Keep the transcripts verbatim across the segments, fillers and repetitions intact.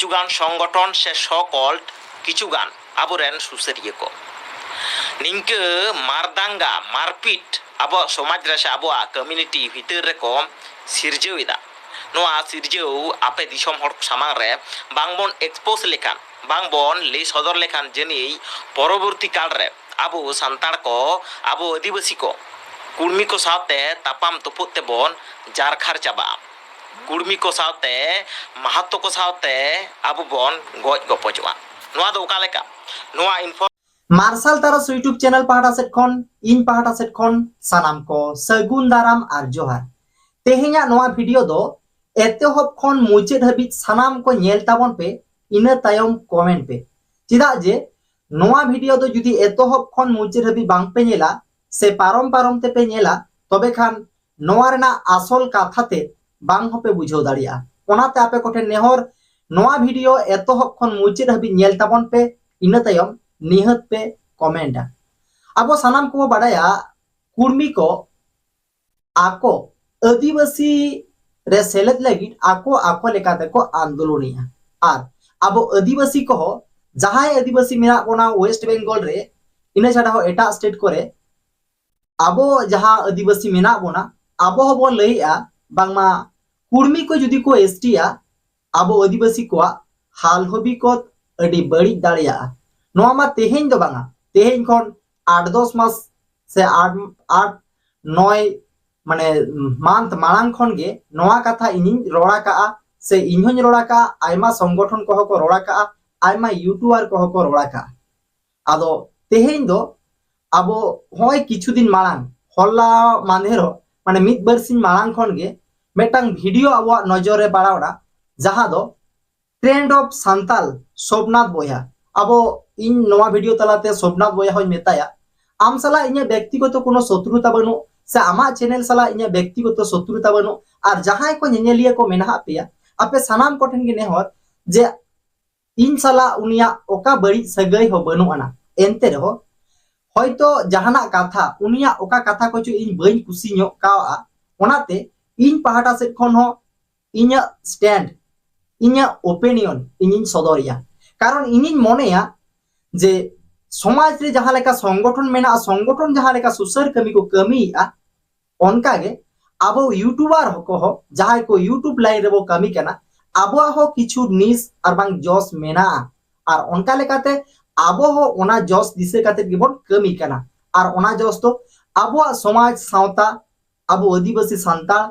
ᱠᱤᱪᱷᱩᱜᱟᱱ ᱥᱚᱝᱜᱚᱴᱷᱚᱱ ᱥᱮ so called ᱠᱤᱪᱷᱩᱜᱟᱱ ᱟᱵᱚᱨᱮᱱ ᱥᱩᱥᱟᱹᱨᱤᱭᱟᱹ ᱠᱚ ᱱᱤᱝᱠᱟᱹ ᱢᱟᱨᱫᱟᱝᱜᱟ, ᱢᱟᱨᱯᱤᱴ ᱟᱵᱚᱣᱟᱜ ᱥᱚᱢᱟᱡᱽ ᱨᱮ ᱥᱮ ᱟᱵᱚᱣᱟᱜ community ᱵᱷᱤᱛᱟᱹᱨ ᱨᱮᱠᱚ ᱥᱤᱨᱡᱟᱹᱣ ᱮᱫᱟ᱾ ᱱᱚᱣᱟ ᱥᱤᱨᱡᱟᱹᱣ ᱟᱯᱮ ᱫᱤᱥᱚᱢ ᱦᱚᱲ ᱥᱟᱢᱟᱝ ᱨᱮ ᱵᱟᱝᱵᱚᱱ expose ᱞᱮᱠᱷᱟᱱ, ᱵᱟᱝᱵᱚᱱ ᱞᱟᱹᱭ ᱥᱚᱫᱚᱨ ᱞᱮᱠᱷᱟᱱ, ᱡᱟᱹᱱᱤᱡ ᱯᱚᱨᱚᱵᱚᱨᱛᱤ ᱠᱟᱞ ᱨᱮ ᱟᱵᱚ ᱥᱟᱱᱛᱟᱲ ᱠᱚ, ᱟᱵᱚ ᱟᱹᱫᱤᱵᱟᱹᱥᱤ ᱠᱚ ᱠᱩᱲᱢᱤ ᱠᱚ ᱥᱟᱶᱛᱮ ᱛᱟᱯᱟᱢ ᱛᱩᱯᱩᱫ ᱛᱮᱵᱚᱱ ᱡᱟᱨᱠᱷᱟᱨ ᱪᱟᱵᱟᱜᱼᱟ᱾ ᱠᱩᱲᱢᱤ ᱠᱚ ᱥᱟᱶᱛᱮ, ᱢᱟᱦᱟᱛᱚ ᱠᱚ ᱥᱟᱶᱛᱮ ᱟᱵᱚ ᱵᱚᱱ ᱜᱚᱡ ᱜᱚᱯᱚᱡᱚᱜᱼᱟ᱾ ᱱᱚᱣᱟ ᱫᱚ ᱚᱠᱟ ᱞᱮᱠᱟ? ᱱᱚᱣᱟ info ᱢᱟᱨᱥᱟᱞ ᱛᱟᱨᱟᱥ YouTube channel ᱯᱟᱦᱴᱟ ᱥᱮᱫ ᱠᱷᱚᱱ, ᱤᱧ ᱯᱟᱦᱴᱟ ᱥᱮᱫ ᱠᱷᱚᱱ ᱥᱟᱱᱟᱢ ᱠᱚ ᱥᱟᱹᱜᱩᱱ ᱫᱟᱨᱟᱢ ᱟᱨ ᱡᱚᱦᱟᱨ᱾ ᱛᱮᱦᱮᱧᱟᱜ ᱱᱚᱣᱟ video ᱫᱚ ᱮᱛᱚᱦᱚᱵ ᱠᱷᱚᱱ ᱢᱩᱪᱟᱹᱫ ᱦᱟᱹᱵᱤᱡ ᱥᱟᱱᱟᱢ ᱠᱚ ᱧᱮᱞ ᱛᱟᱵᱚᱱ ᱯᱮ, ᱤᱱᱟᱹ ᱛᱟᱭᱚᱢ comment ᱯᱮ᱾ ᱪᱮᱫᱟᱜ ᱡᱮ ᱱᱚᱣᱟ video ᱫᱚ ᱡᱩᱫᱤ ᱮᱛᱚᱦᱚᱵ ᱠᱷᱚᱱ ᱢᱩᱪᱟᱹᱫ ᱦᱟᱹᱵᱤᱡ ᱵᱟᱝ ᱯᱮ ᱧᱮᱞᱟ ᱥᱮ ᱯᱟᱨᱚᱢ ᱯᱟᱨᱚᱢ ᱛᱮᱯᱮ ᱧᱮᱞᱟ, ᱛᱚᱵᱮ ᱠᱷᱟᱱ ᱱᱚᱣᱟ ᱨᱮᱱᱟᱜ ᱟᱥᱚᱞ ᱠᱟᱛᱷᱟ ᱛᱮ ᱵᱟᱝ ᱦᱚᱸᱯᱮ ᱵᱩᱡᱷᱟᱹᱣ ᱫᱟᱲᱮᱭᱟᱜᱼᱟ᱾ ᱚᱱᱟᱛᱮ ᱟᱯᱮ ᱠᱚᱴᱷᱮᱱ ᱱᱮᱦᱚᱨ, ᱱᱚᱣᱟ video ᱮᱛᱚᱦᱚᱵ ᱠᱷᱚᱱ ᱢᱩᱪᱟᱹᱫ ᱦᱟᱹᱵᱤᱡ ᱧᱮᱞ ᱛᱟᱵᱚᱱ ᱯᱮ, ᱤᱱᱟᱹ ᱛᱟᱭᱚᱢ ᱱᱤᱦᱟᱹᱛ ᱯᱮ commentᱟ᱾ ᱟᱵᱚ ᱥᱟᱱᱟᱢ ᱠᱚᱵᱚ ᱵᱟᱰᱟᱭᱟ, ᱠᱩᱲᱢᱤ ᱠᱚ ᱟᱠᱚ ᱟᱹᱫᱤᱵᱟᱹᱥᱤ ᱨᱮ ᱥᱮᱞᱮᱫ ᱞᱟᱹᱜᱤᱫ ᱟᱠᱚ ᱟᱠᱚ ᱞᱮᱠᱟ ᱛᱮᱠᱚ ᱟᱱᱫᱳᱞᱚᱱᱮᱜᱼᱟ᱾ ᱟᱨ ᱟᱵᱚ ᱟᱹᱫᱤᱵᱟᱹᱥᱤ ᱠᱚᱦᱚᱸ, ᱡᱟᱦᱟᱸᱭ ᱟᱹᱫᱤᱵᱟᱹᱥᱤ ᱢᱮᱱᱟᱜ ᱵᱚᱱᱟ West Bengal ᱨᱮ, ᱤᱱᱟᱹ ᱪᱷᱟᱰᱟ ᱦᱚᱸ ᱮᱴᱟᱜ state ᱠᱚᱨᱮ, ᱟᱵᱚ ᱡᱟᱦᱟᱸ ᱟᱹᱫᱤᱵᱟᱹᱥᱤ ᱢᱮᱱᱟᱜ ᱵᱚᱱᱟ, ᱟᱵᱚ ᱦᱚᱸᱵᱚᱱ ᱞᱟᱹᱭᱮᱜᱼᱟ ᱵᱟᱝᱢᱟ ᱠᱩᱲᱢᱤ ᱠᱚ ᱡᱩᱫᱤ ᱠᱚ STᱭᱟ, ᱟᱵᱚ ᱟᱹᱫᱤᱵᱟᱹᱥᱤ ᱠᱚᱣᱟᱜ ᱦᱟᱞ ᱦᱚᱵᱤᱠᱚᱛ ᱟᱹᱰᱤ ᱵᱟᱹᱲᱤᱡ ᱫᱟᱲᱮᱭᱟᱜᱼᱟ᱾ ᱱᱚᱣᱟ ᱢᱟ ᱛᱮᱦᱮᱧ ᱫᱚ ᱵᱟᱝᱟ, ᱛᱮᱦᱮᱧ ᱠᱷᱚᱱ ᱟᱴ ᱫᱚᱥ ᱢᱟᱥ ᱥᱮ ᱟᱴ ᱟᱴ ᱱᱚᱭ, ᱢᱟᱱᱮ, month ᱢᱟᱲᱟᱝ ᱠᱷᱚᱱ ᱜᱮ ᱱᱚᱣᱟ ᱠᱟᱛᱷᱟ ᱤᱧᱤᱧ ᱨᱚᱲ ᱟᱠᱟᱜᱼᱟ, ᱥᱮ ᱤᱧ ᱦᱚᱧ ᱨᱚᱲ ᱟᱠᱟᱜᱼᱟ, ᱟᱭᱢᱟ ᱥᱚᱝᱜᱚᱴᱷᱚᱱ ᱠᱚᱦᱚᱸ ᱠᱚ ᱨᱚᱲ ᱟᱠᱟᱜᱼᱟ, ᱟᱭᱢᱟ YouTuber ᱠᱚᱦᱚᱸ ᱠᱚ ᱨᱚᱲ ᱟᱠᱟᱜᱼᱟ᱾ ᱟᱫᱚ ᱛᱮᱦᱮᱧ ᱫᱚ ᱟᱵᱚ ᱦᱚᱸᱜᱼᱚᱭ ᱠᱤᱪᱷᱩ ᱫᱤᱱ ᱢᱟᱲᱟᱝ, ᱦᱚᱞᱟ ᱢᱟᱫᱷᱮᱨᱚᱜ, ᱢᱟᱱᱮ ᱢᱤᱫ ᱵᱟᱨᱥᱤᱧ ᱢᱟᱲᱟᱝ ᱠᱷᱚᱱ ᱜᱮ ᱢᱤᱫᱴᱟᱝ video ᱟᱵᱚᱣᱟᱜ ᱱᱚᱡᱚᱨ ᱨᱮ ᱯᱟᱲᱟᱣ ᱮᱱᱟ, ᱡᱟᱦᱟᱸ ᱫᱚ Trend of ᱥᱟᱱᱛᱟᱞ ᱥᱳᱢᱱᱟᱛᱷ ᱵᱚᱭᱦᱟ᱾ ᱟᱵᱚ, ᱤᱧ ᱱᱚᱣᱟ video ᱛᱟᱞᱟᱛᱮ ᱥᱳᱢᱱᱟᱛᱷ ᱵᱚᱭᱦᱟ ᱦᱚᱧ ᱢᱮᱛᱟᱭᱟ, ᱟᱢ ᱥᱟᱞᱟᱜ ᱤᱧᱟᱹᱜ ᱵᱮᱠᱛᱤᱜᱚᱛᱚ ᱠᱳᱱᱳ ᱥᱚᱛᱨᱩᱛᱟ ᱵᱟᱹᱱᱩᱜ, ᱥᱮ ᱟᱢᱟᱜ channel ᱥᱟᱞᱟᱜ ᱤᱧᱟᱹᱜ ᱵᱮᱠᱛᱤᱜᱚᱛᱚ ᱥᱚᱛᱨᱩᱛᱟ ᱵᱟᱹᱱᱩᱜ, ᱟᱨ ᱡᱟᱦᱟᱸᱭ ᱠᱚ ᱧᱮᱧᱮᱞᱤᱭᱟᱹ ᱠᱚ ᱢᱮᱱᱟᱜ ᱯᱮᱭᱟ, ᱟᱯᱮ ᱥᱟᱱᱟᱢ ᱠᱚᱴᱷᱮᱱ ᱜᱮ ᱱᱮᱦᱚᱨ ᱡᱮ ᱤᱧ ᱥᱟᱞᱟᱜ ᱩᱱᱤᱭᱟᱜ ᱚᱠᱟ ᱵᱟᱹᱲᱤᱡ ᱥᱟᱹᱜᱟᱹᱭ ᱦᱚᱸ ᱵᱟᱹᱱᱩᱜ ᱟᱱᱟ᱾ ᱮᱱᱛᱮ ᱨᱮᱦᱚᱸ ᱦᱚᱭᱛᱚ ᱡᱟᱦᱟᱱᱟᱜ ᱠᱟᱛᱷᱟ, ᱩᱱᱤᱭᱟᱜ ᱚᱠᱟ ᱠᱟᱛᱷᱟ ᱠᱚᱪᱚ ᱤᱧ ᱵᱟᱹᱧ ᱠᱩᱥᱤ ᱧᱚᱜ ᱠᱟᱣᱟᱜᱼᱟ, ᱚᱱᱟᱛᱮ ᱤᱧ ᱯᱟᱦᱴᱟ ᱥᱮᱫ ᱠᱷᱚᱱ ᱦᱚᱸ ᱤᱧᱟᱹᱜ stand ᱤᱧᱟᱹᱜ ᱳᱯᱤᱱᱤᱭᱚᱱ ᱤᱧᱤᱧ ᱥᱚᱫᱚᱨᱮᱜᱼᱟ᱾ ᱠᱟᱨᱚᱱ ᱤᱧᱤᱧ ᱢᱚᱱᱮᱭᱟ ᱡᱮ ᱥᱚᱢᱟᱡᱽ ᱨᱮ ᱡᱟᱦᱟᱸ ᱞᱮᱠᱟ ᱥᱚᱝᱜᱚᱴᱷᱚᱱ ᱢᱮᱱᱟᱜᱼᱟ, ᱥᱚᱝᱜᱚᱴᱷᱚᱱ ᱡᱟᱦᱟᱸ ᱞᱮᱠᱟ ᱥᱩᱥᱟᱹᱨ ᱠᱟᱹᱢᱤ ᱠᱚ ᱠᱟᱹᱢᱤᱭᱮᱫᱼᱟ, ᱚᱱᱠᱟᱜᱮ ᱟᱵᱚ ᱤᱭᱩᱴᱩᱵᱟᱨ ᱠᱚᱦᱚᱸ ᱡᱟᱦᱟᱸᱭ ᱠᱚ ᱤᱭᱩᱴᱩᱵᱽ ᱞᱟᱭᱤᱱ ᱨᱮᱵᱚ ᱠᱟᱹᱢᱤ ᱠᱟᱱᱟ, ᱟᱵᱚᱣᱟᱜ ᱦᱚᱸ ᱠᱤᱪᱷᱩ ᱱᱤᱥ ᱟᱨ ᱵᱟᱝ ᱡᱚᱥ ᱢᱮᱱᱟᱜᱼᱟ᱾ ᱟᱨ ᱚᱱᱠᱟ ᱞᱮᱠᱟᱛᱮ ᱟᱵᱚ ᱦᱚᱸ ᱚᱱᱟ ᱡᱚᱥ ᱫᱤᱥᱟᱹ ᱠᱟᱛᱮ ᱜᱮᱵᱚᱱ ᱠᱟᱹᱢᱤ ᱠᱟᱱᱟ᱾ ᱟᱨ ᱚᱱᱟ ᱡᱚᱥ ᱫᱚ ᱟᱵᱚᱣᱟᱜ ᱥᱚᱢᱟᱡᱽ ᱥᱟᱶᱛᱟ, ᱟᱵᱚ ᱟᱹᱫᱤᱵᱟᱹᱥᱤ ᱥᱟᱱᱛᱟᱲ,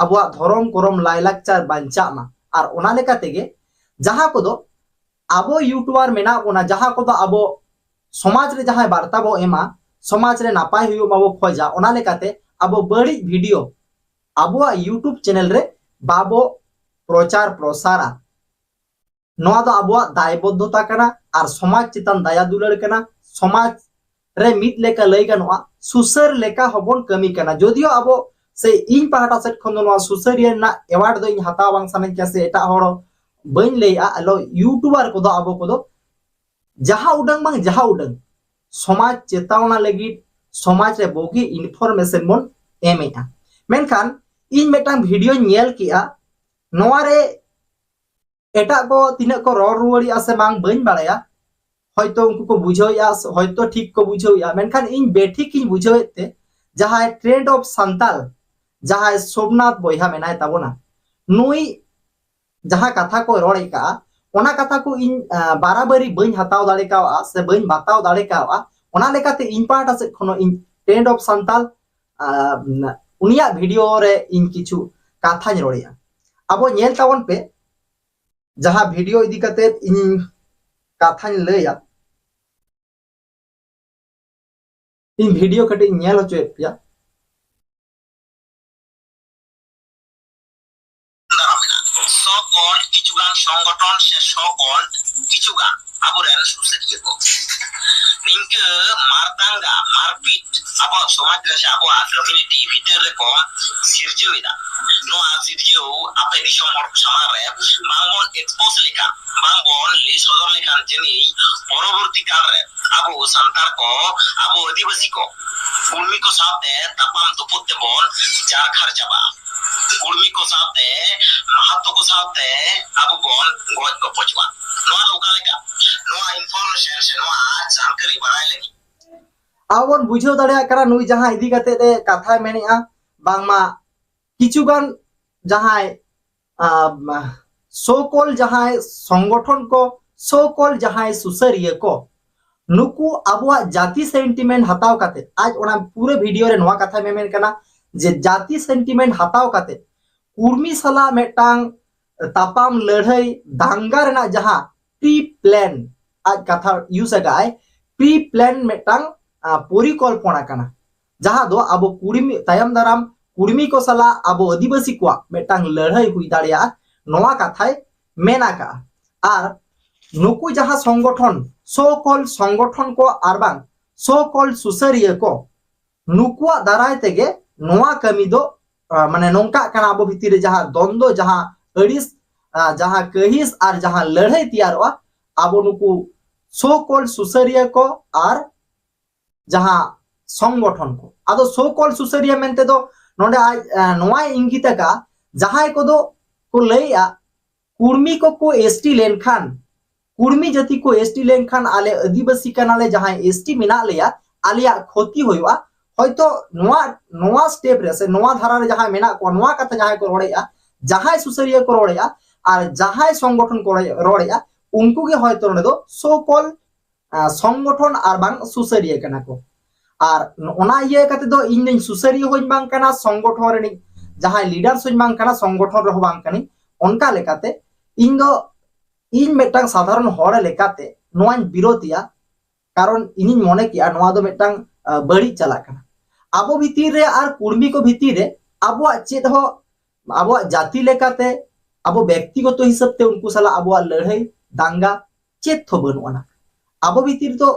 ᱟᱵᱚᱣᱟᱜ ᱫᱷᱚᱨᱚᱢ ᱠᱚᱨᱚᱢ ᱞᱟᱭᱞᱟᱠᱪᱟᱨ ᱵᱟᱧᱪᱟᱜ ᱢᱟ᱾ ᱟᱨ ᱚᱱᱟ ᱞᱮᱠᱟ ᱛᱮᱜᱮ ᱡᱟᱦᱟᱸ ᱠᱚᱫᱚ ᱟᱵᱚ ᱤᱭᱩᱴᱩᱵᱟᱨ ᱢᱮᱱᱟᱜ ᱵᱚᱱᱟ, ᱡᱟᱦᱟᱸ ᱠᱚᱫᱚ ᱟᱵᱚ ᱥᱚᱢᱟᱡᱽ ᱨᱮ ᱡᱟᱦᱟᱸᱭ ᱵᱟᱨᱛᱟ ᱵᱚ ᱮᱢᱟ, ᱥᱚᱢᱟᱡᱽ ᱨᱮ ᱱᱟᱯᱟᱭ ᱦᱩᱭᱩᱜ ᱢᱟᱵᱚ ᱠᱷᱚᱡᱟ, ᱚᱱᱟ ᱞᱮᱠᱟᱛᱮ ᱟᱵᱚ ᱵᱟᱹᱲᱤᱡ ᱵᱷᱤᱰᱤᱭᱳ ᱟᱵᱚᱣᱟᱜ ᱤᱭᱩᱴᱩᱵᱽ ᱪᱮᱱᱮᱞ ᱨᱮ ᱵᱟᱵᱚ ᱯᱨᱚᱪᱟᱨ ᱯᱨᱚᱥᱟᱨᱟ᱾ ᱱᱚᱣᱟ ᱫᱚ ᱟᱵᱚᱣᱟᱜ ᱫᱟᱭᱵᱚᱫᱽᱫᱷᱚᱛᱟ ᱠᱟᱱᱟ ᱟᱨ ᱥᱚᱢᱟᱡᱽ ᱪᱮᱛᱟᱱ ᱫᱟᱭᱟ ᱫᱩᱞᱟᱹᱲ ᱠᱟᱱᱟ᱾ ᱥᱚᱢᱟᱡᱽ ᱨᱮ ᱢᱤᱫ ᱞᱮᱠᱟ ᱞᱟᱹᱭ ᱜᱟᱱᱚᱜᱼᱟ, ᱥᱩᱥᱟᱹᱨ ᱞᱮᱠᱟ ᱦᱚᱸᱵᱚᱱ ᱠᱟᱹᱢᱤ ᱠᱟᱱᱟ᱾ ᱡᱚᱫᱤᱭᱳ ᱟᱵᱚ ᱥᱮ ᱤᱧ ᱯᱟᱦᱴᱟ ᱥᱮᱫ ᱠᱷᱚᱱ ᱫᱚ ᱱᱚᱣᱟ ᱥᱩᱥᱟᱹᱨᱤᱭᱟᱹ ᱨᱮᱱᱟᱜ ᱮᱣᱟᱨᱰ ᱫᱚ ᱤᱧ ᱦᱟᱛᱟᱣ ᱵᱟᱝ ᱥᱟᱱᱟᱧ ᱠᱟᱱᱟ, ᱥᱮ ᱮᱴᱟᱜ ᱦᱚᱲ ᱵᱟᱹᱧ ᱞᱟᱹᱭᱮᱜᱼᱟ᱾ ᱟᱞᱚ ᱤᱭᱩᱴᱩᱵᱟᱨ ᱠᱚᱫᱚ ᱟᱵᱚ ᱠᱚᱫᱚ ᱡᱟᱦᱟᱸ ᱩᱰᱟᱹᱝ ᱵᱟᱝ ᱡᱟᱦᱟᱸ ᱩᱰᱟᱹᱝ ᱥᱚᱢᱟᱡᱽ ᱪᱮᱛᱟᱣᱱᱟ ᱞᱟᱹᱜᱤᱫ, ᱥᱚᱢᱟᱡᱽ ᱨᱮ ᱵᱩᱜᱤ ᱤᱱᱯᱷᱚᱨᱢᱮᱥᱚᱱ ᱵᱚᱱ ᱮᱢᱮᱜᱼᱟ᱾ ᱢᱮᱱᱠᱷᱟᱱ ᱤᱧ ᱢᱤᱫᱴᱟᱝ ᱵᱷᱤᱰᱤᱭᱳᱧ ᱧᱮᱞ ᱠᱮᱜᱼᱟ, ᱱᱚᱣᱟ ᱨᱮ ᱮᱴᱟᱜ ᱠᱚ ᱛᱤᱱᱟᱹᱜ ᱠᱚ ᱨᱚᱲ ᱨᱩᱣᱟᱹᱲᱮᱜᱼᱟ ᱥᱮ ᱵᱟᱝ ᱵᱟᱹᱧ ᱵᱟᱲᱟᱭᱟ, ᱦᱚᱭᱛᱳ ᱩᱱᱠᱩ ᱠᱚ ᱵᱩᱡᱷᱟᱹᱣᱮᱜᱼᱟ, ᱥᱮ ᱦᱚᱭᱛᱳ ᱴᱷᱤᱠ ᱠᱚ ᱵᱩᱡᱷᱟᱹᱣᱮᱜᱼᱟ, ᱢᱮᱱᱠᱷᱟᱱ ᱤᱧ ᱵᱮᱴᱷᱤᱠ ᱤᱧ ᱵᱩᱡᱷᱟᱹᱣᱮᱫ ᱛᱮ ᱡᱟᱦᱟᱸᱭ ᱴᱨᱮᱱᱰ ᱚᱯᱷ ᱥᱟᱱᱛᱟᱞ, ᱡᱟᱦᱟᱸᱭ ᱥᱳᱢᱱᱟᱛᱷ ᱵᱚᱭᱦᱟ ᱢᱮᱱᱟᱭ ᱛᱟᱵᱚᱱᱟ, ᱱᱩᱭ ᱡᱟᱦᱟᱸ ᱠᱟᱛᱷᱟ ᱠᱚ ᱨᱚᱲ ᱟᱠᱟᱫᱼᱟ, ᱚᱱᱟ ᱠᱟᱛᱷᱟ ᱠᱚ ᱤᱧ ᱵᱟᱨᱟᱵᱟᱨᱤ ᱵᱟᱹᱧ ᱦᱟᱛᱟᱣ ᱫᱟᱲᱮ ᱠᱟᱣᱟ ᱥᱮ ᱵᱟᱹᱧ ᱵᱟᱛᱟᱣ ᱫᱟᱲᱮ ᱠᱟᱣᱟ᱾ ᱚᱱᱟ ᱞᱮᱠᱟᱛᱮ ᱤᱧ ᱯᱟᱦᱴᱟ ᱥᱮᱫ ᱠᱷᱚᱱ ᱤᱧ ᱴᱨᱮᱱᱰ ᱚᱯᱷ ᱥᱟᱱᱛᱟᱞ ᱩᱱᱤᱭᱟᱜ ᱵᱷᱤᱰᱤᱭᱳ ᱨᱮ ᱤᱧ ᱠᱤᱪᱷᱩ ᱠᱟᱛᱷᱟᱧ ᱨᱚᱲᱮᱜᱼᱟ᱾ ᱟᱵᱚ ᱧᱮᱞ ᱛᱟᱵᱚᱱ ᱯᱮ, ᱡᱟᱦᱟᱸ ᱵᱷᱤᱰᱤᱭᱳ ᱤᱫᱤ ᱠᱟᱛᱮ ᱤᱧ ᱠᱟᱛᱷᱟᱧ ᱞᱟᱹᱭᱟ, ᱤᱧ ᱵᱷᱤᱰᱤᱭᱳ ᱠᱟᱹᱴᱤᱡ ᱤᱧ ᱧᱮᱞ ᱦᱚᱪᱚᱭᱮᱫ ᱯᱮᱭᱟ᱾ ᱫᱟᱨᱟᱢ ᱮᱱᱟ᱾ ᱥᱚᱠᱚᱞ ᱠᱤᱪᱷᱩᱜᱟᱱ ᱥᱚᱝᱜᱚᱴᱷᱚᱱ ᱥᱮ ᱥᱚᱠᱚᱞ ᱠᱤᱪᱷᱩᱜᱟᱱ ᱟᱵᱚᱨᱮᱱ ᱥᱩᱥᱟᱹᱨᱤᱭᱟᱹ ᱠᱚ ᱱᱤᱝᱠᱟᱹ ᱢᱟᱨᱫᱟᱝᱜᱟ, ᱢᱟᱨᱯᱤᱴ ᱟᱵᱚᱣᱟᱜ ᱥᱚᱢᱟᱡᱽ ᱨᱮ ᱥᱮ ᱟᱵᱚᱣᱟᱜ ᱠᱚᱢᱤᱭᱩᱱᱤᱴᱤ ᱵᱷᱤᱛᱤᱨ ᱨᱮᱠᱚ ᱥᱤᱨᱡᱟᱹᱣ ᱮᱫᱟ᱾ ᱱᱚᱣᱟ ᱥᱤᱨᱡᱟᱹᱣ ᱟᱯᱮ ᱫᱤᱥᱚᱢ ᱦᱚᱲ ᱠᱚ ᱥᱟᱢᱟᱝ ᱨᱮ ᱵᱟᱝᱵᱚᱱ ᱮᱠᱥᱯᱳᱡᱽ ᱞᱮᱠᱷᱟᱱ, ᱵᱟᱝᱵᱚᱱ ᱞᱟᱹᱭ ᱥᱚᱫᱚᱨ ᱞᱮᱠᱷᱟᱱ, ᱡᱟᱹᱱᱤᱡ ᱯᱚᱨᱚᱵᱚᱨᱛᱤ ᱠᱟᱞ ᱨᱮ ᱟᱵᱚ ᱥᱟᱱᱛᱟᱲ ᱠᱚ, ᱟᱵᱚ ᱟᱹᱫᱤᱵᱟᱹᱥᱤ ᱠᱚ ᱠᱩᱲᱢᱤ ᱠᱚ ᱥᱟᱶᱛᱮ ᱛᱟᱯᱟᱢ ᱛᱩᱯᱩᱫ ᱛᱮᱵᱚᱱ ᱡᱟᱨᱠᱷᱟᱨ ᱪᱟᱵᱟᱜᱼᱟ᱾ ᱠᱩᱲᱢᱤ ᱠᱚ ᱥᱟᱶᱛᱮ ᱢᱟᱦᱟᱛᱚ ᱠᱚ ᱥᱟᱶᱛᱮ ᱟᱵᱚ ᱵᱚᱱ ᱜᱚᱡ ᱜᱚᱯᱚᱡᱚᱜᱼᱟ᱾ ᱱᱚᱣᱟ ᱫᱚ ᱚᱠᱟ ᱞᱮᱠᱟ? ᱱᱚᱣᱟ ᱤᱱᱯᱷᱚᱨᱢᱮᱥᱚᱱ ᱥᱮ ᱱᱚᱣᱟ ᱡᱟᱱᱠᱟᱨᱤ ᱵᱟᱲᱟᱭ ᱞᱟᱹᱜᱤᱫ ᱟᱵᱚ ᱵᱚᱱ ᱵᱩᱡᱷᱟᱹᱣ ᱫᱟᱲᱮᱭᱟᱜ ᱠᱟᱱᱟ, ᱱᱩᱭ ᱡᱟᱦᱟᱸ ᱤᱫᱤ ᱠᱟᱛᱮ ᱮ ᱠᱟᱛᱷᱟᱭ ᱢᱮᱱᱮᱜᱼᱟ, ᱵᱟᱝᱢᱟ ᱠᱤᱪᱷᱩᱜᱟᱱ ᱡᱟᱦᱟᱸᱭ ᱥᱳᱠᱚᱞ ᱡᱟᱦᱟᱸᱭ ᱥᱚᱝᱜᱚᱴᱷᱚᱱ ᱠᱚ, ᱥᱳᱠᱚᱞ ᱡᱟᱦᱟᱸᱭ ᱥᱩᱥᱟᱹᱨᱤᱭᱟᱹ ᱠᱚ, ᱱᱩᱠᱩ ᱟᱵᱚᱣᱟᱜ ᱡᱟᱹᱛᱤ ᱥᱮᱱᱴᱤᱢᱮᱱᱴ ᱦᱟᱛᱟᱣ ᱠᱟᱛᱮ, ᱟᱡ ᱚᱱᱟ ᱯᱩᱨᱟᱹ ᱵᱷᱤᱰᱤᱭᱳ ᱨᱮ ᱱᱚᱣᱟ ᱠᱟᱛᱷᱟᱭ ᱢᱮᱢᱮᱱ ᱠᱟᱱᱟ ᱡᱮ ᱡᱟᱹᱛᱤ ᱥᱮᱱᱴᱤᱢᱮᱱᱴ ᱦᱟᱛᱟᱣ ᱠᱟᱛᱮ ᱠᱩᱲᱢᱤ ᱥᱟᱞᱟᱜ ᱢᱤᱫᱴᱟᱝ ᱛᱟᱯᱟᱢ ᱞᱟᱹᱲᱦᱟᱹᱭ ᱫᱟᱝᱜᱟ ᱨᱮᱱᱟᱜ ᱡᱟᱦᱟᱸ ᱯᱨᱤ ᱯᱞᱟᱱ, ᱟᱡ ᱠᱟᱛᱷᱟ ᱤᱭᱩᱡᱽ ᱟᱠᱟᱫ ᱟᱭ, ᱯᱨᱤ ᱯᱞᱟᱱ ᱢᱤᱫᱴᱟᱝ ᱟᱸ, ᱯᱚᱨᱤᱠᱚᱞᱯᱚᱱᱟ ᱠᱟᱱᱟ, ᱡᱟᱦᱟᱸ ᱫᱚ ᱟᱵᱚ ᱠᱩᱲᱢᱤ, ᱛᱟᱭᱚᱢ ᱫᱟᱨᱟᱢ ᱠᱩᱲᱢᱤ ᱠᱚ ᱥᱟᱞᱟᱜ ᱟᱵᱚ ᱟᱹᱫᱤᱵᱟᱹᱥᱤ ᱠᱚᱣᱟᱜ ᱢᱤᱫᱴᱟᱝ ᱞᱟᱹᱲᱦᱟᱹᱭ ᱦᱩᱭ ᱫᱟᱲᱮᱭᱟᱜᱼᱟ, ᱱᱚᱣᱟ ᱠᱟᱛᱷᱟᱭ ᱢᱮᱱ ᱟᱠᱟᱫᱼᱟ᱾ ᱟᱨ ᱱᱩᱠᱩ ᱡᱟᱦᱟᱸ ᱥᱚᱝᱜᱚᱴᱷᱚᱱ, ᱥᱳᱠᱚᱞ ᱥᱚᱝᱜᱚᱴᱷᱚᱱ ᱠᱚ ᱟᱨ ᱵᱟᱝ ᱥᱳᱠᱚᱞ ᱥᱩᱥᱟᱹᱨᱤᱭᱟᱹ ᱠᱚ, ᱱᱩᱠᱩᱣᱟᱜ ᱫᱟᱨᱟᱭ ᱛᱮᱜᱮ ᱱᱚᱣᱟ ᱠᱟᱹᱢᱤ ᱫᱚ, ᱟᱸ, ᱢᱟᱱᱮ ᱱᱚᱝᱠᱟᱜ ᱠᱟᱱᱟ, ᱟᱵᱚ ᱵᱷᱤᱛᱤᱨ ᱨᱮ ᱡᱟᱦᱟᱸ ᱫᱚᱱᱫᱚ, ᱡᱟᱦᱟᱸ ᱟᱹᱲᱤᱥ, ᱟᱸ, ᱡᱟᱦᱟᱸ ᱠᱟᱹᱦᱤᱥ ᱟᱨ ᱡᱟᱦᱟᱸ ᱞᱟᱹᱲᱦᱟᱹᱭ ᱛᱮᱭᱟᱨᱚᱜᱼᱟ, ᱟᱵᱚ ᱱᱩᱠᱩ ᱥᱳᱠᱚᱞ ᱥᱩᱥᱟᱹᱨᱤᱭᱟᱹ ᱠᱚ ᱟᱨ ᱡᱟᱦᱟᱸ ᱥᱚᱝᱜᱚᱴᱷᱚᱱ ᱠᱚ᱾ ᱟᱫᱚ ᱥᱳᱠᱚᱞ ᱥᱩᱥᱟᱹᱨᱤᱭᱟᱹ ᱢᱮᱱᱛᱮ ᱫᱚ ᱱᱚᱰᱮ ᱟᱡ, ᱟᱸ, ᱱᱚᱣᱟᱭ ᱤᱝᱜᱤᱛ ᱟᱠᱟᱫᱼᱟ, ᱡᱟᱦᱟᱸᱭ ᱠᱚᱫᱚ ᱠᱚ ᱞᱟᱹᱭᱮᱜᱼᱟ, ᱠᱩᱲᱢᱤ ᱠᱚᱠᱚ ᱮᱥᱴᱤ ᱞᱮᱱᱠᱷᱟᱱ, ᱠᱩᱲᱢᱤ ᱡᱟᱹᱛᱤ ᱠᱚ ᱮᱥᱴᱤ ᱞᱮᱱᱠᱷᱟᱱ ᱟᱞᱮ ᱟᱹᱫᱤᱵᱟᱹᱥᱤ ᱠᱟᱱᱟᱞᱮ, ᱡᱟᱦᱟᱸᱭ ᱮᱥᱴᱤ ᱢᱮᱱᱟᱜ ᱞᱮᱭᱟ, ᱟᱞᱮᱭᱟᱜ ᱠᱷᱚᱛᱤ ᱦᱩᱭᱩᱜᱼᱟ᱾ ᱦᱚᱭᱛᱚ ᱱᱚᱣᱟ, ᱱᱚᱣᱟ ᱥᱴᱮᱯ ᱨᱮ ᱥᱮ ᱱᱚᱣᱟ ᱫᱷᱟᱨᱟ ᱨᱮ ᱡᱟᱦᱟᱸᱭ ᱢᱮᱱᱟᱜ ᱠᱚᱣᱟ, ᱱᱚᱣᱟ ᱠᱟᱛᱷᱟ ᱡᱟᱦᱟᱸᱭ ᱠᱚ ᱨᱚᱲᱮᱜᱼᱟ, ᱡᱟᱦᱟᱸᱭ ᱥᱩᱥᱟᱹᱨᱤᱭᱟᱹ ᱠᱚ ᱨᱚᱲᱮᱜᱼᱟ ᱟᱨ ᱡᱟᱦᱟᱸᱭ ᱥᱚᱝᱜᱚᱴᱷᱚᱱ ᱠᱚ ᱨᱚᱲᱮᱜᱼᱟ, ᱩᱱᱠᱩ ᱜᱮ ᱦᱚᱭᱛᱚ ᱱᱚᱰᱮ ᱫᱚ ᱥᱳᱠᱚᱞ ᱟᱸ, ᱥᱚᱝᱜᱚᱴᱷᱚᱱ ᱟᱨ ᱵᱟᱝ ᱥᱩᱥᱟᱹᱨᱤᱭᱟᱹ ᱠᱟᱱᱟ ᱠᱚ᱾ ᱟᱨ ᱚᱱᱟ ᱤᱭᱟᱹ ᱠᱟᱛᱮ ᱫᱚ ᱤᱧ ᱫᱚᱧ ᱥᱩᱥᱟᱹᱨᱤᱭᱟᱹ ᱦᱚᱸᱧ ᱵᱟᱝ ᱠᱟᱱᱟ, ᱥᱚᱝᱜᱚᱴᱷᱚᱱ ᱨᱤᱱᱤᱡ ᱡᱟᱦᱟᱸᱭ ᱞᱤᱰᱟᱨᱥ ᱦᱚᱸᱧ ᱵᱟᱝ ᱠᱟᱱᱟ, ᱥᱚᱝᱜᱚᱴᱷᱚᱱ ᱨᱮᱦᱚᱸ ᱵᱟᱝ ᱠᱟᱹᱱᱟᱹᱧ᱾ ᱚᱱᱠᱟ ᱞᱮᱠᱟᱛᱮ ᱤᱧ ᱫᱚ, ᱤᱧ ᱢᱤᱫᱴᱟᱝ ᱥᱟᱫᱷᱟᱨᱚᱱ ᱦᱚᱲ ᱞᱮᱠᱟᱛᱮ ᱱᱚᱣᱟᱧ ᱵᱤᱨᱳᱫᱷᱮᱭᱟ, ᱠᱟᱨᱚᱱ ᱤᱧᱤᱧ ᱢᱚᱱᱮ ᱠᱮᱜᱼᱟ ᱱᱚᱣᱟ ᱫᱚ ᱢᱤᱫᱴᱟᱝ, ᱟᱸ, ᱵᱟᱹᱲᱤᱡ ᱪᱟᱞᱟᱜ ᱠᱟᱱᱟ᱾ ᱟᱵᱚ ᱵᱷᱤᱛᱤᱨ ᱨᱮ ᱟᱨ ᱠᱩᱲᱢᱤ ᱠᱚ ᱵᱷᱤᱛᱤᱨ ᱨᱮ ᱟᱵᱚᱣᱟᱜ ᱪᱮᱫ ᱦᱚᱸ, ᱟᱵᱚᱣᱟᱜ ᱡᱟᱹᱛᱤ ᱞᱮᱠᱟᱛᱮ, ᱟᱵᱚ ᱵᱮᱠᱛᱤᱜᱚᱛᱚ ᱦᱤᱥᱟᱹᱵ ᱛᱮ ᱩᱱᱠᱩ ᱥᱟᱞᱟᱜ ᱟᱵᱚᱣᱟᱜ ᱞᱟᱹᱲᱦᱟᱹᱭ, ᱫᱟᱝᱜᱟ ᱪᱮᱫ ᱦᱚᱸ ᱵᱟᱹᱱᱩᱜ ᱟᱱᱟ᱾ ᱟᱵᱚ ᱵᱷᱤᱛᱤᱨ ᱫᱚ,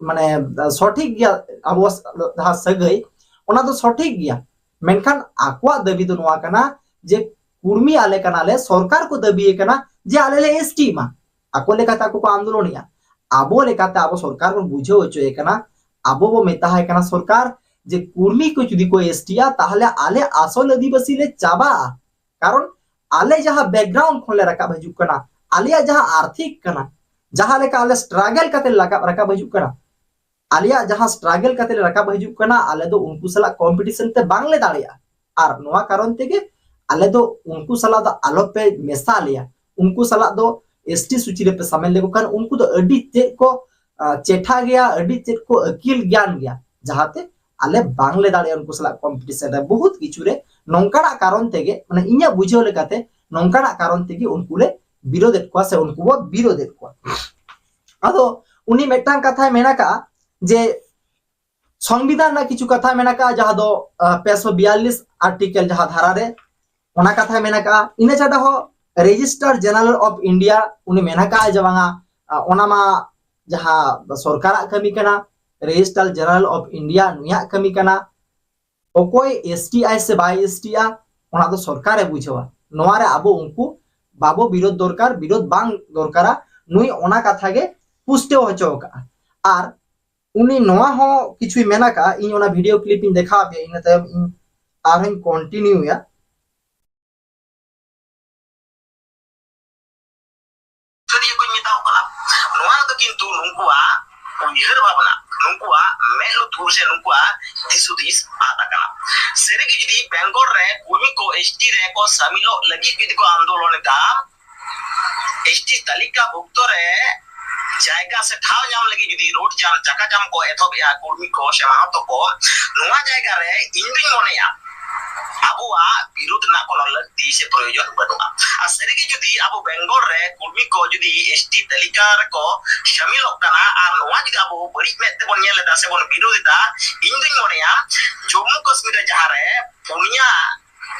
ᱢᱟᱱᱮ, ᱥᱚᱴᱷᱤᱠ ᱜᱮᱭᱟ, ᱟᱵᱚ ᱡᱟᱦᱟᱸ ᱥᱟᱹᱜᱟᱹᱭ, ᱚᱱᱟ ᱫᱚ ᱥᱚᱴᱷᱤᱠ ᱜᱮᱭᱟ᱾ ᱢᱮᱱᱠᱷᱟᱱ ᱟᱠᱚᱣᱟᱜ ᱫᱟᱹᱵᱤ ᱫᱚ ᱱᱚᱣᱟ ᱠᱟᱱᱟ ᱡᱮ ᱠᱩᱲᱢᱤ ᱟᱞᱮ ᱠᱟᱱᱟᱞᱮ, ᱥᱚᱨᱠᱟᱨ ᱠᱚ ᱫᱟᱹᱵᱤᱭᱮ ᱠᱟᱱᱟ ᱡᱮ ᱟᱞᱮ ᱞᱮ ᱮᱥᱴᱤᱜ ᱢᱟ᱾ ᱟᱠᱚ ᱞᱮᱠᱟᱛᱮ ᱟᱠᱚ ᱠᱚ ᱟᱱᱫᱳᱞᱚᱱᱮᱜᱼᱟ᱾ ᱟᱵᱚ ᱞᱮᱠᱟᱛᱮ ᱟᱵᱚ ᱥᱚᱨᱠᱟᱨ ᱵᱚᱱ ᱵᱩᱡᱷᱟᱹᱣ ᱦᱚᱪᱚᱭᱮ ᱠᱟᱱᱟ, ᱟᱵᱚ ᱵᱚ ᱢᱮᱛᱟᱦᱟᱭ ᱠᱟᱱᱟ, ᱥᱚᱨᱠᱟᱨ, ᱡᱮ ᱠᱩᱲᱢᱤ ᱠᱚ ᱡᱩᱫᱤ ᱠᱚ ᱮᱥᱴᱤᱜᱼᱟ, ᱛᱟᱦᱚᱞᱮ ᱟᱞᱮ ᱟᱥᱚᱞ ᱟᱹᱫᱤᱵᱟᱹᱥᱤ ᱞᱮ ᱪᱟᱵᱟᱜᱼᱟ᱾ ᱠᱟᱨᱚᱱ ᱟᱞᱮ ᱡᱟᱦᱟᱸ ᱵᱮᱠᱜᱨᱟᱣᱩᱱᱰ ᱠᱷᱚᱱ ᱞᱮ ᱨᱟᱠᱟᱵ ᱦᱤᱡᱩᱜ ᱠᱟᱱᱟ, ᱟᱞᱮᱭᱟᱜ ᱡᱟᱦᱟᱸ ᱟᱨᱛᱷᱤᱠ ᱠᱟᱱᱟ, ᱡᱟᱦᱟᱸ ᱞᱮᱠᱟ ᱟᱞᱮ ᱥᱴᱨᱟᱜᱮᱞ ᱠᱟᱛᱮ ᱞᱮ ᱨᱟᱠᱟᱵ ᱨᱟᱠᱟᱵ ᱦᱤᱡᱩᱜ ᱠᱟᱱᱟ, ᱟᱞᱮᱭᱟᱜ ᱡᱟᱦᱟᱸ ᱥᱴᱨᱟᱜᱮᱞ ᱠᱟᱛᱮ ᱞᱮ ᱨᱟᱠᱟᱵ ᱦᱤᱡᱩᱜ ᱠᱟᱱᱟ, ᱟᱞᱮ ᱫᱚ ᱩᱱᱠᱩ ᱥᱟᱞᱟᱜ ᱠᱚᱢᱯᱤᱴᱤᱥᱚᱱ ᱛᱮ ᱵᱟᱝ ᱞᱮ ᱫᱟᱲᱮᱭᱟᱜᱼᱟ᱾ ᱟᱨ ᱱᱚᱣᱟ ᱠᱟᱨᱚᱱ ᱛᱮᱜᱮ ᱟᱞᱮ ᱫᱚ ᱩᱱᱠᱩ ᱥᱟᱞᱟᱜ ᱫᱚ ᱟᱞᱚᱯᱮ ᱢᱮᱥᱟ ᱞᱮᱭᱟ, ᱩᱱᱠᱩ ᱥᱟᱞᱟᱜ ᱫᱚ ᱮᱥᱴᱤ ᱥᱩᱪᱤ ᱨᱮᱯᱮ ᱥᱟᱢᱮᱞ ᱞᱮᱠᱚ ᱠᱷᱟᱱ ᱩᱱᱠᱩ ᱫᱚ ᱟᱹᱰᱤ ᱛᱮᱫ ᱠᱚ, ᱟᱸ, ᱪᱮᱴᱷᱟ ᱜᱮᱭᱟ, ᱟᱹᱰᱤ ᱛᱮᱫ ᱠᱚ ᱟᱹᱠᱤᱞ ᱜᱮᱭᱟᱱ ᱜᱮᱭᱟ, ᱡᱟᱦᱟᱸᱛᱮ ᱟᱞᱮ ᱵᱟᱝ ᱞᱮ ᱫᱟᱲᱮᱭᱟᱜᱼᱟ ᱩᱱᱠᱩ ᱥᱟᱞᱟᱜ ᱠᱚᱢᱯᱤᱴᱤᱥᱚᱱ ᱨᱮ᱾ ᱵᱚᱦᱩᱛ ᱠᱤᱪᱷᱩ ᱨᱮ ᱱᱚᱝᱠᱟᱱᱟᱜ ᱠᱟᱨᱚᱱ ᱛᱮᱜᱮ, ᱢᱟᱱᱮ ᱤᱧᱟᱹᱜ ᱵᱩᱡᱷᱟᱹᱣ ᱞᱮᱠᱟᱛᱮ ᱱᱚᱝᱠᱟᱱᱟᱜ ᱠᱟᱨᱚᱱ ᱛᱮᱜᱮ ᱩᱱᱠᱩ ᱞᱮ ᱵᱤᱨᱳᱫᱮᱫ ᱠᱚᱣᱟ ᱥᱮ ᱩᱱᱠᱩ ᱵᱚ ᱵᱤᱨᱳᱫᱮᱫ ᱠᱚᱣᱟ᱾ ᱟᱫᱚ ᱩᱱᱤ ᱢᱤᱫᱴᱟᱝ ᱠᱟᱛᱷᱟᱭ ᱢᱮᱱ ᱟᱠᱟᱫᱼᱟ ᱡᱮ ᱥᱚᱝᱵᱤᱫᱷᱟᱱ ᱨᱮᱱᱟᱜ ᱠᱤᱪᱷᱩ ᱠᱟᱛᱷᱟ ᱢᱮᱱᱟᱜ ᱟᱠᱟᱫᱼᱟ, ᱡᱟᱦᱟᱸ ᱫᱚ, ᱟᱸ, ᱯᱮᱥᱚ ᱵᱤᱭᱟᱞᱞᱤᱥ ᱟᱨᱴᱤᱠᱮᱞ ᱡᱟᱦᱟᱸ ᱫᱷᱟᱨᱟ ᱨᱮ, ᱚᱱᱟ ᱠᱟᱛᱷᱟᱭ ᱢᱮᱱ ᱟᱠᱟᱫᱼᱟ᱾ ᱤᱱᱟᱹ ᱪᱷᱟᱰᱟ ᱦᱚᱸ ᱨᱮᱡᱤᱥᱴᱟᱨ ᱡᱮᱱᱟᱨᱟᱞ ᱚᱯᱷ ᱤᱱᱰᱤᱭᱟ ᱩᱱᱤ ᱢᱮᱱ ᱟᱠᱟᱫᱼᱟᱭ ᱡᱮ ᱵᱟᱝᱟ, ᱟᱸ, ᱚᱱᱟ ᱢᱟ ᱡᱟᱦᱟᱸ ᱥᱚᱨᱠᱟᱨᱟᱜ ᱠᱟᱹᱢᱤ ᱠᱟᱱᱟ, ᱨᱮᱡᱤᱥᱴᱟᱨ ᱡᱮᱱᱟᱨᱟᱞ ᱚᱯᱷ ᱤᱱᱰᱤᱭᱟ ᱱᱩᱭᱟᱜ ᱠᱟᱹᱢᱤ ᱠᱟᱱᱟ᱾ ᱚᱠᱚᱭ ᱮᱥᱴᱤ ᱟᱭ ᱥᱮ ᱵᱟᱭ ᱮᱥᱴᱤᱜᱼᱟ, ᱚᱱᱟ ᱫᱚ ᱥᱚᱨᱠᱟᱨᱮ ᱵᱩᱡᱷᱟᱹᱣᱟ᱾ ᱱᱚᱣᱟ ᱨᱮ ᱟᱵᱚ ᱩᱱᱠᱩ ᱵᱟᱵᱚ ᱵᱤᱨᱳᱫ ᱫᱚᱨᱠᱟᱨ, ᱵᱤᱨᱳᱫ ᱵᱟᱝ ᱫᱚᱨᱠᱟᱨᱟ᱾ ᱱᱩᱭ ᱚᱱᱟ ᱠᱟᱛᱷᱟ ᱜᱮ ᱯᱩᱥᱴᱟᱹᱣ ᱦᱚᱪᱚ ᱟᱠᱟᱫᱼᱟ᱾ ᱟᱨ ᱩᱱᱤ ᱱᱚᱣᱟ ᱦᱚᱸ ᱠᱤᱪᱷᱩᱭ ᱢᱮᱱ ᱟᱠᱟᱫᱼᱟ, ᱤᱧ ᱚᱱᱟ ᱵᱷᱤᱰᱤᱭᱳ ᱠᱞᱤᱯ ᱤᱧ ᱫᱮᱠᱷᱟᱣ ᱟᱯᱮᱭᱟ, ᱤᱱᱟᱹ ᱛᱟᱭᱚᱢ ᱤᱧ ᱟᱨᱦᱚᱸᱧ ᱠᱚᱱᱴᱤᱱᱤᱭᱩᱭᱟ᱾ ᱥᱩᱥᱟᱹᱨᱤᱭᱟᱹ ᱠᱚᱧ ᱢᱮᱛᱟ ᱠᱚ ᱠᱟᱱᱟ᱾ ᱱᱚᱣᱟ ᱫᱚ ᱠᱤᱱᱛᱩ ᱱᱩᱠᱩᱣᱟᱜ ᱩᱭᱦᱟᱹᱨ ᱵᱷᱟᱵᱽᱱᱟ, ᱱᱩᱠᱩᱣᱟᱜ ᱢᱮᱫ ᱞᱩᱛᱩᱨ ᱥᱮ ᱱᱩᱠᱩᱣᱟᱜ ᱫᱤᱥ ᱦᱩᱫᱤᱥ ᱟᱫ ᱟᱠᱟᱱᱟ᱾ ᱥᱟᱹᱨᱤᱜᱮ ᱡᱩᱫᱤ ᱵᱮᱝᱜᱚᱞ ᱨᱮ ᱠᱩᱲᱢᱤ ᱠᱚ ᱮᱥᱴᱤ ᱨᱮ ᱠᱚ ᱥᱟᱢᱤᱞᱚᱜ ᱞᱟᱹᱜᱤᱫ ᱡᱩᱫᱤ ᱠᱚ ᱟᱱᱫᱳᱞᱚᱱ ᱮᱫᱟ, ᱮᱥᱴᱤ ᱛᱟᱹᱞᱤᱠᱟ ᱵᱷᱩᱠᱛᱚ ᱨᱮ ᱡᱟᱭᱜᱟ ᱥᱮ ᱴᱷᱟᱶ ᱧᱟᱢ ᱞᱟᱹᱜᱤᱫ ᱡᱩᱫᱤ ᱨᱳᱰ ᱡᱟᱢ, ᱪᱟᱠᱟ ᱡᱟᱢ ᱠᱚ ᱮᱛᱚᱦᱚᱵᱮᱜᱼᱟ ᱠᱩᱲᱢᱤ ᱠᱚ ᱥᱮ ᱢᱟᱦᱟᱛᱚ ᱠᱚ, ᱱᱚᱣᱟ ᱡᱟᱭᱜᱟ ᱨᱮ ᱤᱧ ᱫᱩᱧ ᱢᱚᱱᱮᱭᱟ ᱟᱵᱚᱣᱟᱜ ᱵᱤᱨᱩᱫᱷ ᱨᱮᱱᱟᱜ ᱠᱳᱱᱳ ᱞᱟᱹᱠᱛᱤ ᱥᱮ ᱯᱨᱚᱭᱳᱡᱚᱱ ᱵᱟᱹᱱᱩᱜᱼᱟ᱾ ᱟᱨ ᱥᱟᱹᱨᱤᱜᱮ ᱡᱩᱫᱤ ᱟᱵᱚ ᱵᱮᱝᱜᱚᱞ ᱨᱮ ᱠᱩᱲᱢᱤ ᱠᱚ ᱡᱩᱫᱤ ᱮᱥᱴᱤ ᱛᱟᱹᱞᱤᱠᱟ ᱨᱮᱠᱚ ᱥᱟᱢᱤᱞᱚᱜ ᱠᱟᱱᱟ ᱟᱨ ᱱᱚᱣᱟ ᱡᱩᱫᱤ ᱟᱵᱚ ᱵᱟᱹᱲᱤᱡ ᱢᱮᱫ ᱛᱮᱵᱚᱱ ᱧᱮᱞ ᱮᱫᱟ ᱥᱮᱵᱚᱱ ᱵᱤᱨᱳᱫᱷ ᱮᱫᱟ, ᱤᱧ ᱫᱩᱧ ᱢᱚᱱᱮᱭᱟ ᱡᱚᱢᱢᱩ ᱠᱟᱥᱢᱤᱨ ᱨᱮ ᱡᱟᱦᱟᱸ ᱨᱮ ᱯᱩᱱᱭᱟ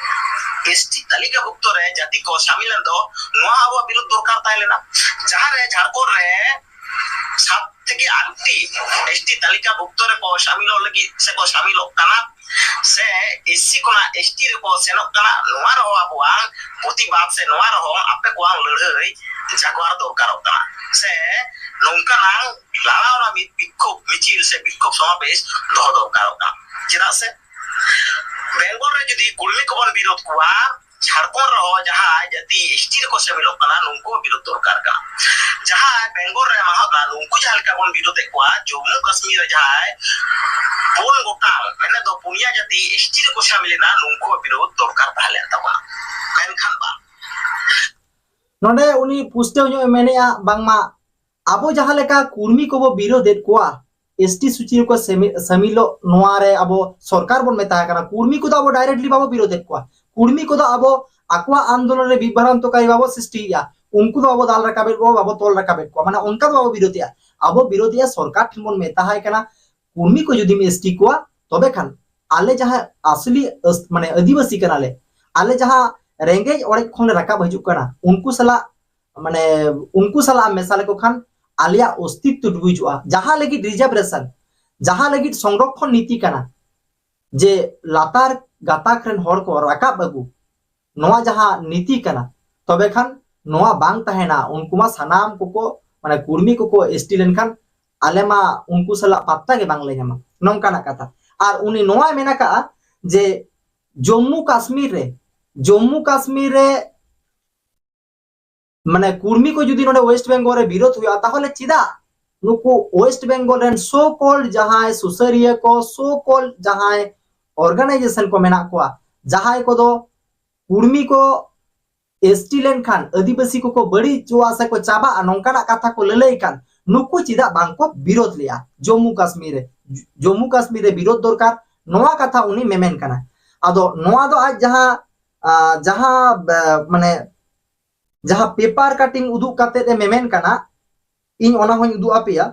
ᱮᱥᱴᱤ ᱛᱟᱹᱞᱤᱠᱟᱵᱷᱩᱠᱛᱚ ᱨᱮ ᱡᱟᱹᱛᱤ ᱠᱚ ᱥᱟᱢᱤᱞ ᱮᱱ ᱫᱚ, ᱱᱚᱣᱟ ᱟᱵᱚᱣᱟᱜ ᱵᱤᱨᱳᱫᱷ ᱫᱚᱨᱠᱟᱨ ᱛᱟᱦᱮᱸ ᱞᱮᱱᱟ᱾ ᱡᱟᱦᱟᱸ ᱨᱮ ᱡᱷᱟᱲᱠᱷᱚᱸᱰ ᱨᱮ ᱥᱟᱛ ᱛᱷᱮᱠᱮ ᱟᱴᱴᱤ ᱮᱥᱴᱤ ᱛᱟᱹᱞᱤᱠᱟᱵᱷᱩᱠᱛᱚ ᱨᱮᱠᱚ ᱥᱟᱢᱤᱞᱚᱜ ᱞᱟᱹᱜᱤᱫ ᱥᱮᱠᱚ ᱥᱟᱢᱤᱞᱚᱜ ᱠᱟᱱᱟ, ᱥᱮ ᱮᱥᱥᱤ ᱠᱷᱚᱱᱟᱜ ᱮᱥᱴᱤ ᱨᱮᱠᱚ ᱥᱮᱱᱚᱜ ᱠᱟᱱᱟ, ᱱᱚᱣᱟ ᱨᱮᱦᱚᱸ ᱟᱵᱚᱣᱟᱜ ᱯᱨᱚᱛᱤᱵᱟᱫ ᱥᱮ ᱱᱚᱣᱟ ᱨᱮᱦᱚᱸ ᱟᱯᱮ ᱠᱚᱣᱟᱜ ᱞᱟᱹᱲᱦᱟᱹᱭ ᱡᱟᱜᱣᱟᱨ ᱫᱚᱨᱠᱟᱨᱚᱜ ᱠᱟᱱᱟ, ᱥᱮ ᱱᱚᱝᱠᱟᱱᱟᱜ ᱞᱟᱲᱟᱣᱱᱟ ᱢᱤᱫ ᱵᱤᱠᱠᱷᱳᱵ ᱢᱤᱪᱷᱤᱞ ᱥᱮ ᱵᱤᱠᱠᱷᱳᱵ ᱥᱚᱢᱟᱵᱮᱥ ᱫᱚᱦᱚ ᱫᱚᱨᱠᱟᱨᱚᱜ ᱠᱟᱱᱟ᱾ ᱪᱮᱫᱟᱜ ᱥᱮ ᱵᱮᱝᱜᱚᱞ ᱨᱮ ᱡᱩᱫᱤ ᱠᱩᱲᱢᱤ ᱠᱚᱵᱚᱱ ᱵᱤᱨᱳᱫ ᱠᱚᱣᱟ, ᱡᱷᱟᱲᱠᱷᱚᱸᱰ ᱨᱮᱦᱚᱸ ᱡᱟᱦᱟᱸᱭ ᱡᱟᱹᱛᱤ ᱮᱥᱴᱤ ᱨᱮᱠᱚ ᱥᱟᱹᱢᱤᱞᱚᱜ ᱠᱟᱱᱟ, ᱱᱩᱠᱩ ᱦᱚᱸ ᱵᱤᱨᱳᱫ ᱫᱚᱨᱠᱟᱨ ᱠᱟᱱᱟ᱾ ᱡᱟᱦᱟᱸᱭ ᱵᱮᱝᱜᱚᱞ ᱨᱮ ᱢᱟᱦᱟ ᱠᱟᱱᱟ, ᱱᱩᱠᱩ ᱡᱟᱦᱟᱸ ᱞᱮᱠᱟ ᱵᱚᱱ ᱵᱤᱨᱳᱫᱮᱫ ᱠᱚᱣᱟ, ᱡᱚᱢᱢᱩ ᱠᱟᱥᱢᱤᱨ ᱨᱮ ᱡᱟᱦᱟᱸᱭ ᱯᱩᱱ ᱜᱚᱴᱟᱝ, ᱢᱮᱱᱮᱫ ᱫᱚ ᱯᱩᱱᱭᱟ ᱡᱟᱹᱛᱤ ᱮᱥᱴᱤ ᱨᱮᱠᱚ ᱥᱟᱹᱢᱤᱞ ᱮᱱᱟ, ᱱᱩᱠᱩ ᱦᱚᱸ ᱵᱤᱨᱳᱫ ᱫᱚᱨᱠᱟᱨ ᱛᱟᱦᱮᱸ ᱞᱮᱱ ᱛᱟᱵᱚᱱᱟ᱾ ᱢᱮᱱᱠᱷᱟᱱ ᱵᱟᱝ᱾ ᱱᱚᱰᱮ ᱩᱱᱤ ᱯᱩᱥᱴᱟᱹᱣ ᱧᱚᱜ ᱮ ᱢᱮᱱᱮᱫᱼᱟ, ᱵᱟᱝᱢᱟ ᱟᱵᱚ ᱡᱟᱦᱟᱸ ᱞᱮᱠᱟ ᱠᱩᱲᱢᱤ ᱠᱚᱵᱚ ᱵᱤᱨᱳᱫᱮᱫ ᱠᱚᱣᱟ, ᱮᱥᱴᱤ ᱥᱩᱪᱤ ᱨᱮᱠᱚ ᱥᱮᱢᱤ-, ᱥᱟᱹᱢᱤᱞᱚᱜ, ᱱᱚᱣᱟ ᱨᱮ ᱟᱵᱚ ᱥᱚᱨᱠᱟᱨ ᱵᱚᱱ ᱢᱮᱛᱟ ᱠᱟᱱᱟ᱾ ᱠᱩᱲᱢᱤ ᱠᱚᱫᱚ ᱟᱵᱚ directly ᱵᱟᱵᱚ ᱵᱤᱨᱳᱫᱮᱫ ᱠᱚᱣᱟ᱾ ᱠᱩᱲᱢᱤ ᱠᱚᱫᱚ ᱟᱵᱚ ᱟᱠᱚᱣᱟᱜ ᱟᱱᱫᱳᱞᱚᱱ ᱨᱮ ᱵᱤᱵᱷᱨᱟᱱᱛᱚᱠᱟᱨᱤ ᱵᱟᱵᱚ ᱥᱨᱤᱥᱴᱤᱭᱮᱫᱼᱟ, ᱩᱱᱠᱩ ᱫᱚ ᱵᱟᱵᱚ ᱫᱟᱞ ᱨᱟᱠᱟᱵᱮᱫ ᱠᱚᱣᱟ, ᱵᱟᱵᱚ ᱛᱚᱞ ᱨᱟᱠᱟᱵᱮᱫ ᱠᱚᱣᱟ, ᱢᱟᱱᱮ ᱚᱱᱠᱟ ᱫᱚ ᱵᱟᱵᱚ ᱵᱤᱨᱳᱫᱮᱫᱼᱟ᱾ ᱟᱵᱚ ᱵᱤᱨᱳᱫᱮᱫᱼᱟ ᱥᱚᱨᱠᱟᱨ ᱴᱷᱮᱱ ᱵᱚᱱ ᱢᱮᱛᱟᱦᱟᱭ ᱠᱟᱱᱟ, ᱠᱩᱲᱢᱤ ᱠᱚ ᱡᱩᱫᱤᱢ ᱮᱥᱴᱤ ᱠᱚᱣᱟ, ᱛᱚᱵᱮ ᱠᱷᱟᱱ ᱟᱞᱮ ᱡᱟᱦᱟᱸ ᱟᱥᱞᱤ ᱟᱹᱥ-, ᱢᱟᱱᱮ ᱟᱹᱫᱤᱵᱟᱹᱥᱤ ᱠᱟᱱᱟᱞᱮ, ᱟᱞᱮ ᱡᱟᱦᱟᱸ ᱨᱮᱸᱜᱮᱡ ᱚᱨᱮᱡ ᱠᱷᱚᱱ ᱞᱮ ᱨᱟᱠᱟᱵ ᱦᱤᱡᱩᱜ ᱠᱟᱱᱟ, ᱩᱱᱠᱩ ᱥᱟᱞᱟᱜ, ᱢᱟᱱᱮ ᱩᱱᱠᱩ ᱥᱟᱞᱟᱜ ᱮᱢ ᱢᱮᱥᱟ ᱞᱮᱠᱚ ᱠᱷᱟᱱ ᱟᱞᱮᱭᱟᱜ ᱚᱥᱛᱤᱛᱛᱚ ᱰᱩᱵᱩᱡᱚᱜᱼᱟ᱾ ᱡᱟᱦᱟᱸ ᱞᱟᱹᱜᱤᱫ reservation, ᱡᱟᱦᱟᱸ ᱞᱟᱹᱜᱤᱫ ᱥᱚᱝᱨᱚᱠᱠᱷᱚᱱ ᱱᱤᱛᱤ ᱠᱟᱱᱟ, ᱡᱮ ᱞᱟᱛᱟᱨ ᱜᱟᱛᱟᱠ ᱨᱮᱱ ᱦᱚᱲ ᱠᱚ ᱨᱟᱠᱟᱵ ᱟᱹᱜᱩ, ᱱᱚᱣᱟ ᱡᱟᱦᱟᱸ ᱱᱤᱛᱤ ᱠᱟᱱᱟ, ᱛᱚᱵᱮ ᱠᱷᱟᱱ ᱱᱚᱣᱟ ᱵᱟᱝ ᱛᱟᱦᱮᱱᱟ, ᱩᱱᱠᱩ ᱢᱟ ᱥᱟᱱᱟᱢ ᱠᱚᱠᱚ, ᱢᱟᱱᱮ ᱠᱩᱲᱢᱤ ᱠᱚᱠᱚ ᱮᱥᱴᱤ ᱞᱮᱱᱠᱷᱟᱱ ᱟᱞᱮ ᱢᱟ ᱩᱱᱠᱩ ᱥᱟᱞᱟᱜ ᱯᱟᱛᱛᱟ ᱜᱮ ᱵᱟᱝᱞᱮ ᱧᱟᱢᱟ, ᱱᱚᱝᱠᱟᱱᱟᱜ ᱠᱟᱛᱷᱟ᱾ ᱟᱨ ᱩᱱᱤ ᱱᱚᱣᱟᱭ ᱢᱮᱱ ᱟᱠᱟᱫᱼᱟ ᱡᱮ ᱡᱚᱢᱢᱩ ᱠᱟᱥᱢᱤᱨ ᱨᱮ, ᱡᱚᱢᱢᱩ ᱠᱟᱥᱢᱤᱨ ᱨᱮ ᱢᱟᱱᱮ ᱠᱩᱲᱢᱤ ᱠᱚ ᱡᱩᱫᱤ ᱱᱚᱰᱮ ᱳᱭᱮᱥᱴ ᱵᱮᱝᱜᱚᱞ ᱨᱮ ᱵᱤᱨᱳᱫ ᱦᱩᱭᱩᱜᱼᱟ, ᱛᱟᱦᱚᱞᱮ ᱪᱮᱫᱟᱜ ᱱᱩᱠᱩ ᱳᱭᱮᱥᱴ ᱵᱮᱝᱜᱚᱞ ᱨᱮᱱ so called ᱡᱟᱦᱟᱸᱭ ᱥᱩᱥᱟᱹᱨᱤᱭᱟᱹ ᱠᱚ, so called ᱡᱟᱦᱟᱸᱭ organization ᱠᱚ ᱢᱮᱱᱟᱜ ᱠᱚᱣᱟ, ᱡᱟᱦᱟᱸᱭ ᱠᱚᱫᱚ ᱠᱩᱲᱢᱤ ᱠᱚ ᱮᱥᱴᱤ ᱞᱮᱱᱠᱷᱟᱱ ᱟᱹᱫᱤᱵᱟᱹᱥᱤ ᱠᱚᱠᱚ ᱵᱟᱹᱲᱤᱡᱚᱜᱼᱟ ᱥᱮ ᱠᱚ ᱪᱟᱵᱟᱜᱼᱟ, ᱱᱚᱝᱠᱟᱱᱟᱜ ᱠᱟᱛᱷᱟ ᱠᱚ ᱞᱟᱹᱞᱟᱹᱭ ᱠᱷᱟᱱ, ᱱᱩᱠᱩ ᱪᱮᱫᱟᱜ ᱵᱟᱝ ᱠᱚ ᱵᱤᱨᱳᱫ ᱞᱮᱜᱼᱟ ᱡᱚᱢᱢᱩ ᱠᱟᱥᱢᱤᱨ ᱨᱮ? ᱡᱚᱢᱢᱩ ᱠᱟᱥᱢᱤᱨ ᱨᱮ ᱵᱤᱨᱳᱫ ᱫᱚᱨᱠᱟᱨ, ᱱᱚᱣᱟ ᱠᱟᱛᱷᱟ ᱩᱱᱤ ᱢᱮᱢᱮᱱ ᱠᱟᱱᱟ᱾ ᱟᱫᱚ ᱱᱚᱣᱟ ᱫᱚ ᱟᱡ ᱡᱟᱦᱟᱸ, ᱟ, ᱡᱟᱦᱟᱸ, ᱵᱟ-, ᱢᱟᱱᱮ ᱡᱟᱦᱟᱸ paper cutting ᱩᱫᱩᱜ ᱠᱟᱛᱮ ᱮ ᱢᱮᱢᱮᱱ ᱠᱟᱱᱟ, ᱤᱧ ᱚᱱᱟ ᱦᱚᱸᱧ ᱩᱫᱩᱜ ᱟᱯᱮᱭᱟ᱾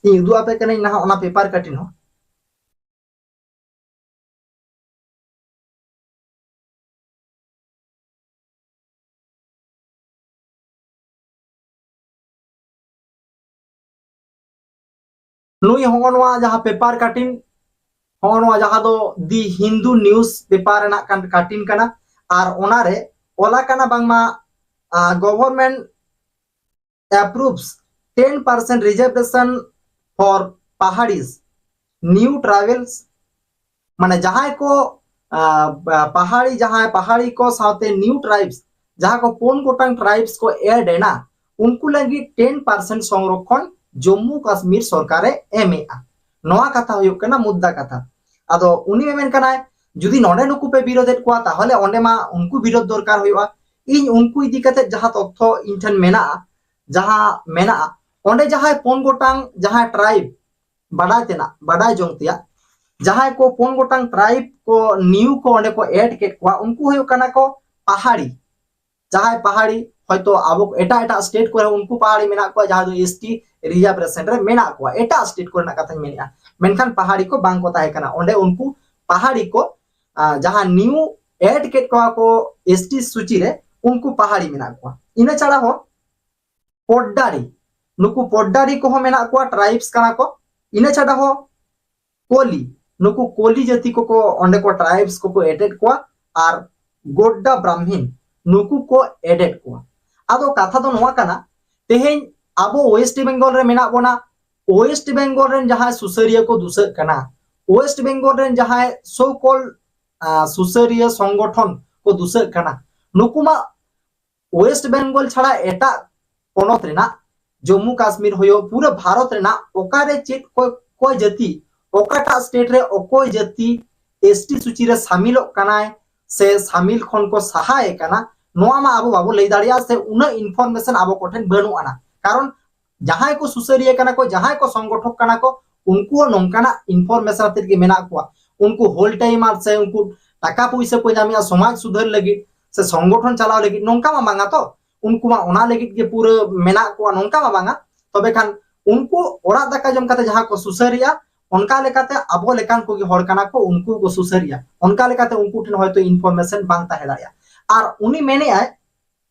ᱤᱧ ᱩᱫᱩᱜ ᱟᱯᱮ ᱠᱟᱹᱱᱟᱹᱧ ᱱᱟᱦᱟᱜ ᱚᱱᱟ paper cutting ᱦᱚᱸ᱾ ᱱᱩᱭ ᱦᱚᱸᱜᱼᱚ ᱱᱚᱣᱟ ᱡᱟᱦᱟᱸ paper cutting, ᱦᱚᱸᱜᱼᱚ ᱱᱚᱣᱟ ᱡᱟᱦᱟᱸ ᱫᱚ The Hindu News Paper ᱨᱮᱱᱟᱜ ᱠᱟᱱ ᱠᱟᱴᱤᱱ ᱠᱟᱱᱟ, ᱟᱨ ᱚᱱᱟᱨᱮ ᱚᱞ ᱟᱠᱟᱱᱟ ᱵᱟᱝᱢᱟ, ᱟᱸ, government approves ten percent reservation for Paharis, new tribals, ᱢᱟᱱᱮ ᱡᱟᱦᱟᱸᱭ ᱠᱚ, ᱟᱸ, ᱯᱟᱦᱟᱲᱤ, ᱡᱟᱦᱟᱸᱭ ᱯᱟᱦᱟᱲᱤ ᱠᱚ ᱥᱟᱶᱛᱮ new tribes, ᱡᱟᱦᱟᱸ ᱠᱚ ᱯᱩᱱ ᱜᱚᱴᱟᱝ tribes ᱠᱚ add ᱮᱱᱟ, ᱩᱱᱠᱩ ᱞᱟᱹᱜᱤᱫ ten percent ᱥᱚᱝᱨᱚᱠᱷᱚᱱ ᱡᱚᱢᱢᱩ ᱠᱟᱥᱢᱤᱨ ᱥᱚᱨᱠᱟᱨᱮ ᱮᱢᱮᱜᱼᱟ᱾ ᱱᱚᱣᱟ ᱠᱟᱛᱷᱟ ᱦᱩᱭᱩᱜ ᱠᱟᱱᱟ ᱢᱩᱫᱽᱫᱟ ᱠᱟᱛᱷᱟ᱾ ᱟᱫᱚ ᱩᱱᱤ ᱢᱮᱢᱮᱱ ᱠᱟᱱᱟᱭ, ᱡᱩᱫᱤ ᱱᱚᱰᱮ ᱱᱩᱠᱩ ᱯᱮ ᱵᱤᱨᱳᱫᱮᱫ ᱠᱚᱣᱟ, ᱛᱟᱦᱚᱞᱮ ᱚᱸᱰᱮ ᱢᱟ ᱩᱱᱠᱩ ᱵᱤᱨᱳᱫ ᱫᱚᱨᱠᱟᱨ ᱦᱩᱭᱩᱜᱼᱟ᱾ ᱤᱧ ᱩᱱᱠᱩ ᱤᱫᱤ ᱠᱟᱛᱮ ᱡᱟᱦᱟᱸ ᱛᱚᱛᱛᱷᱚ ᱤᱧ ᱴᱷᱮᱱ ᱢᱮᱱᱟᱜᱼᱟ, ᱡᱟᱦᱟᱸ ᱢᱮᱱᱟᱜᱼᱟ, ᱚᱸᱰᱮ ᱡᱟᱦᱟᱸᱭ ᱯᱩᱱ ᱜᱚᱴᱟᱝ ᱡᱟᱦᱟᱸᱭ tribe ᱵᱟᱰᱟᱭ ᱛᱮᱱᱟᱜ, ᱵᱟᱰᱟᱭ ᱡᱚᱝ ᱛᱮᱭᱟᱜ, ᱡᱟᱦᱟᱸᱭ ᱠᱚ ᱯᱩᱱ ᱜᱚᱴᱟᱝ tribe ᱠᱚ new ᱠᱚ ᱚᱸᱰᱮ ᱠᱚ add ᱠᱮᱫ ᱠᱚᱣᱟ, ᱩᱱᱠᱩ ᱦᱩᱭᱩᱜ ᱠᱟᱱᱟ ᱠᱚ ᱯᱟᱦᱟᱲᱤ᱾ ᱡᱟᱦᱟᱸᱭ ᱯᱟᱦᱟᱲᱤ, ᱦᱚᱭᱛᱳ ᱟᱵᱚ ᱮᱴᱟᱜ ᱮᱴᱟᱜ state ᱠᱚᱨᱮ ᱩᱱᱠᱩ ᱯᱟᱦᱟᱲᱤ ᱢᱮᱱᱟᱜ ᱠᱚᱣᱟ, ᱡᱟᱦᱟᱸ ᱫᱚ S T reservation ᱨᱮ ᱢᱮᱱᱟᱜ ᱠᱚᱣᱟ, ᱮᱴᱟᱜ state ᱠᱚᱨᱮᱱᱟᱜ ᱠᱟᱛᱷᱟᱧ ᱢᱮᱱᱮᱫᱼᱟ, ᱢᱮᱱᱠᱷᱟᱱ ᱯᱟᱦᱟᱲᱤ ᱠᱚ ᱵᱟᱝ ᱠᱚ ᱛᱟᱦᱮᱸ ᱠᱟᱱᱟ ᱚᱸᱰᱮ᱾ ᱩᱱᱠᱩ ᱯᱟᱦᱟᱲᱤ ᱠᱚ, ᱟᱸ, ᱡᱟᱦᱟᱸ new add ᱠᱮᱫ ᱠᱚᱣᱟ ᱠᱚ S T ᱥᱩᱪᱤ ᱨᱮ, ᱩᱱᱠᱩ ᱯᱟᱦᱟᱲᱤ ᱢᱮᱱᱟᱜ ᱠᱚᱣᱟ᱾ ᱤᱱᱟᱹ ᱪᱷᱟᱲᱟ ᱦᱚᱸ ᱯᱚᱰᱰᱟᱨᱤ, ᱱᱩᱠᱩ ᱯᱚᱰᱰᱟᱨᱤ ᱠᱚᱦᱚᱸ ᱢᱮᱱᱟᱜ ᱠᱚᱣᱟ, tribes ᱠᱟᱱᱟ ᱠᱚ᱾ ᱤᱱᱟᱹ ᱪᱷᱟᱰᱟ ᱦᱚᱸ ᱠᱚᱞᱤ, ᱱᱩᱠᱩ ᱠᱚᱞᱤ ᱡᱟᱹᱛᱤ ᱠᱚᱠᱚ ᱚᱸᱰᱮ ᱠᱚ tribes ᱠᱚᱠᱚ added ᱠᱚᱣᱟ, ᱟᱨ ᱜᱳᱰᱰᱟ ᱵᱨᱟᱦᱢᱤᱱ, ᱱᱩᱠᱩ ᱠᱚ added ᱠᱚᱣᱟ᱾ ᱟᱫᱚ ᱠᱟᱛᱷᱟ ᱫᱚ ᱱᱚᱣᱟ ᱠᱟᱱᱟ, ᱛᱮᱦᱮᱧ ᱟᱵᱚ West Bengal ᱨᱮ ᱢᱮᱱᱟᱜ ᱵᱚᱱᱟ, West Bengal ᱨᱮᱱ ᱡᱟᱦᱟᱸᱭ ᱥᱩᱥᱟᱹᱨᱤᱭᱟᱹ ᱠᱚ ᱫᱩᱥᱟᱹᱜ ᱠᱟᱱᱟ, West Bengal ᱨᱮᱱ ᱡᱟᱦᱟᱸᱭ so called, ᱟᱸ, ᱥᱩᱥᱟᱹᱨᱤᱭᱟᱹ ᱥᱚᱝᱜᱚᱴᱷᱚᱱ ᱠᱚ ᱫᱩᱥᱟᱹᱜ ᱠᱟᱱᱟ, ᱱᱩᱠᱩ ᱢᱟ West Bengal ᱪᱷᱟᱲᱟ ᱮᱴᱟᱜ ᱯᱚᱱᱚᱛ ᱨᱮᱱᱟᱜ, ᱡᱚᱢᱢᱩ ᱠᱟᱥᱢᱤᱨ ᱦᱩᱭᱩᱜ, ᱯᱩᱨᱟᱹ ᱵᱷᱟᱨᱚᱛ ᱨᱮᱱᱟᱜ ᱚᱠᱟᱨᱮ ᱪᱮᱫ ᱠᱚ, ᱚᱠᱚᱭ ᱡᱟᱹᱛᱤ, ᱚᱠᱟᱴᱟᱜ state ᱨᱮ ᱚᱠᱚᱭ ᱡᱟᱹᱛᱤ S T ᱥᱩᱪᱤ ᱨᱮ ᱥᱟᱢᱤᱞᱚᱜ ᱠᱟᱱᱟᱭ ᱥᱮ ᱥᱟᱢᱤᱞ ᱠᱷᱚᱱ ᱠᱚ ᱥᱟᱦᱟᱭᱮ ᱠᱟᱱᱟ, ᱱᱚᱣᱟ ᱢᱟ ᱟᱵᱚ ᱵᱟᱵᱚ ᱞᱟᱹᱭ ᱫᱟᱲᱮᱭᱟᱜᱼᱟ, ᱥᱮ ᱩᱱᱟᱹᱜ information ᱟᱵᱚ ᱠᱚᱴᱷᱮᱱ ᱵᱟᱹᱱᱩᱜ ᱟᱱᱟ᱾ ᱠᱟᱨᱚᱱ ᱡᱟᱦᱟᱸᱭ ᱠᱚ ᱥᱩᱥᱟᱹᱨᱤᱭᱟᱹ ᱠᱟᱱᱟ ᱠᱚ, ᱡᱟᱦᱟᱸᱭ ᱠᱚ ᱥᱚᱝᱜᱚᱴᱷᱚᱠ ᱠᱟᱱᱟ ᱠᱚ, ᱩᱱᱠᱩ ᱦᱚᱸ ᱱᱚᱝᱠᱟᱱᱟᱜ information ᱟᱛᱮᱫ ᱜᱮ ᱢᱮᱱᱟᱜ ᱠᱚᱣᱟ᱾ ᱩᱱᱠᱩ whole time ᱟᱨ ᱥᱮ ᱩᱱᱠᱩ ᱴᱟᱠᱟ ᱯᱩᱭᱥᱟᱹ ᱠᱚ ᱧᱟᱢᱮᱜᱼᱟ ᱥᱚᱢᱟᱡᱽ ᱥᱩᱫᱷᱟᱹᱨ ᱞᱟᱹᱜᱤᱫ ᱥᱮ ᱥᱚᱝᱜᱚᱴᱷᱚᱱ ᱪᱟᱞᱟᱣ ᱞᱟᱹᱜᱤᱫ, ᱱᱚᱝᱠᱟ ᱢᱟ ᱵᱟᱝᱟ ᱛᱚ᱾ ᱩᱱᱠᱩ ᱢᱟ ᱚᱱᱟ ᱞᱟᱹᱜᱤᱫ ᱜᱮ ᱯᱩᱨᱟᱹ ᱢᱮᱱᱟᱜ ᱠᱚᱣᱟ, ᱱᱚᱝᱠᱟ ᱢᱟ ᱵᱟᱝᱟ᱾ ᱛᱚᱵᱮ ᱠᱷᱟᱱ ᱩᱱᱠᱩ ᱚᱲᱟᱜ ᱫᱟᱠᱟ ᱡᱚᱢ ᱠᱟᱛᱮ ᱡᱟᱦᱟᱸ ᱠᱚ ᱥᱩᱥᱟᱹᱨᱤᱜᱼᱟ, ᱚᱱᱠᱟ ᱞᱮᱠᱟᱛᱮ ᱟᱵᱚ ᱞᱮᱠᱟᱱ ᱠᱚᱜᱮ ᱦᱚᱲ ᱠᱟᱱᱟ ᱠᱚ, ᱩᱱᱠᱩ ᱠᱚ ᱥᱩᱥᱟᱹᱨᱤᱜᱼᱟ᱾ ᱚᱱᱠᱟ ᱞᱮᱠᱟᱛᱮ ᱩᱱᱠᱩ ᱴᱷᱮᱱ ᱦᱚᱭᱛᱳ information ᱵᱟᱝ ᱛᱟᱦᱮᱸ ᱫᱟᱲᱮᱭᱟᱜᱼᱟ᱾ ᱟᱨ ᱩᱱᱤ ᱢᱮᱱᱮᱜᱼᱟᱭ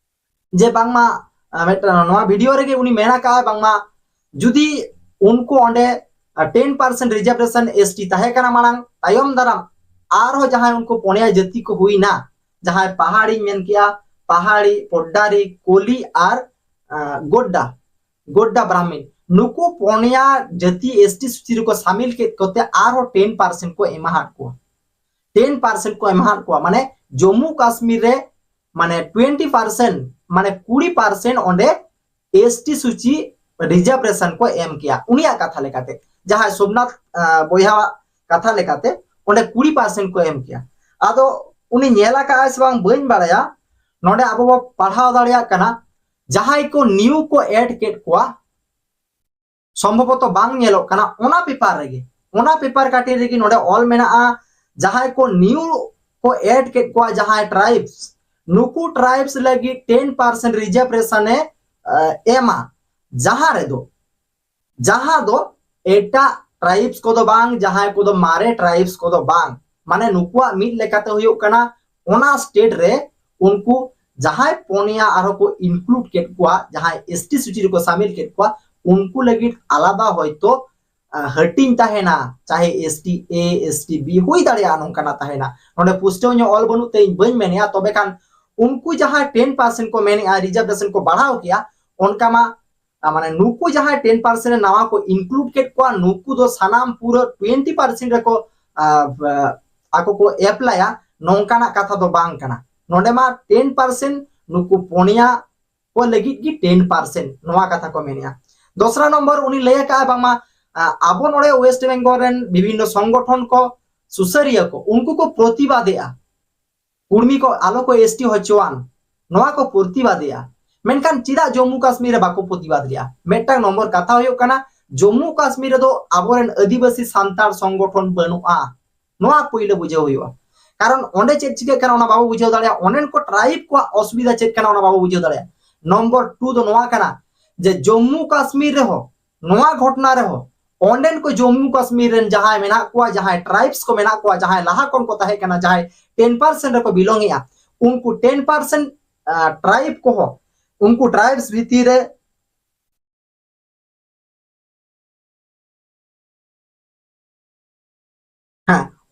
ᱡᱮ ᱵᱟᱝᱢᱟ, ᱟᱸ, ᱢᱤᱫᱴᱟᱝ ᱱᱚᱣᱟ video ᱨᱮᱜᱮ ᱩᱱᱤ ᱢᱮᱱ ᱟᱠᱟᱫᱼᱟᱭ ᱵᱟᱝᱢᱟ ᱡᱩᱫᱤ ᱩᱱᱠᱩ ᱚᱸᱰᱮ ten percent reservation S T ᱛᱟᱦᱮᱸ ᱠᱟᱱᱟ ᱢᱟᱲᱟᱝ, ᱛᱟᱭᱚᱢ ᱫᱟᱨᱟᱢ ᱟᱨᱦᱚᱸ ᱡᱟᱦᱟᱸᱭ ᱩᱱᱠᱩ ᱯᱚᱱᱭᱟ ᱡᱟᱹᱛᱤ ᱠᱚ ᱦᱩᱭᱱᱟ, ᱡᱟᱦᱟᱸᱭ ᱯᱟᱦᱟᱲᱤᱧ ᱢᱮᱱ ᱠᱮᱜᱼᱟ, ᱯᱟᱦᱟᱲᱤ, ᱯᱚᱰᱰᱟᱨᱤ, ᱠᱚᱞᱤ ᱟᱨ ᱟᱸ, ᱜᱳᱰᱰᱟ, ᱜᱳᱰᱰᱟ ᱵᱨᱟᱦᱢᱤᱱ, ᱱᱩᱠᱩ ᱯᱚᱱᱭᱟ ᱡᱟᱹᱛᱤ ᱮᱥ ᱴᱤ ᱥᱩᱪᱤ ᱨᱮᱠᱚ ᱥᱟᱢᱤᱞ ᱠᱮᱫ ᱠᱚᱛᱮ ᱟᱨᱦᱚᱸ ᱴᱮᱱ ᱯᱟᱨᱥᱮᱱᱴ ᱠᱚ ᱮᱢᱟᱦᱟᱫ ᱠᱚᱣᱟ᱾ ᱴᱮᱱ ᱯᱟᱨᱥᱮᱱᱴ ᱠᱚ ᱮᱢᱟᱦᱟᱫ ᱠᱚᱣᱟ, ᱢᱟᱱᱮ ᱡᱚᱢᱢᱩ ᱠᱟᱥᱢᱤᱨ ᱨᱮ ᱢᱟᱱᱮ ᱴᱩᱭᱮᱱᱴᱤ ᱯᱟᱨᱥᱮᱱᱴ, ᱢᱟᱱᱮ ᱠᱩᱲᱤ ᱯᱟᱨᱥᱮᱱᱴ ᱚᱸᱰᱮ ᱮᱥ ᱴᱤ ᱥᱩᱪᱤ ᱨᱤᱡᱟᱨᱵᱷᱮᱥᱚᱱ ᱠᱚ ᱮᱢ ᱠᱮᱭᱟ᱾ ᱩᱱᱤᱭᱟᱜ ᱠᱟᱛᱷᱟ ᱞᱮᱠᱟᱛᱮ, ᱡᱟᱦᱟᱸᱭ ᱥᱳᱢᱱᱟᱛᱷ, ᱟᱸ, ᱵᱚᱭᱦᱟᱣᱟᱜ ᱠᱟᱛᱷᱟ ᱞᱮᱠᱟᱛᱮ, ᱚᱸᱰᱮ ᱠᱩᱲᱤ ᱯᱟᱨᱥᱮᱱᱴ ᱠᱚ ᱮᱢ ᱠᱮᱭᱟ᱾ ᱟᱫᱚ ᱩᱱᱤ ᱧᱮᱞ ᱟᱠᱟᱫᱼᱟᱭ ᱥᱮ ᱵᱟᱝ ᱵᱟᱹᱧ ᱵᱟᱲᱟᱭᱟ, ᱱᱚᱰᱮ ᱟᱵᱚ ᱵᱚ ᱯᱟᱲᱦᱟᱣ ᱫᱟᱲᱮᱭᱟᱜ ᱠᱟᱱᱟ, ᱡᱟᱦᱟᱸᱭ ᱠᱚ ᱱᱤᱭᱩ ᱠᱚ ᱮᱰ ᱠᱮᱫ ᱠᱚᱣᱟ, ᱥᱚᱢᱵᱷᱚᱵᱚᱛᱚ ᱵᱟᱝ ᱧᱮᱞᱚᱜ ᱠᱟᱱᱟ ᱚᱱᱟ ᱯᱮᱯᱟᱨ ᱨᱮᱜᱮ, ᱚᱱᱟ ᱯᱮᱯᱟᱨ ᱠᱟᱹᱴᱤᱡ ᱨᱮᱜᱮ ᱱᱚᱰᱮ ᱚᱞ ᱢᱮᱱᱟᱜᱼᱟ, ᱡᱟᱦᱟᱸᱭ ᱠᱚ ᱱᱤᱭᱩ ᱠᱚ ᱮᱰ ᱠᱮᱫ ᱠᱚᱣᱟ ᱡᱟᱦᱟᱸᱭ ᱴᱨᱟᱭᱤᱵᱥ, ᱱᱩᱠᱩ ᱴᱨᱟᱭᱤᱵᱥ ᱞᱟᱹᱜᱤᱫ ᱴᱮᱱ ᱯᱟᱨᱥᱮᱱᱴ ᱨᱤᱡᱟᱨᱵᱷᱮᱥᱚᱱ ᱮ ᱮᱢᱟ, ᱡᱟᱦᱟᱸ ᱨᱮᱫᱚ, ᱡᱟᱦᱟᱸ ᱫᱚ ᱮᱴᱟᱜ ᱴᱨᱟᱭᱤᱵᱥ ᱠᱚᱫᱚ ᱵᱟᱝ, ᱡᱟᱦᱟᱸᱭ ᱠᱚᱫᱚ ᱢᱟᱨᱮ ᱴᱨᱟᱭᱤᱵᱥ ᱠᱚᱫᱚ ᱵᱟᱝ, ᱢᱟᱱᱮ ᱱᱩᱠᱩᱣᱟᱜ ᱢᱤᱫ ᱞᱮᱠᱟᱛᱮ ᱦᱩᱭᱩᱜ ᱠᱟᱱᱟ ᱚᱱᱟ ᱥᱴᱮᱴ ᱨᱮ ᱩᱱᱠᱩ ᱡᱟᱦᱟᱸᱭ ᱯᱚᱱᱭᱟ ᱟᱨᱦᱚᱸ ᱠᱚ ᱤᱱᱠᱞᱩᱰ ᱠᱮᱫ ᱠᱚᱣᱟ, ᱡᱟᱦᱟᱸᱭ ᱮᱥ ᱴᱤ ᱥᱩᱪᱤ ᱨᱮᱠᱚ ᱥᱟᱢᱤᱞ ᱠᱮᱫ ᱠᱚᱣᱟ, ᱩᱱᱠᱩ ᱞᱟᱹᱜᱤᱫ ᱟᱞᱟᱫᱟ ᱦᱚᱭᱛᱳ, ᱟᱸ, ᱦᱟᱹᱴᱤᱧ ᱛᱟᱦᱮᱱᱟ, ᱪᱟᱦᱮ S T A, S T B ᱦᱩᱭ ᱫᱟᱲᱮᱭᱟᱜᱼᱟ, ᱱᱚᱝᱠᱟᱱᱟᱜ ᱛᱟᱦᱮᱱᱟ᱾ ᱱᱚᱰᱮ ᱯᱩᱥᱴᱟᱹᱣ ᱧᱚᱜ ᱚᱞ ᱵᱟᱹᱱᱩᱜ ᱛᱮ ᱤᱧ ᱵᱟᱹᱧ ᱢᱮᱱᱮᱜᱼᱟ, ᱛᱚᱵᱮ ᱠᱷᱟᱱ ᱩᱱᱠᱩ ᱡᱟᱦᱟᱸᱭ ᱴᱮᱱ ᱯᱟᱨᱥᱮᱱᱴ ᱠᱚ ᱢᱮᱱᱮᱜᱼᱟ, ᱨᱤᱡᱟᱨᱵᱷᱮᱥᱚᱱ ᱠᱚ ᱵᱟᱲᱦᱟᱣ ᱠᱮᱜᱼᱟ, ᱚᱱᱠᱟ ᱢᱟ, ᱟᱸ, ᱢᱟᱱᱮ ᱱᱩᱠᱩ ᱡᱟᱦᱟᱸᱭ ᱴᱮᱱ ᱯᱟᱨᱥᱮᱱᱴ ᱨᱮ ᱱᱟᱣᱟ ᱠᱚ ᱤᱱᱠᱞᱩᱰ ᱠᱮᱫ ᱠᱚᱣᱟ, ᱱᱩᱠᱩ ᱫᱚ ᱥᱟᱱᱟᱢ ᱯᱩᱨᱟᱹ ᱴᱩᱭᱮᱱᱴᱤ ᱯᱟᱨᱥᱮᱱᱴ ᱨᱮᱠᱚ, ᱟᱸ, ᱟᱸ, ᱟᱠᱚ ᱠᱚ ᱮᱯᱞᱟᱭᱟ, ᱱᱚᱝᱠᱟᱱᱟᱜ ᱠᱟᱛᱷᱟ ᱫᱚ ᱵᱟᱝ ᱠᱟᱱᱟ᱾ ᱱᱚᱰᱮ ᱢᱟ ᱴᱮᱱ ᱯᱟᱨᱥᱮᱱᱴ ᱱᱩᱠᱩ ᱯᱚᱱᱭᱟ ᱠᱚ ᱞᱟᱹᱜᱤᱫ ᱜᱮ ᱴᱮᱱ ᱯᱟᱨᱥᱮᱱᱴ, ᱱᱚᱣᱟ ᱠᱟᱛᱷᱟ ᱠᱚ ᱢᱮᱱᱮᱜᱼᱟ᱾ ᱫᱚᱥᱨᱟ ᱱᱚᱢᱵᱚᱨ ᱩᱱᱤ ᱞᱟᱹᱭ ᱟᱠᱟᱫᱼᱟ ᱵᱟᱝᱢᱟ, ᱟ, ᱟᱵᱚ ᱱᱚᱰᱮ ᱳᱭᱮᱥᱴ ᱵᱮᱝᱜᱚᱞ ᱨᱮᱱ ᱵᱤᱵᱷᱤᱱᱱᱚ ᱥᱚᱝᱜᱚᱴᱷᱚᱱ ᱠᱚ, ᱥᱩᱥᱟᱹᱨᱤᱭᱟᱹ ᱠᱚ, ᱩᱱᱠᱩ ᱠᱚ ᱯᱨᱚᱛᱤᱵᱟᱫᱮᱜᱼᱟ, ᱠᱩᱲᱢᱤ ᱠᱚ ᱟᱞᱚ ᱠᱚ ᱮᱥ ᱴᱤ ᱦᱚᱪᱚᱣᱟᱱ, ᱱᱚᱣᱟ ᱠᱚ ᱯᱨᱚᱛᱤᱵᱟᱫᱮᱜᱼᱟ᱾ ᱢᱮᱱᱠᱷᱟᱱ ᱪᱮᱫᱟᱜ ᱡᱚᱢᱢᱩ ᱠᱟᱥᱢᱤᱨ ᱨᱮ ᱵᱟᱠᱚ ᱯᱨᱚᱛᱤᱵᱟᱫ ᱞᱮᱜᱼᱟ? ᱢᱤᱫᱴᱟᱝ ᱱᱚᱢᱵᱚᱨ ᱠᱟᱛᱷᱟ ᱦᱩᱭᱩᱜ ᱠᱟᱱᱟ, ᱡᱚᱢᱢᱩ ᱠᱟᱥᱢᱤᱨ ᱨᱮᱫᱚ ᱟᱵᱚᱨᱮᱱ ᱟᱹᱫᱤᱵᱟᱹᱥᱤ ᱥᱟᱱᱛᱟᱲ ᱥᱚᱝᱜᱚᱴᱷᱚᱱ ᱵᱟᱹᱱᱩᱜᱼᱟ᱾ ᱱᱚᱣᱟ ᱯᱳᱭᱞᱳ ᱵᱩᱡᱷᱟᱹᱣ ᱦᱩᱭᱩᱜᱼᱟ᱾ ᱠᱟᱨᱚᱱ ᱚᱸᱰᱮ ᱪᱮᱫ ᱪᱤᱠᱟᱹᱜ ᱠᱟᱱᱟ ᱚᱱᱟ ᱵᱟᱵᱚ ᱵᱩᱡᱷᱟᱹᱣ ᱫᱟᱲᱮᱭᱟᱜᱼᱟ, ᱚᱸᱰᱮᱱ ᱠᱚ ᱴᱨᱟᱭᱤᱵ ᱠᱚᱣᱟᱜ ᱚᱥᱩᱵᱤᱫᱷᱟ ᱪᱮᱫ ᱠᱟᱱᱟ ᱚᱱᱟ ᱵᱟᱵᱚ ᱵᱩᱡᱷᱟᱹᱣ ᱫᱟᱲᱮᱭᱟᱜᱼᱟ᱾ ᱱᱚᱢᱵᱚᱨ ᱴᱩ ᱫᱚ ᱱᱚᱣᱟ ᱠᱟᱱᱟ ᱡᱮ ᱡᱚᱢᱢᱩ ᱠᱟᱥᱢᱤᱨ ᱨᱮᱦᱚᱸ, ᱱᱚᱣᱟ ᱜᱷᱚᱴᱱᱟ ᱨᱮᱦᱚᱸ ᱚᱸᱰᱮᱱ ᱠᱚ ᱡᱚᱢᱢᱩ ᱠᱟᱥᱢᱤᱨ ᱨᱮᱱ ᱡᱟᱦᱟᱸᱭ ᱢᱮᱱᱟᱜ ᱠᱚᱣᱟ, ᱡᱟᱦᱟᱸᱭ ᱴᱨᱟᱭᱤᱵᱥ ᱠᱚ ᱢᱮᱱᱟᱜ ᱠᱚᱣᱟ, ᱡᱟᱦᱟᱸᱭ ᱞᱟᱦᱟ ᱠᱷᱚᱱ ᱠᱚ ᱛᱟᱦᱮᱸ ᱠᱟᱱᱟ, ᱡᱟᱦᱟᱸᱭ ᱴᱮᱱ ᱯᱟᱨᱥᱮᱱᱴ ᱨᱮᱠᱚ ᱵᱤᱞᱚᱝ ᱮᱜᱼᱟ, ᱩᱱᱠᱩ ᱴᱮᱱ ᱯᱟᱨᱥᱮᱱᱴ ᱴᱨᱟᱭᱤᱵ ᱠᱚᱦᱚᱸ ᱩᱱᱠᱩ ᱴᱨᱟᱭᱤᱵᱥ ᱵᱷᱤᱛᱤᱨ ᱨᱮ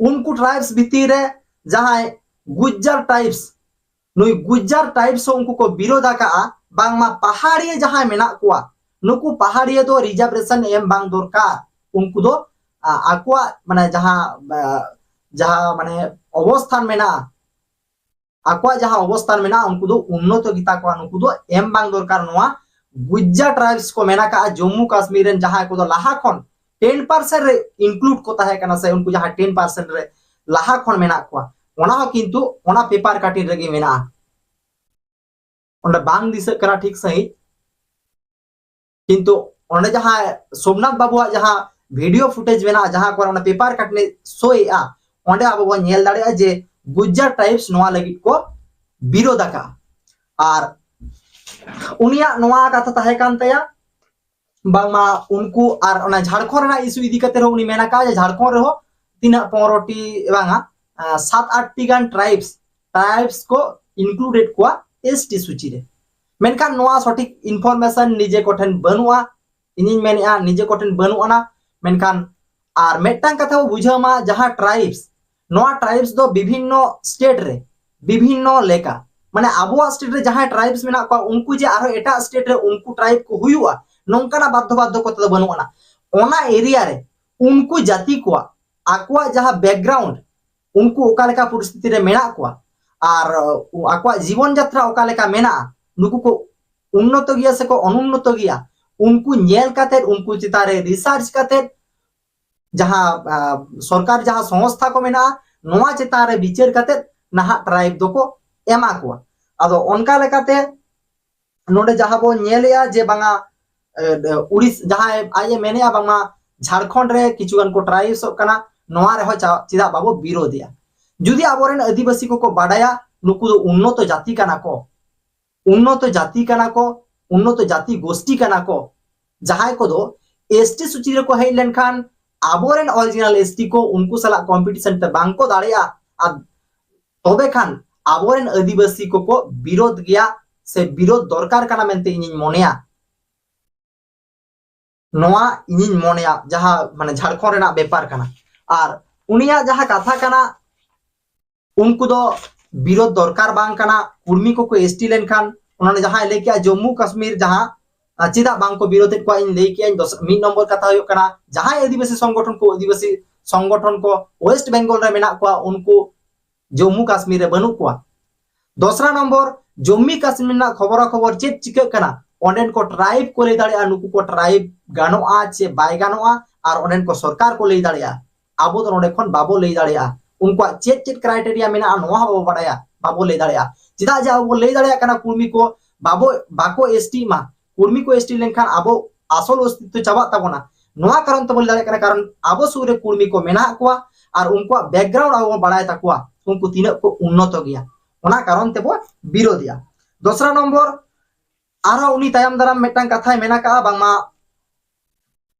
ᱩᱱᱠᱩ ᱴᱨᱟᱭᱤᱵᱥ ᱵᱷᱤᱛᱤᱨ ᱨᱮ ᱡᱟᱦᱟᱸᱭ ᱜᱩᱡᱽᱡᱟᱨ ᱴᱨᱟᱭᱤᱵᱥ, ᱱᱩᱭ ᱜᱩᱡᱽᱡᱟᱨ ᱴᱨᱟᱭᱤᱵᱥ ᱦᱚᱸ ᱩᱱᱠᱩ ᱠᱚ ᱵᱤᱨᱳᱫ ᱟᱠᱟᱜᱼᱟ, ᱵᱟᱝᱢᱟ ᱯᱟᱦᱟᱲᱤᱭᱟᱹ ᱡᱟᱦᱟᱸᱭ ᱢᱮᱱᱟᱜ ᱠᱚᱣᱟ, ᱱᱩᱠᱩ ᱯᱟᱦᱟᱲᱤᱭᱟᱹ ᱫᱚ ᱨᱤᱡᱟᱨᱵᱷᱮᱥᱚᱱ ᱮᱢ ᱵᱟᱝ ᱫᱚᱨᱠᱟᱨ᱾ ᱩᱱᱠᱩ ᱫᱚ ᱟ, ᱟᱠᱚᱣᱟᱜ ᱢᱟᱱᱮ ᱡᱟᱦᱟᱸ ᱟ, ᱡᱟᱦᱟᱸ ᱢᱟᱱᱮ ᱚᱵᱚᱥᱛᱷᱟᱱ ᱢᱮᱱᱟᱜᱼᱟ, ᱟᱠᱚᱣᱟᱜ ᱡᱟᱦᱟᱸ ᱚᱵᱚᱥᱛᱷᱟᱱ ᱢᱮᱱᱟᱜᱼᱟ, ᱩᱱᱠᱩ ᱫᱚ ᱩᱱᱱᱚᱛᱚ ᱜᱮᱛᱟ ᱠᱚᱣᱟ, ᱱᱩᱠᱩ ᱫᱚ ᱮᱢ ᱵᱟᱝ ᱫᱚᱨᱠᱟᱨ᱾ ᱱᱚᱣᱟ ᱜᱩᱡᱽᱡᱟ ᱴᱨᱟᱭᱤᱵᱥ ᱠᱚ ᱢᱮᱱᱟᱜ ᱠᱟᱜᱼᱟ ᱡᱚᱢᱢᱩ ᱠᱟᱥᱢᱤᱨ ᱨᱮᱱ, ᱡᱟᱦᱟᱸᱭ ᱠᱚᱫᱚ ᱞᱟᱦᱟ ᱠᱷᱚᱱ ᱴᱮᱱ ᱯᱟᱨᱥᱮᱱᱴ ᱨᱮ ᱤᱱᱠᱞᱩᱰ ᱠᱚ ᱛᱟᱦᱮᱸ ᱠᱟᱱᱟ, ᱥᱮ ᱩᱱᱠᱩ ᱡᱟᱦᱟᱸ ᱴᱮᱱ ᱯᱟᱨᱥᱮᱱᱴ ᱨᱮ ᱞᱟᱦᱟ ᱠᱷᱚᱱ ᱢᱮᱱᱟᱜ ᱠᱚᱣᱟ, ᱚᱱᱟ ᱦᱚᱸ ᱠᱤᱱᱛᱩ ᱚᱱᱟ ᱯᱮᱯᱟᱨ ᱠᱟᱴᱤᱱ ᱨᱮᱜᱮ ᱢᱮᱱᱟᱜᱼᱟ᱾ ᱚᱸᱰᱮ ᱵᱟᱝ ᱫᱤᱥᱟᱹᱜ ᱠᱟᱱᱟ ᱴᱷᱤᱠ ᱥᱟᱺᱦᱤᱡ, ᱠᱤᱱᱛᱩ ᱚᱸᱰᱮ ᱡᱟᱦᱟᱸ ᱥᱳᱢᱱᱟᱛᱷ ᱵᱟᱵᱩᱣᱟᱜ ᱡᱟᱦᱟᱸ ᱵᱷᱤᱰᱤᱭᱳ ᱯᱷᱩᱴᱮᱡᱽ ᱢᱮᱱᱟᱜᱼᱟ, ᱡᱟᱦᱟᱸ ᱠᱚᱨᱮ ᱚᱱᱟ ᱯᱮᱯᱟᱨ ᱠᱟᱴᱤᱱ ᱥᱳᱭᱮᱜᱼᱟ, ᱚᱸᱰᱮ ᱟᱵᱚ ᱵᱚᱱ ᱧᱮᱞ ᱫᱟᱲᱮᱭᱟᱜᱼᱟ ᱡᱮ ᱜᱩᱡᱽᱡᱟᱨ ᱴᱨᱟᱭᱤᱵᱥ ᱱᱚᱣᱟ ᱞᱟᱹᱜᱤᱫ ᱠᱚ ᱵᱤᱨᱳᱫ ᱟᱠᱟᱜᱼᱟ᱾ ᱟᱨ ᱩᱱᱤᱭᱟᱜ ᱱᱚᱣᱟ ᱠᱟᱛᱷᱟ ᱛᱟᱦᱮᱸ ᱠᱟᱱ ᱛᱟᱭᱟ, ᱵᱟᱝᱢᱟ ᱩᱱᱠᱩ ᱟᱨ ᱚᱱᱟ ᱡᱷᱟᱲᱠᱷᱚᱸᱰ ᱨᱮᱱᱟᱜ ᱤᱥᱩ ᱤᱫᱤ ᱠᱟᱛᱮ ᱨᱮᱦᱚᱸ ᱩᱱᱤ ᱢᱮᱱ ᱟᱠᱟᱫᱼᱟ ᱡᱮ ᱡᱷᱟᱲᱠᱷᱚᱸᱰ ᱨᱮᱦᱚᱸ ᱛᱤᱱᱟᱹᱜ ᱯᱚᱱᱨᱚ ᱴᱤ ᱵᱟᱝᱟ, ᱟᱸ, ᱥᱟᱛ ᱟᱴ ᱴᱤ ᱜᱟᱱ ᱴᱨᱟᱭᱤᱵᱥ, ᱴᱨᱟᱭᱤᱵᱥ ᱠᱚ ᱤᱱᱠᱞᱩᱰᱮᱰ ᱠᱚᱣᱟ ᱮᱥ ᱴᱤ ᱥᱩᱪᱤ ᱨᱮ᱾ ᱢᱮᱱᱠᱷᱟᱱ ᱱᱚᱣᱟ ᱥᱚᱴᱷᱤᱠ ᱤᱱᱯᱷᱚᱨᱢᱮᱥᱚᱱ ᱱᱤᱡᱮ ᱠᱚᱴᱷᱮᱱ ᱵᱟᱹᱱᱩᱜᱼᱟ, ᱤᱧᱤᱧ ᱢᱮᱱᱮᱫᱼᱟ ᱱᱤᱡᱮ ᱠᱚᱴᱷᱮᱱ ᱵᱟᱹᱱᱩᱜ ᱟᱱᱟ᱾ ᱢᱮᱱᱠᱷᱟᱱ ᱟᱨ ᱢᱤᱫᱴᱟᱝ ᱠᱟᱛᱷᱟ ᱵᱚ ᱵᱩᱡᱷᱟᱹᱣ ᱢᱟ, ᱡᱟᱦᱟᱸ ᱴᱨᱟᱭᱤᱵᱥ, ᱱᱚᱣᱟ ᱴᱨᱟᱭᱤᱵᱥ ᱫᱚ ᱵᱤᱵᱷᱤᱱᱱᱚ ᱥᱴᱮᱴ ᱨᱮ ᱵᱤᱵᱷᱤᱱᱱᱚ ᱞᱮᱠᱟ, ᱢᱟᱱᱮ ᱟᱵᱚᱣᱟᱜ ᱥᱴᱮᱴ ᱨᱮ ᱡᱟᱦᱟᱸᱭ ᱴᱨᱟᱭᱤᱵᱥ ᱢᱮᱱᱟᱜ ᱠᱚᱣᱟ ᱩᱱᱠᱩ ᱡᱮ ᱟᱨᱦᱚᱸ ᱮᱴᱟᱜ ᱥᱴᱮᱴ ᱨᱮ ᱩᱱᱠᱩ ᱴᱨᱟᱭᱤᱵ ᱠᱚ ᱦᱩᱭᱩᱜᱼᱟ, ᱱᱚᱝᱠᱟᱱᱟᱜ ᱵᱟᱫᱽᱫᱷᱚ ᱵᱟᱫᱽᱫᱷᱚᱠᱚᱛᱟ ᱫᱚ ᱵᱟᱹᱱᱩᱜ ᱟᱱᱟ᱾ ᱚᱱᱟ ᱮᱨᱤᱭᱟ ᱨᱮ ᱩᱱᱠᱩ ᱡᱟᱹᱛᱤ ᱠᱚᱣᱟᱜ ᱟᱠᱚᱣᱟᱜ ᱡᱟᱦᱟᱸ ᱵᱮᱠᱜᱨᱟᱣᱩᱱᱰ, ᱩᱱᱠᱩ ᱚᱠᱟ ᱞᱮᱠᱟ ᱯᱚᱨᱤᱥᱛᱷᱤᱛᱤ ᱨᱮ ᱢᱮᱱᱟᱜ ᱠᱚᱣᱟ ᱟᱨ, ᱟᱠᱚᱣᱟᱜ ᱡᱤᱵᱚᱱ ᱡᱟᱛᱨᱟ ᱚᱠᱟ ᱞᱮᱠᱟ ᱢᱮᱱᱟᱜᱼᱟ, ᱱᱩᱠᱩ ᱠᱚ ᱩᱱᱱᱚᱛᱚ ᱜᱮᱭᱟ ᱥᱮᱠᱚ ᱚᱱᱩᱱᱱᱚᱛᱚ ᱜᱮᱭᱟ, ᱩᱱᱠᱩ ᱧᱮᱞ ᱠᱟᱛᱮᱫ, ᱩᱱᱠᱩ ᱪᱮᱛᱟᱱ ᱨᱮ ᱨᱤᱥᱟᱨᱪ ᱠᱟᱛᱮᱫ, ᱡᱟᱦᱟᱸ, ᱟ, ᱥᱚᱨᱠᱟᱨ ᱡᱟᱦᱟᱸ ᱥᱚᱝᱥᱛᱷᱟ ᱠᱚ ᱢᱮᱱᱟᱜᱼᱟ, ᱱᱚᱣᱟ ᱪᱮᱛᱟᱱ ᱨᱮ ᱵᱤᱪᱟᱹᱨ ᱠᱟᱛᱮᱫ ᱱᱟᱦᱟᱜ ᱴᱨᱟᱭᱤᱵ ᱫᱚᱠᱚ ᱮᱢᱟ ᱠᱚᱣᱟ᱾ ᱟᱫᱚ ᱚᱱᱠᱟ ᱞᱮᱠᱟᱛᱮ ᱱᱚᱰᱮ ᱡᱟᱦᱟᱸ ᱵᱚᱱ ᱧᱮᱞᱮᱜᱼᱟ ᱡᱮ ᱵᱟᱝᱟ, ᱮ, ᱮ, ᱩᱲᱤᱥ-, ᱡᱟᱦᱟᱸᱭ ᱟᱡ ᱮ ᱢᱮᱱᱮᱜᱼᱟ ᱵᱟᱝᱢᱟ ᱡᱷᱟᱲᱠᱷᱚᱸᱰ ᱨᱮ ᱠᱤᱪᱷᱩ ᱜᱟᱱ ᱠᱚ ᱴᱨᱟᱭᱤᱵᱥᱚᱜ ᱠᱟᱱᱟ, ᱱᱚᱣᱟ ᱨᱮᱦᱚᱸ ᱪᱟ-, ᱪᱮᱫᱟᱜ ᱵᱟᱵᱚ ᱵᱤᱨᱳᱫᱮᱜᱼᱟ? ᱡᱩᱫᱤ ᱟᱵᱚᱨᱮᱱ ᱟᱹᱫᱤᱵᱟᱹᱥᱤ ᱠᱚᱠᱚ ᱵᱟᱰᱟᱭᱟ ᱱᱩᱠᱩ ᱫᱚ ᱩᱱᱱᱚᱛᱚ ᱡᱟᱹᱛᱤ ᱠᱟᱱᱟ ᱠᱚ, ᱩᱱᱱᱚᱛᱚ ᱡᱟᱹᱛᱤ ᱠᱟᱱᱟ ᱠᱚ, ᱩᱱᱱᱚᱛᱚ ᱡᱟᱹᱛᱤ ᱜᱳᱥᱴᱤ ᱠᱟᱱᱟ ᱠᱚ, ᱡᱟᱦᱟᱸᱭ ᱠᱚᱫᱚ ᱮᱥ ᱴᱤ ᱥᱩᱪᱤ ᱨᱮᱠᱚ ᱦᱮᱡ ᱞᱮᱱᱠᱷᱟᱱ ᱟᱵᱚᱨᱮᱱ ᱚᱨᱤᱡᱤᱱᱟᱞ ᱮᱥ ᱴᱤ ᱠᱚ ᱩᱱᱠᱩ ᱥᱟᱞᱟᱜ ᱠᱚᱢᱯᱤᱴᱤᱥᱚᱱ ᱛᱮ ᱵᱟᱝ ᱠᱚ ᱫᱟᱲᱮᱭᱟᱜᱼᱟ, ᱟᱨ ᱛᱚᱵᱮ ᱠᱷᱟᱱ ᱟᱵᱚᱨᱮᱱ ᱟᱹᱫᱤᱵᱟᱹᱥᱤ ᱠᱚᱠᱚ ᱵᱤᱨᱳᱫ ᱜᱮᱭᱟ ᱥᱮ ᱵᱤᱨᱳᱫ ᱫᱚᱨᱠᱟᱨ ᱠᱟᱱᱟ ᱢᱮᱱᱛᱮ ᱤᱧᱤᱧ ᱢᱚᱱᱮᱭᱟ᱾ ᱱᱚᱣᱟ ᱤᱧᱤᱧ ᱢᱚᱱᱮᱭᱟ ᱡᱟᱦᱟᱸ ᱢᱟᱱᱮ ᱡᱷᱟᱲᱠᱷᱚᱸᱰ ᱨᱮᱱᱟᱜ ᱵᱮᱯᱟᱨ ᱠᱟᱱᱟ᱾ ᱟᱨ ᱩᱱᱤᱭᱟᱜ ᱡᱟᱦᱟᱸ ᱠᱟᱛᱷᱟ ᱠᱟᱱᱟ, ᱩᱱᱠᱩ ᱫᱚ ᱵᱤᱨᱳᱫᱷ ᱫᱚᱨᱠᱟᱨ ᱵᱟᱝ ᱠᱟᱱᱟ᱾ ᱠᱩᱲᱢᱤ ᱠᱚᱠᱚ ᱮᱥᱴᱤ ᱞᱮᱱᱠᱷᱟᱱ, ᱚᱱᱟ ᱡᱟᱦᱟᱸᱭ ᱞᱟᱹᱭ ᱠᱮᱜᱼᱟ ᱡᱚᱢᱢᱩ ᱠᱟᱥᱢᱤᱨ ᱡᱟᱦᱟᱸ, ᱟᱨ ᱪᱮᱫᱟᱜ ᱵᱟᱝ ᱠᱚ ᱵᱤᱨᱳᱫᱷᱮᱫ ᱠᱚᱣᱟ, ᱤᱧ ᱞᱟᱹᱭ ᱠᱮᱜᱼᱟᱧ᱾ ᱫᱚᱥ-, ᱢᱤᱫ ᱱᱚᱢᱵᱚᱨ ᱠᱟᱛᱷᱟ ᱦᱩᱭᱩᱜ ᱠᱟᱱᱟ, ᱡᱟᱦᱟᱸᱭ ᱟᱹᱫᱤᱵᱟᱹᱥᱤ ᱥᱚᱝᱜᱚᱴᱷᱚᱱ ᱠᱚ, ᱟᱹᱫᱤᱵᱟᱹᱥᱤ ᱥᱚᱝᱜᱚᱴᱷᱚᱱ ᱠᱚ ᱳᱭᱮᱥᱴ ᱵᱮᱝᱜᱚᱞ ᱨᱮ ᱢᱮᱱᱟᱜ ᱠᱚᱣᱟ, ᱩᱱᱠᱩ ᱡᱚᱢᱢᱩ ᱠᱟᱥᱢᱤᱨ ᱨᱮ ᱵᱟᱹᱱᱩᱜ ᱠᱚᱣᱟ᱾ ᱫᱚᱥᱨᱟ ᱱᱚᱢᱵᱚᱨ, ᱡᱚᱢᱢᱩ ᱠᱟᱥᱢᱤᱨ ᱨᱮᱱᱟᱜ ᱠᱷᱚᱵᱚᱨᱟ ᱠᱷᱚᱵᱚᱨ ᱪᱮᱫ ᱪᱤᱠᱟᱹᱜ ᱠᱟᱱᱟ, ᱚᱸᱰᱮᱱ ᱠᱚ ᱴᱨᱟᱭᱤᱵ ᱠᱚ ᱞᱟᱹᱭ ᱫᱟᱲᱮᱭᱟᱜᱼᱟ, ᱱᱩᱠᱩ ᱠᱚ ᱴᱨᱟᱭᱤᱵ ᱜᱟᱱᱚᱜᱼᱟ ᱪᱮ ᱵᱟᱭ ᱜᱟᱱᱚᱜᱼᱟ, ᱟᱨ ᱚᱸᱰᱮᱱ ᱠᱚ ᱥᱚᱨᱠᱟᱨ ᱠᱚ ᱞᱟᱹᱭ ᱫᱟᱲᱮᱭᱟᱜᱼᱟ, ᱟᱵᱚ ᱫᱚ ᱱᱚᱸᱰᱮ ᱠᱷᱚᱱ ᱵᱟᱵᱚ ᱞᱟᱹᱭ ᱫᱟᱲᱮᱭᱟᱜᱼᱟ᱾ ᱩᱱᱠᱩᱣᱟᱜ ᱪᱮᱫ ᱪᱮᱫ ᱠᱨᱟᱭᱴᱮᱨᱤᱭᱟ ᱢᱮᱱᱟᱜᱼᱟ, ᱱᱚᱣᱟ ᱦᱚᱸ ᱵᱟᱵᱚ ᱵᱟᱲᱟᱭᱟ, ᱵᱟᱵᱚ ᱞᱟᱹᱭ ᱫᱟᱲᱮᱭᱟᱜᱼᱟ᱾ ᱪᱮᱫᱟᱜ ᱡᱮ ᱟᱵᱚ ᱵᱚ ᱞᱟᱹᱭ ᱫᱟᱲᱮᱭᱟᱜ ᱠᱟᱱᱟ, ᱠᱩᱲᱢᱤ ᱠᱚ ᱵᱟᱵᱚ, ᱵᱟᱠᱚ ᱮᱥᱴᱤᱜ ᱢᱟ, ᱠᱩᱲᱢᱤ ᱠᱚ ᱮᱥᱴᱤ ᱞᱮᱱᱠᱷᱟᱱ ᱟᱵᱚ ᱟᱥᱚᱞ ᱚᱥᱛᱤᱛᱛᱚ ᱪᱟᱵᱟᱜ ᱛᱟᱵᱚᱱᱟ᱾ ᱱᱚᱣᱟ ᱠᱟᱨᱚᱱ ᱛᱮᱵᱚᱱ ᱞᱟᱹᱭ ᱫᱟᱲᱮᱭᱟᱜ ᱠᱟᱱᱟ, ᱠᱟᱨᱚᱱ ᱟᱵᱚ ᱥᱩᱨ ᱨᱮ ᱠᱩᱲᱢᱤ ᱠᱚ ᱢᱮᱱᱟᱜ ᱠᱚᱣᱟ ᱟᱨ ᱩᱱᱠᱩᱣᱟᱜ ᱵᱮᱠᱜᱨᱟᱣᱩᱱᱰ ᱟᱵᱚ ᱵᱚᱱ ᱵᱟᱲᱟᱭ ᱛᱟᱠᱚᱣᱟ, ᱩᱱᱠᱩ ᱛᱤᱱᱟᱹᱜ ᱠᱚ ᱩᱱᱱᱚᱛᱚ ᱜᱮᱭᱟ, ᱚᱱᱟ ᱠᱟᱨᱚᱱ ᱛᱮᱵᱚ ᱵᱤᱨᱳᱫᱷᱮᱜᱼᱟ᱾ ᱫᱚᱥᱨᱟ ᱱᱚᱢᱵᱚᱨ, ᱟᱨᱦᱚᱸ ᱩᱱᱤ ᱛᱟᱭᱚᱢ ᱫᱟᱨᱟᱢ ᱢᱤᱫᱴᱟᱝ ᱠᱟᱛᱷᱟᱭ ᱢᱮᱱ ᱟᱠᱟᱫᱼᱟ, ᱵᱟᱝᱢᱟ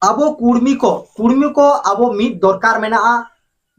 ᱟᱵᱚ ᱠᱩᱲᱢᱤ ᱠᱚ, ᱠᱩᱲᱢᱤ ᱠᱚ ᱟᱵᱚ ᱢᱤᱫ ᱫᱚᱨᱠᱟᱨ ᱢᱮᱱᱟᱜᱼᱟ᱾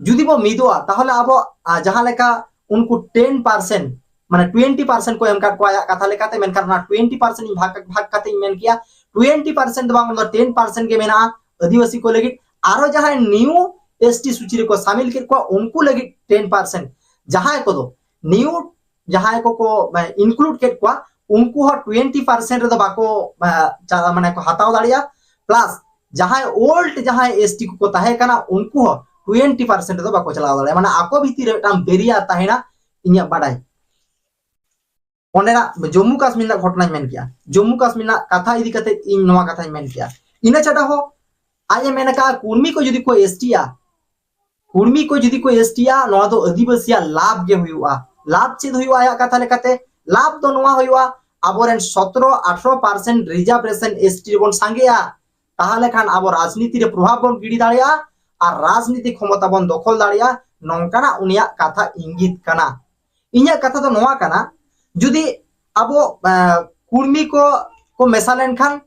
ᱡᱩᱫᱤ ᱵᱚ ᱢᱤᱫᱚᱜᱼᱟ, ᱛᱟᱦᱚᱞᱮ ᱟᱵᱚ, ᱟ, ᱡᱟᱦᱟᱸ ᱞᱮᱠᱟ ᱩᱱᱠᱩ ᱴᱮᱱ ᱯᱟᱨᱥᱮᱱᱴ, ᱢᱟᱱᱮ ᱴᱩᱭᱮᱱᱴᱤ ᱯᱟᱨᱥᱮᱱᱴ ᱠᱚ ᱮᱢ ᱠᱟᱫ ᱠᱚᱣᱟ ᱟᱭᱟᱜ ᱠᱟᱛᱷᱟ ᱞᱮᱠᱟᱛᱮ, ᱢᱮᱱᱠᱷᱟᱱ ᱚᱱᱟ ᱴᱩᱭᱮᱱᱴᱤ ᱯᱟᱨᱥᱮᱱᱴ ᱤᱧ ᱵᱷᱟᱜᱽ, ᱵᱷᱟᱜᱽ ᱠᱟᱛᱮ ᱤᱧ ᱢᱮᱱ ᱠᱮᱭᱟ, ᱴᱩᱭᱮᱱᱴᱤ ᱯᱟᱨᱥᱮᱱᱴ ᱫᱚ ᱵᱟᱝ, ᱚᱱᱟ ᱴᱮᱱ ᱯᱟᱨᱥᱮᱱᱴ ᱜᱮ ᱢᱮᱱᱟᱜᱼᱟ ᱟᱹᱫᱤᱵᱟᱹᱥᱤ ᱠᱚ ᱞᱟᱹᱜᱤᱫ᱾ ᱟᱨᱚ ᱡᱟᱦᱟᱸᱭ ᱱᱤᱭᱩ ᱮᱥᱴᱤ ᱥᱩᱪᱤ ᱨᱮᱠᱚ ᱥᱟᱢᱤᱞ ᱠᱮᱫ ᱠᱚᱣᱟ, ᱩᱱᱠᱩ ᱞᱟᱹᱜᱤᱫ ᱴᱮᱱ ᱯᱟᱨᱥᱮᱱᱴ, ᱡᱟᱦᱟᱸᱭ ᱠᱚᱫᱚ ᱱᱤᱭᱩ, ᱡᱟᱦᱟᱸᱭ ᱠᱚᱠᱚ, ᱢᱟᱱᱮ, ᱤᱱᱠᱞᱩᱰ ᱠᱮᱫ ᱠᱚᱣᱟ, ᱩᱱᱠᱩ ᱦᱚᱸ ᱴᱩᱭᱮᱱᱴᱤ ᱯᱟᱨᱥᱮᱱᱴ ᱨᱮᱫᱚ ᱵᱟᱠᱚ, ᱟ, ᱪᱟ-, ᱢᱟᱱᱮ, ᱠᱚ ᱦᱟᱛᱟᱣ ᱫᱟᱲᱮᱭᱟᱜᱼᱟ᱾ ᱯᱞᱟᱥ ᱡᱟᱦᱟᱸᱭ ᱳᱞᱰ ᱡᱟᱦᱟᱸᱭ ᱮᱥᱴᱤ ᱠᱚᱠᱚ ᱛᱟᱦᱮᱸ ᱠᱟᱱᱟ, ᱩᱱᱠᱩ ᱦᱚᱸ ᱴᱩᱭᱮᱱᱴᱤ ᱯᱟᱨᱥᱮᱱᱴ ᱨᱮᱫᱚ ᱵᱟᱠᱚ ᱪᱟᱞᱟᱣ ᱫᱟᱲᱮᱭᱟᱜᱼᱟ᱾ ᱢᱟᱱᱮ, ᱟᱠᱚ ᱵᱷᱤᱛᱤᱨ ᱨᱮ ᱢᱤᱫᱴᱟᱝ ᱵᱮᱨᱤᱭᱟᱨ ᱛᱟᱦᱮᱱᱟ, ᱤᱧᱟᱹᱜ ᱵᱟᱰᱟᱭ᱾ ᱚᱸᱰᱮᱱᱟᱜ ᱡᱚᱢᱢᱩ ᱠᱟᱥᱢᱤᱨ ᱨᱮᱱᱟᱜ ᱜᱷᱚᱴᱚᱱᱟᱧ ᱢᱮᱱ ᱠᱮᱜᱼᱟ, ᱡᱚᱢᱢᱩ ᱠᱟᱥᱢᱤᱨ ᱨᱮᱱᱟᱜ ᱠᱟᱛᱷᱟ ᱤᱫᱤ ᱠᱟᱛᱮ ᱤᱧ ᱱᱚᱣᱟ ᱠᱟᱛᱷᱟᱧ ᱢᱮᱱ ᱠᱮᱜᱼᱟ᱾ ᱤᱱᱟᱹ ᱪᱷᱟᱰᱟ ᱦᱚᱸ ᱟᱡ ᱮ ᱢᱮᱱ ᱟᱠᱟᱫᱼᱟ, ᱠᱩᱲᱢᱤ ᱠᱚ ᱡᱩᱫᱤ ᱠᱚ ᱮᱥᱴᱤᱜᱼᱟ, ᱠᱩᱲᱢᱤ ᱠᱚ ᱡᱩᱫᱤ ᱠᱚ ᱮᱥᱴᱤᱜᱼᱟ, ᱱᱚᱣᱟ ᱫᱚ ᱟᱹᱫᱤᱵᱟᱹᱥᱤᱭᱟᱜ ᱞᱟᱵᱷ ᱜᱮ ᱦᱩᱭᱩᱜᱼᱟ᱾ ᱞᱟᱵᱷ ᱪᱮᱫ ᱦᱩᱭᱩᱜᱼᱟ? ᱟᱭᱟᱜ ᱠᱟᱛᱷᱟ ᱞᱮᱠᱟᱛᱮ, ᱞᱟᱵᱷ ᱫᱚ ᱱᱚᱣᱟ ᱦᱩᱭᱩᱜᱼᱟ, ᱟᱵᱚᱨᱮᱱ ᱥᱚᱛᱨᱚ ᱟᱴᱷᱨᱚ ᱯᱟᱨᱥᱮᱱᱴ ᱨᱤᱡᱟᱨᱵᱷᱮᱥᱚᱱ ᱮᱥᱴᱤ ᱨᱮᱵᱚᱱ ᱥᱟᱸᱜᱮᱜᱼᱟ, ᱛᱟᱦᱚᱞᱮ ᱠᱷᱟᱱ ᱟᱵᱚ ᱨᱟᱡᱽᱱᱤᱛᱤ ᱨᱮ ᱯᱨᱚᱵᱷᱟᱵᱽ ᱵᱚᱱ ᱜᱤᱰᱤ ᱫᱟᱲᱮᱭᱟᱜᱼᱟ ᱟᱨ ᱨᱟᱡᱽᱱᱤᱛᱤ ᱠᱷᱚᱢᱚᱛᱟ ᱵᱚᱱ ᱫᱚᱠᱷᱚᱞ ᱫᱟᱲᱮᱭᱟᱜᱼᱟ, ᱱᱚᱝᱠᱟᱱᱟᱜ ᱩᱱᱤᱭᱟᱜ ᱠᱟᱛᱷᱟ ᱤᱝᱜᱤᱛ ᱠᱟᱱᱟ᱾ ᱤᱧᱟᱹᱜ ᱠᱟᱛᱷᱟ ᱫᱚ ᱱᱚᱣᱟ ᱠᱟᱱᱟ, ᱡᱩᱫᱤ ᱟᱵᱚ, ᱮ, ᱠᱩᱲᱢᱤ ᱠᱚ, ᱠᱚ ᱢᱮᱥᱟ ᱞᱮᱱᱠᱷᱟᱱ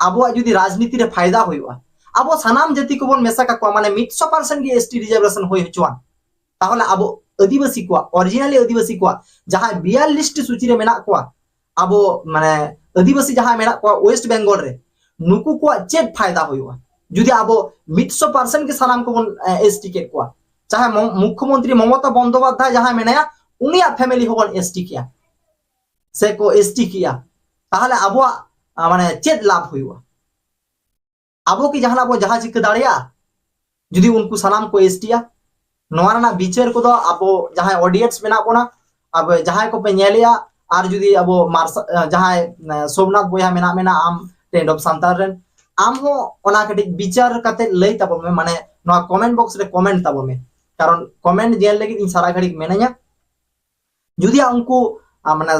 ᱟᱵᱚᱣᱟᱜ ᱡᱩᱫᱤ ᱨᱟᱡᱽᱱᱤᱛᱤ ᱨᱮ ᱯᱷᱟᱭᱫᱟ ᱦᱩᱭᱩᱜᱼᱟ, ᱟᱵᱚ ᱥᱟᱱᱟᱢ ᱡᱟᱹᱛᱤ ᱠᱚᱵᱚᱱ ᱢᱮᱥᱟ ᱠᱟᱠᱚᱣᱟ, ᱢᱟᱱᱮ ᱢᱤᱫᱥᱚ ᱯᱟᱨᱥᱮᱱᱴ ᱜᱮ ᱮᱥᱴᱤ ᱨᱤᱡᱟᱨᱵᱷᱮᱥᱚᱱ ᱦᱩᱭ ᱦᱚᱪᱚᱣᱟᱱ, ᱛᱟᱦᱚᱞᱮ ᱟᱵᱚ ᱟᱹᱫᱤᱵᱟᱹᱥᱤ ᱠᱚᱣᱟᱜ, ᱚᱨᱤᱡᱤᱱᱟᱞᱤ ᱟᱹᱫᱤᱵᱟᱹᱥᱤ ᱠᱚᱣᱟᱜ ᱡᱟᱦᱟᱸᱭ ᱵᱤᱭᱟᱨ ᱞᱤᱥᱴ ᱥᱩᱪᱤ ᱨᱮ ᱢᱮᱱᱟᱜ ᱠᱚᱣᱟ, ᱟᱵᱚ ᱢᱟᱱᱮ ᱟᱹᱫᱤᱵᱟᱹᱥᱤ ᱡᱟᱦᱟᱸᱭ ᱢᱮᱱᱟᱜ ᱠᱚᱣᱟ ᱳᱭᱮᱥᱴ ᱵᱮᱝᱜᱚᱞ ᱨᱮ, ᱱᱩᱠᱩ ᱠᱚᱣᱟᱜ ᱪᱮᱫ ᱯᱷᱟᱭᱫᱟ ᱦᱩᱭᱩᱜᱼᱟ? ᱡᱩᱫᱤ ᱟᱵᱚ ᱢᱤᱫᱥᱚ ᱯᱟᱨᱥᱮᱱᱴ ᱜᱮ ᱥᱟᱱᱟᱢ ᱠᱚᱵᱚᱱ ᱮᱥᱴᱤ ᱠᱮᱫ ᱠᱚᱣᱟ, ᱪᱟᱦᱮ ᱢᱚ- ᱢᱩᱠᱷᱭᱚᱢᱚᱱᱛᱨᱤ ᱢᱚᱢᱚᱛᱟ ᱵᱚᱱᱫᱳᱯᱟᱫᱽᱫᱷᱟᱭ ᱡᱟᱦᱟᱸᱭ ᱢᱮᱱᱟᱭᱟ, ᱩᱱᱤᱭᱟᱜ ᱯᱷᱮᱢᱮᱞᱤ ᱦᱚᱸᱵᱚᱱ ᱮᱥᱴᱤ ᱠᱮᱭᱟ ᱥᱮ ᱠᱚ ᱮᱥᱴᱤ ᱠᱮᱭᱟ, ᱛᱟᱦᱚᱞᱮ ᱟᱵᱚᱣᱟᱜ ᱟᱸ, ᱢᱟᱱᱮ ᱪᱮᱫ ᱞᱟᱵᱷ ᱦᱩᱭᱩᱜᱼᱟ? ᱟᱵᱚ ᱠᱤ ᱡᱟᱦᱟᱱᱟᱜ ᱵᱚ ᱡᱟᱦᱟᱸ ᱪᱤᱠᱟᱹ ᱫᱟᱲᱮᱭᱟᱜᱼᱟ ᱡᱩᱫᱤ ᱩᱱᱠᱩ ᱥᱟᱱᱟᱢ ᱠᱚ ᱮᱥᱴᱤᱭᱟ? ᱱᱚᱣᱟ ᱨᱮᱱᱟᱜ ᱵᱤᱪᱟᱹᱨ ᱠᱚᱫᱚ ᱟᱵᱚ ᱡᱟᱦᱟᱸᱭ ᱚᱰᱤᱭᱮᱱᱥ ᱢᱮᱱᱟᱜ ᱵᱚᱱᱟ, ᱟᱵᱚ ᱡᱟᱦᱟᱸᱭ ᱠᱚᱯᱮ ᱧᱮᱞᱮᱜᱼᱟ, ᱟᱨ ᱡᱩᱫᱤ ᱟᱵᱚ ᱢᱟᱨᱥᱟ- ᱡᱟᱦᱟᱸᱭ ᱥᱳᱢᱱᱟᱛᱷ ᱵᱚᱭᱦᱟ ᱢᱮᱱᱟᱜ ᱢᱮᱱᱟ, ᱟᱢ ᱴᱮᱱᱰ ᱚᱯ ᱥᱟᱱᱛᱟᱲ ᱨᱮᱱ, ᱟᱢ ᱦᱚᱸ ᱚᱱᱟ ᱠᱟᱹᱴᱤᱡ ᱵᱤᱪᱟᱹᱨ ᱠᱟᱛᱮ ᱞᱟᱹᱭ ᱛᱟᱵᱚᱱ ᱢᱮ, ᱢᱟᱱᱮ ᱱᱚᱣᱟ ᱠᱚᱢᱮᱱᱴ ᱵᱚᱠᱥ ᱨᱮ ᱠᱚᱢᱮᱱᱴ ᱛᱟᱵᱚᱱ ᱢᱮ, ᱠᱟᱨᱚᱱ ᱠᱚᱢᱮᱱᱴ ᱧᱮᱞ ᱞᱟᱹᱜᱤᱫ ᱤᱧ ᱥᱟᱨᱟ ᱜᱷᱟᱹᱲᱤᱡ ᱢᱮᱱᱟᱹᱧᱟ᱾ ᱡᱩᱫᱤ ᱩᱱᱠᱩ ᱟᱸ, ᱢᱟᱱᱮ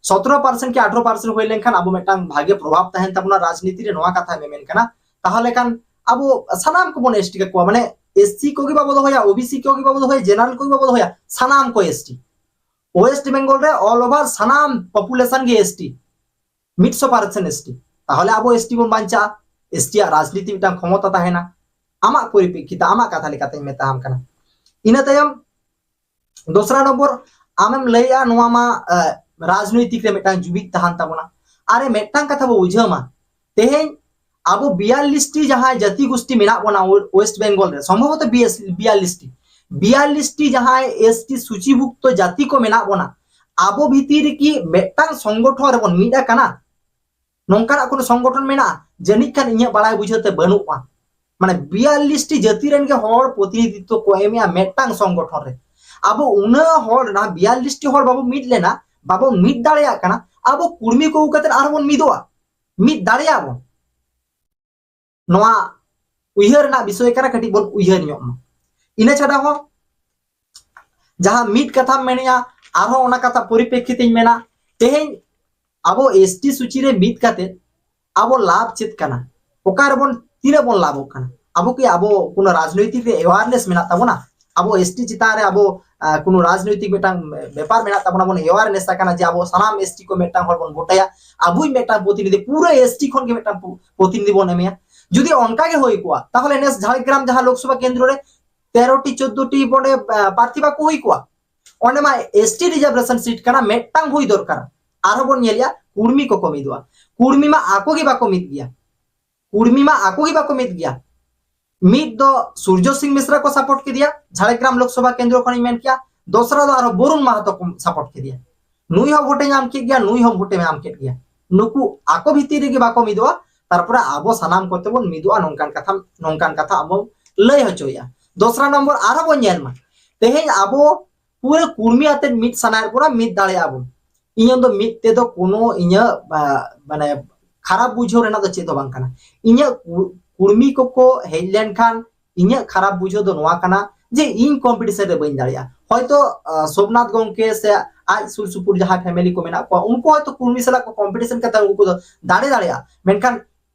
ᱥᱚᱛᱨᱚ ᱯᱟᱨᱥᱮᱱᱴ ᱠᱤ ᱟᱴᱷᱨᱚ ᱯᱟᱨᱥᱮᱱᱴ ᱦᱩᱭ ᱞᱮᱱᱠᱷᱟᱱ ᱟᱵᱚ ᱢᱤᱫᱴᱟᱝ ᱵᱷᱟᱜᱮ ᱯᱨᱚᱵᱷᱟᱵ ᱛᱟᱦᱮᱱ ᱛᱟᱵᱚᱱᱟ ᱨᱟᱡᱽᱱᱤᱛᱤ ᱨᱮ, ᱱᱚᱣᱟ ᱠᱟᱛᱷᱟ ᱢᱮᱢᱮᱱ ᱠᱟᱱᱟ᱾ ᱛᱟᱦᱚᱞᱮ ᱠᱷᱟᱱ ᱟᱵᱚ ᱥᱟᱱᱟᱢ ᱠᱚᱵᱚᱱ ᱮᱥᱴᱤ ᱠᱟᱠᱚᱣᱟ, ᱢᱟᱱᱮ ᱮᱥᱥᱤ ᱠᱚᱜᱮ ᱵᱟᱵᱚ ᱫᱚᱦᱚᱭᱟ, ᱳᱵᱤᱥᱤ ᱠᱚᱜᱮ ᱵᱟᱵᱚ ᱫᱚᱦᱚᱭᱟ, ᱡᱮᱱᱟᱨᱮᱞ ᱠᱚᱜᱮ ᱵᱟᱵᱚ ᱫᱚᱦᱚᱭᱟ, ᱥᱟᱱᱟᱢ ᱠᱚ ᱮᱥᱴᱤ᱾ ᱳᱭᱮᱥᱴ ᱵᱮᱝᱜᱚᱞ ᱨᱮ ᱚᱞ ᱳᱵᱷᱟᱨ ᱥᱟᱱᱟᱢ ᱯᱚᱯᱩᱞᱮᱥᱚᱱ ᱜᱮ ᱮᱥᱴᱤ, ᱢᱤᱫᱥᱚ ᱯᱟᱨᱥᱮᱱᱴ ᱮᱥᱴᱤ᱾ ᱛᱟᱦᱚᱞᱮ ᱟᱵᱚ ᱮᱥᱴᱤ ᱵᱚᱱ ᱵᱟᱧᱪᱟᱜᱼᱟ, ᱮᱥᱴᱤ ᱟᱜ ᱨᱟᱡᱽᱱᱤᱛᱤ ᱢᱤᱫᱴᱟᱝ ᱠᱷᱚᱢᱚᱛᱟ ᱛᱟᱦᱮᱱᱟ᱾ ᱟᱢᱟᱜ ᱯᱚᱨᱤᱯᱮᱠᱠᱷᱤᱛᱮ, ᱟᱢᱟᱜ ᱠᱟᱛᱷᱟ ᱞᱮᱠᱟᱛᱮᱧ ᱢᱮᱛᱟᱢ ᱠᱟᱱᱟ᱾ ᱤᱱᱟᱹ ᱛᱟᱭᱚᱢ ᱫᱚᱥᱨᱟ ᱱᱚᱢᱵᱚᱨ, ᱟᱢᱮᱢ ᱞᱟᱹᱭᱮᱜᱼᱟ ᱱᱚᱣᱟ ᱢᱟ ᱟᱸ, ᱨᱟᱡᱽᱱᱳᱭᱛᱤᱠ ᱨᱮ ᱢᱤᱫᱴᱟᱝ ᱡᱩᱢᱤᱫ ᱛᱟᱦᱮᱱ ᱛᱟᱵᱚᱱᱟ᱾ ᱟᱨᱮ ᱢᱤᱫᱴᱟᱝ ᱠᱟᱛᱷᱟ ᱵᱚ ᱵᱩᱡᱷᱟᱹᱣ ᱢᱟ, ᱛᱮᱦᱮᱧ ᱟᱵᱚ ᱵᱤᱭᱟᱞᱞᱤᱥ ᱴᱤ ᱡᱟᱦᱟᱸᱭ ᱡᱟᱹᱛᱤ ᱜᱳᱥᱴᱤ ᱢᱮᱱᱟᱜ ᱵᱚᱱᱟ ᱳᱭᱮᱥᱴ ᱵᱮᱝᱜᱚᱞ ᱨᱮ, ᱥᱚᱢᱵᱷᱚᱵᱚᱛᱚ ᱵᱤᱭᱟᱞᱞᱤᱥ ᱴᱤ, ᱵᱤᱭᱟᱞᱞᱤᱥ ᱴᱤ ᱡᱟᱦᱟᱸᱭ ᱮᱥᱴᱤ ᱥᱩᱪᱤᱵᱷᱩᱠᱛᱚ ᱡᱟᱹᱛᱤ ᱠᱚ ᱢᱮᱱᱟᱜ ᱵᱚᱱᱟ, ᱟᱵᱚ ᱵᱷᱤᱛᱤᱨ ᱨᱮᱠᱤ ᱢᱤᱫᱴᱟᱝ ᱥᱚᱝᱜᱚᱴᱷᱚᱱ ᱨᱮᱵᱚᱱ ᱢᱤᱫ ᱟᱠᱟᱱᱟ? ᱱᱚᱝᱠᱟᱱᱟᱜ ᱠᱳᱱᱳ ᱥᱚᱝᱜᱚᱴᱷᱚᱱ ᱢᱮᱱᱟᱜᱼᱟ? ᱡᱟᱹᱱᱤᱡ ᱠᱷᱟᱱ ᱤᱧᱟᱹᱜ ᱵᱟᱲᱟᱭ ᱵᱩᱡᱷᱟᱹᱣ ᱛᱮ ᱵᱟᱹᱱᱩᱜᱼᱟ᱾ ᱢᱟᱱᱮ ᱵᱤᱭᱟᱞᱞᱤᱥ ᱴᱤ ᱡᱟᱹᱛᱤ ᱨᱮᱱ ᱜᱮ ᱦᱚᱲ ᱯᱨᱚᱛᱤᱱᱤᱫᱷᱤᱛᱛᱚ ᱠᱚ ᱮᱢᱮᱜᱼᱟ ᱢᱤᱫᱴᱟᱝ ᱥᱚᱝᱜᱚᱴᱷᱚᱱ ᱨᱮ᱾ ᱟᱵᱚ ᱩᱱᱟᱹᱜ ᱦᱚᱲ, ᱚᱱᱟ ᱵᱤᱭᱟᱞᱞᱤᱥ ᱴᱤ ᱦᱚᱲ ᱵᱟᱵᱚ ᱢᱤᱫ ᱞᱮᱱᱟ, ᱵᱟᱵᱚ ᱢᱤᱫ ᱫᱟᱲᱮᱭᱟᱜ ᱠᱟᱱᱟ, ᱟᱵᱚ ᱠᱩᱲᱢᱤ ᱠᱚ ᱟᱹᱜᱩ ᱠᱟᱛᱮ ᱟᱨᱦᱚᱸ ᱵᱚᱱ ᱢᱤᱫᱚᱜᱼᱟ, ᱢᱤᱫ ᱫᱟᱲᱮᱭᱟᱜᱼᱟ ᱵᱚᱱ᱾ ᱱᱚᱣᱟ ᱩᱭᱦᱟᱹᱨ ᱨᱮᱱᱟᱜ ᱵᱤᱥᱚᱭ ᱠᱟᱱᱟ, ᱠᱟᱹᱴᱤᱡ ᱵᱚᱱ ᱩᱭᱦᱟᱹᱨ ᱧᱚᱜ ᱢᱟ᱾ ᱤᱱᱟᱹ ᱪᱷᱟᱰᱟ ᱦᱚᱸ ᱡᱟᱦᱟᱸ ᱢᱤᱫ ᱠᱟᱛᱷᱟᱢ ᱢᱮᱱᱮᱜᱼᱟ, ᱟᱨᱦᱚᱸ ᱚᱱᱟ ᱠᱟᱛᱷᱟ ᱯᱚᱨᱤᱯᱮᱠᱠᱷᱤᱛᱤᱧ ᱢᱮᱱᱟ, ᱛᱮᱦᱮᱧ ᱟᱵᱚ ᱮᱥᱴᱤ ᱥᱩᱪᱤ ᱨᱮ ᱢᱤᱫ ᱠᱟᱛᱮ ᱟᱵᱚ ᱞᱟᱵᱷ ᱪᱮᱫ ᱠᱟᱱᱟ? ᱚᱠᱟ ᱨᱮᱵᱚᱱ, ᱛᱤᱱᱟᱹᱜ ᱵᱚᱱ ᱞᱟᱵᱷᱚᱜ ᱠᱟᱱᱟ? ᱟᱵᱚ ᱠᱤ ᱟᱵᱚ ᱠᱳᱱᱳ ᱨᱟᱡᱽᱱᱳᱭᱛᱤᱠ ᱨᱮ awareness ᱢᱮᱱᱟᱜ ᱛᱟᱵᱚᱱᱟ? ᱟᱵᱚ ᱮᱥᱴᱤ ᱪᱮᱛᱟᱱ ᱨᱮ ᱟᱵᱚ ᱟᱸ, ᱠᱳᱱᱳ ᱨᱟᱡᱽᱱᱳᱭᱛᱤᱠ ᱢᱤᱫᱴᱟᱝ ᱵᱮᱯᱟᱨ ᱢᱮᱱᱟᱜ ᱛᱟᱵᱚᱱᱟ, ᱵᱚᱱ awareness ᱟᱠᱟᱱᱟ ᱡᱮ ᱟᱵᱚ ᱥᱟᱱᱟᱢ ᱮᱥᱴᱤ ᱠᱚ ᱢᱤᱫᱴᱟᱝ ᱦᱚᱲ ᱵᱚᱱ ᱵᱷᱳᱴᱟᱭᱟ, ᱟᱵᱚᱭᱤᱡ ᱢᱤᱫᱴᱟᱝ ᱯᱨᱚᱛᱤᱱᱤᱫᱷᱤ, ᱯᱩᱨᱟᱹ ᱮᱥᱴᱤ ᱠᱷᱚᱱ ᱜᱮ ᱢᱤᱫᱴᱟᱝ ᱯᱨᱚᱛᱤᱱᱤᱫᱷᱤ ᱵᱚᱱ ᱮᱢᱮᱭᱟ᱾ ᱡᱩᱫᱤ ᱚᱱᱠᱟ ᱜᱮ ᱦᱩᱭ ᱠᱚᱜᱼᱟ, ᱛᱟᱦᱚᱞᱮ ᱱᱮᱥ ᱡᱷᱟᱲᱜᱨᱟᱢ ᱡᱟᱦᱟᱸ ᱞᱳᱠᱥᱚᱵᱷᱟ ᱠᱮᱱᱫᱨᱚ ᱨᱮ ᱛᱮᱨᱚ ᱴᱤ ᱪᱳᱫᱽᱫᱳ ᱴᱤ ᱵᱚᱱᱮ ᱯᱨᱟᱨᱛᱷᱤ ᱵᱟᱠᱚ ᱦᱩᱭ ᱠᱚᱜᱼᱟ᱾ ᱚᱸᱰᱮ ᱢᱟ ᱮᱥᱴᱤ ᱨᱤᱡᱟᱨᱵᱷᱮᱥᱚᱱ ᱥᱤᱴ ᱠᱟᱱᱟ, ᱢᱤᱫᱴᱟᱝ ᱦᱩᱭ ᱫᱚᱨᱠᱟᱨ᱾ ᱟᱨᱦᱚᱸ ᱵᱚᱱ ᱧᱮᱞᱮᱜᱼᱟ ᱠᱩᱲᱢᱤ ᱠᱚᱠᱚ ᱢᱤᱫᱚᱜᱼᱟ᱾ ᱠᱩᱲᱢᱤ ᱢᱟ ᱟᱠᱚ ᱜᱮ ᱵᱟᱠᱚ ᱢᱤᱫ ᱜᱮᱭᱟ᱾ ᱠᱩᱲᱢᱤ ᱢᱟ ᱟᱠᱚ ᱜᱮ ᱵᱟᱠᱚ ᱢᱤᱫ ᱜᱮᱭᱟ᱾ ᱢᱤᱫ ᱫᱚ ᱥᱩᱨᱡᱚ ᱥᱤᱝ ᱢᱤᱥᱨᱟ ᱠᱚ ᱥᱟᱯᱳᱨᱴ ᱠᱮᱫᱮᱭᱟ ᱡᱷᱟᱲᱜᱨᱟᱢ ᱞᱳᱠᱥᱚᱵᱷᱟ ᱠᱮᱱᱫᱨᱚ ᱠᱷᱚᱱᱤᱧ ᱢᱮᱱ ᱠᱮᱭᱟ, ᱫᱚᱥᱨᱟ ᱫᱚ ᱟᱨᱦᱚᱸ ᱵᱚᱨᱩᱱ ᱢᱟᱦᱟᱛᱚ ᱠᱚ ᱥᱟᱯᱳᱨᱴ ᱠᱮᱫᱮᱭᱟ᱾ ᱱᱩᱭ ᱦᱚᱸ ᱵᱷᱳᱴᱮ ᱧᱟᱢ ᱠᱮᱫ ᱜᱮᱭᱟ, ᱱᱩᱭ ᱦᱚᱸ ᱵᱷᱳᱴᱮ ᱧᱟᱢ ᱠᱮᱫ ᱜᱮᱭᱟ᱾ ᱱᱩᱠᱩ ᱟᱠᱚ ᱵᱷᱤᱛᱤᱨ ᱨᱮᱜᱮ ᱵᱟᱠᱚ ᱢᱤᱫᱚᱜᱼᱟ, ᱛᱟᱨᱯᱚᱨᱮ ᱟᱵᱚ ᱥᱟᱱᱟᱢ ᱠᱚᱛᱮ ᱵᱚᱱ ᱢᱤᱫᱚᱜᱼᱟ, ᱱᱚᱝᱠᱟᱱ ᱠᱟᱛᱷᱟ, ᱱᱚᱝᱠᱟᱱ ᱠᱟᱛᱷᱟ ᱟᱵᱚ ᱞᱟᱹᱭ ᱦᱚᱪᱚᱭᱟ᱾ ᱫᱚᱥᱨᱟ ᱱᱚᱢᱵᱚᱨ ᱟᱨᱦᱚᱸ ᱵᱚᱱ ᱧᱮᱞ ᱢᱟ, ᱛᱮᱦᱮᱧ ᱟᱵᱚ ᱯᱩᱨᱟᱹ ᱠᱩᱲᱢᱤ ᱟᱛᱮ ᱢᱤᱫ ᱥᱟᱱᱟᱭᱮᱫ ᱵᱚᱱᱟ, ᱢᱤᱫ ᱫᱟᱲᱮᱭᱟᱜᱼᱟ ᱵᱚᱱ᱾ ᱤᱧᱟᱹᱜ ᱫᱚ ᱢᱤᱫ ᱛᱮᱫᱚ ᱠᱳᱱᱳ ᱤᱧᱟᱹᱜ, ᱟ, ᱢᱟᱱᱮ ᱠᱷᱟᱨᱟᱯ ᱵᱩᱡᱷᱟᱹᱣ ᱨᱮᱱᱟᱜ ᱫᱚ ᱪᱮᱫ ᱦᱚᱸ ᱵᱟᱝ ᱠᱟᱱᱟ᱾ ᱤᱧᱟᱹᱜ ᱠᱩ-, ᱠᱩᱲᱢᱤ ᱠᱚᱠᱚ ᱦᱮᱡ ᱞᱮᱱᱠᱷᱟᱱ ᱤᱧᱟᱹᱜ ᱠᱷᱟᱨᱟᱯ ᱵᱩᱡᱷᱟᱹᱣ ᱫᱚ ᱱᱚᱣᱟ ᱠᱟᱱᱟ ᱡᱮ ᱤᱧ ᱠᱚᱢᱯᱤᱴᱤᱥᱚᱱ ᱨᱮ ᱵᱟᱹᱧ ᱫᱟᱲᱮᱭᱟᱜᱼᱟ᱾ ᱦᱚᱭᱛᱚ, ᱟ, ᱥᱳᱢᱱᱟᱛᱷ ᱜᱚᱢᱠᱮ ᱥᱮ ᱟᱡ ᱥᱩᱨ ᱥᱩᱯᱩᱨ ᱡᱟᱦᱟᱸ ᱯᱷᱮᱢᱮᱞᱤ ᱠᱚ ᱢᱮᱱᱟᱜ ᱠᱚᱣᱟ, ᱩᱱᱠᱩ ᱦᱚᱭᱛᱚ ᱠᱩᱲᱢᱤ ᱥᱟᱞᱟᱜ ᱠᱚ ᱠᱚᱢᱯᱤᱴᱤᱥᱚᱱ ᱠᱟᱛᱮ ᱩᱱᱠᱩ ᱫᱚ ᱫᱟᱲᱮ ᱫᱟᱲᱮᱭᱟᱜᱼᱟ, ᱢᱮᱱᱠᱷᱟᱱ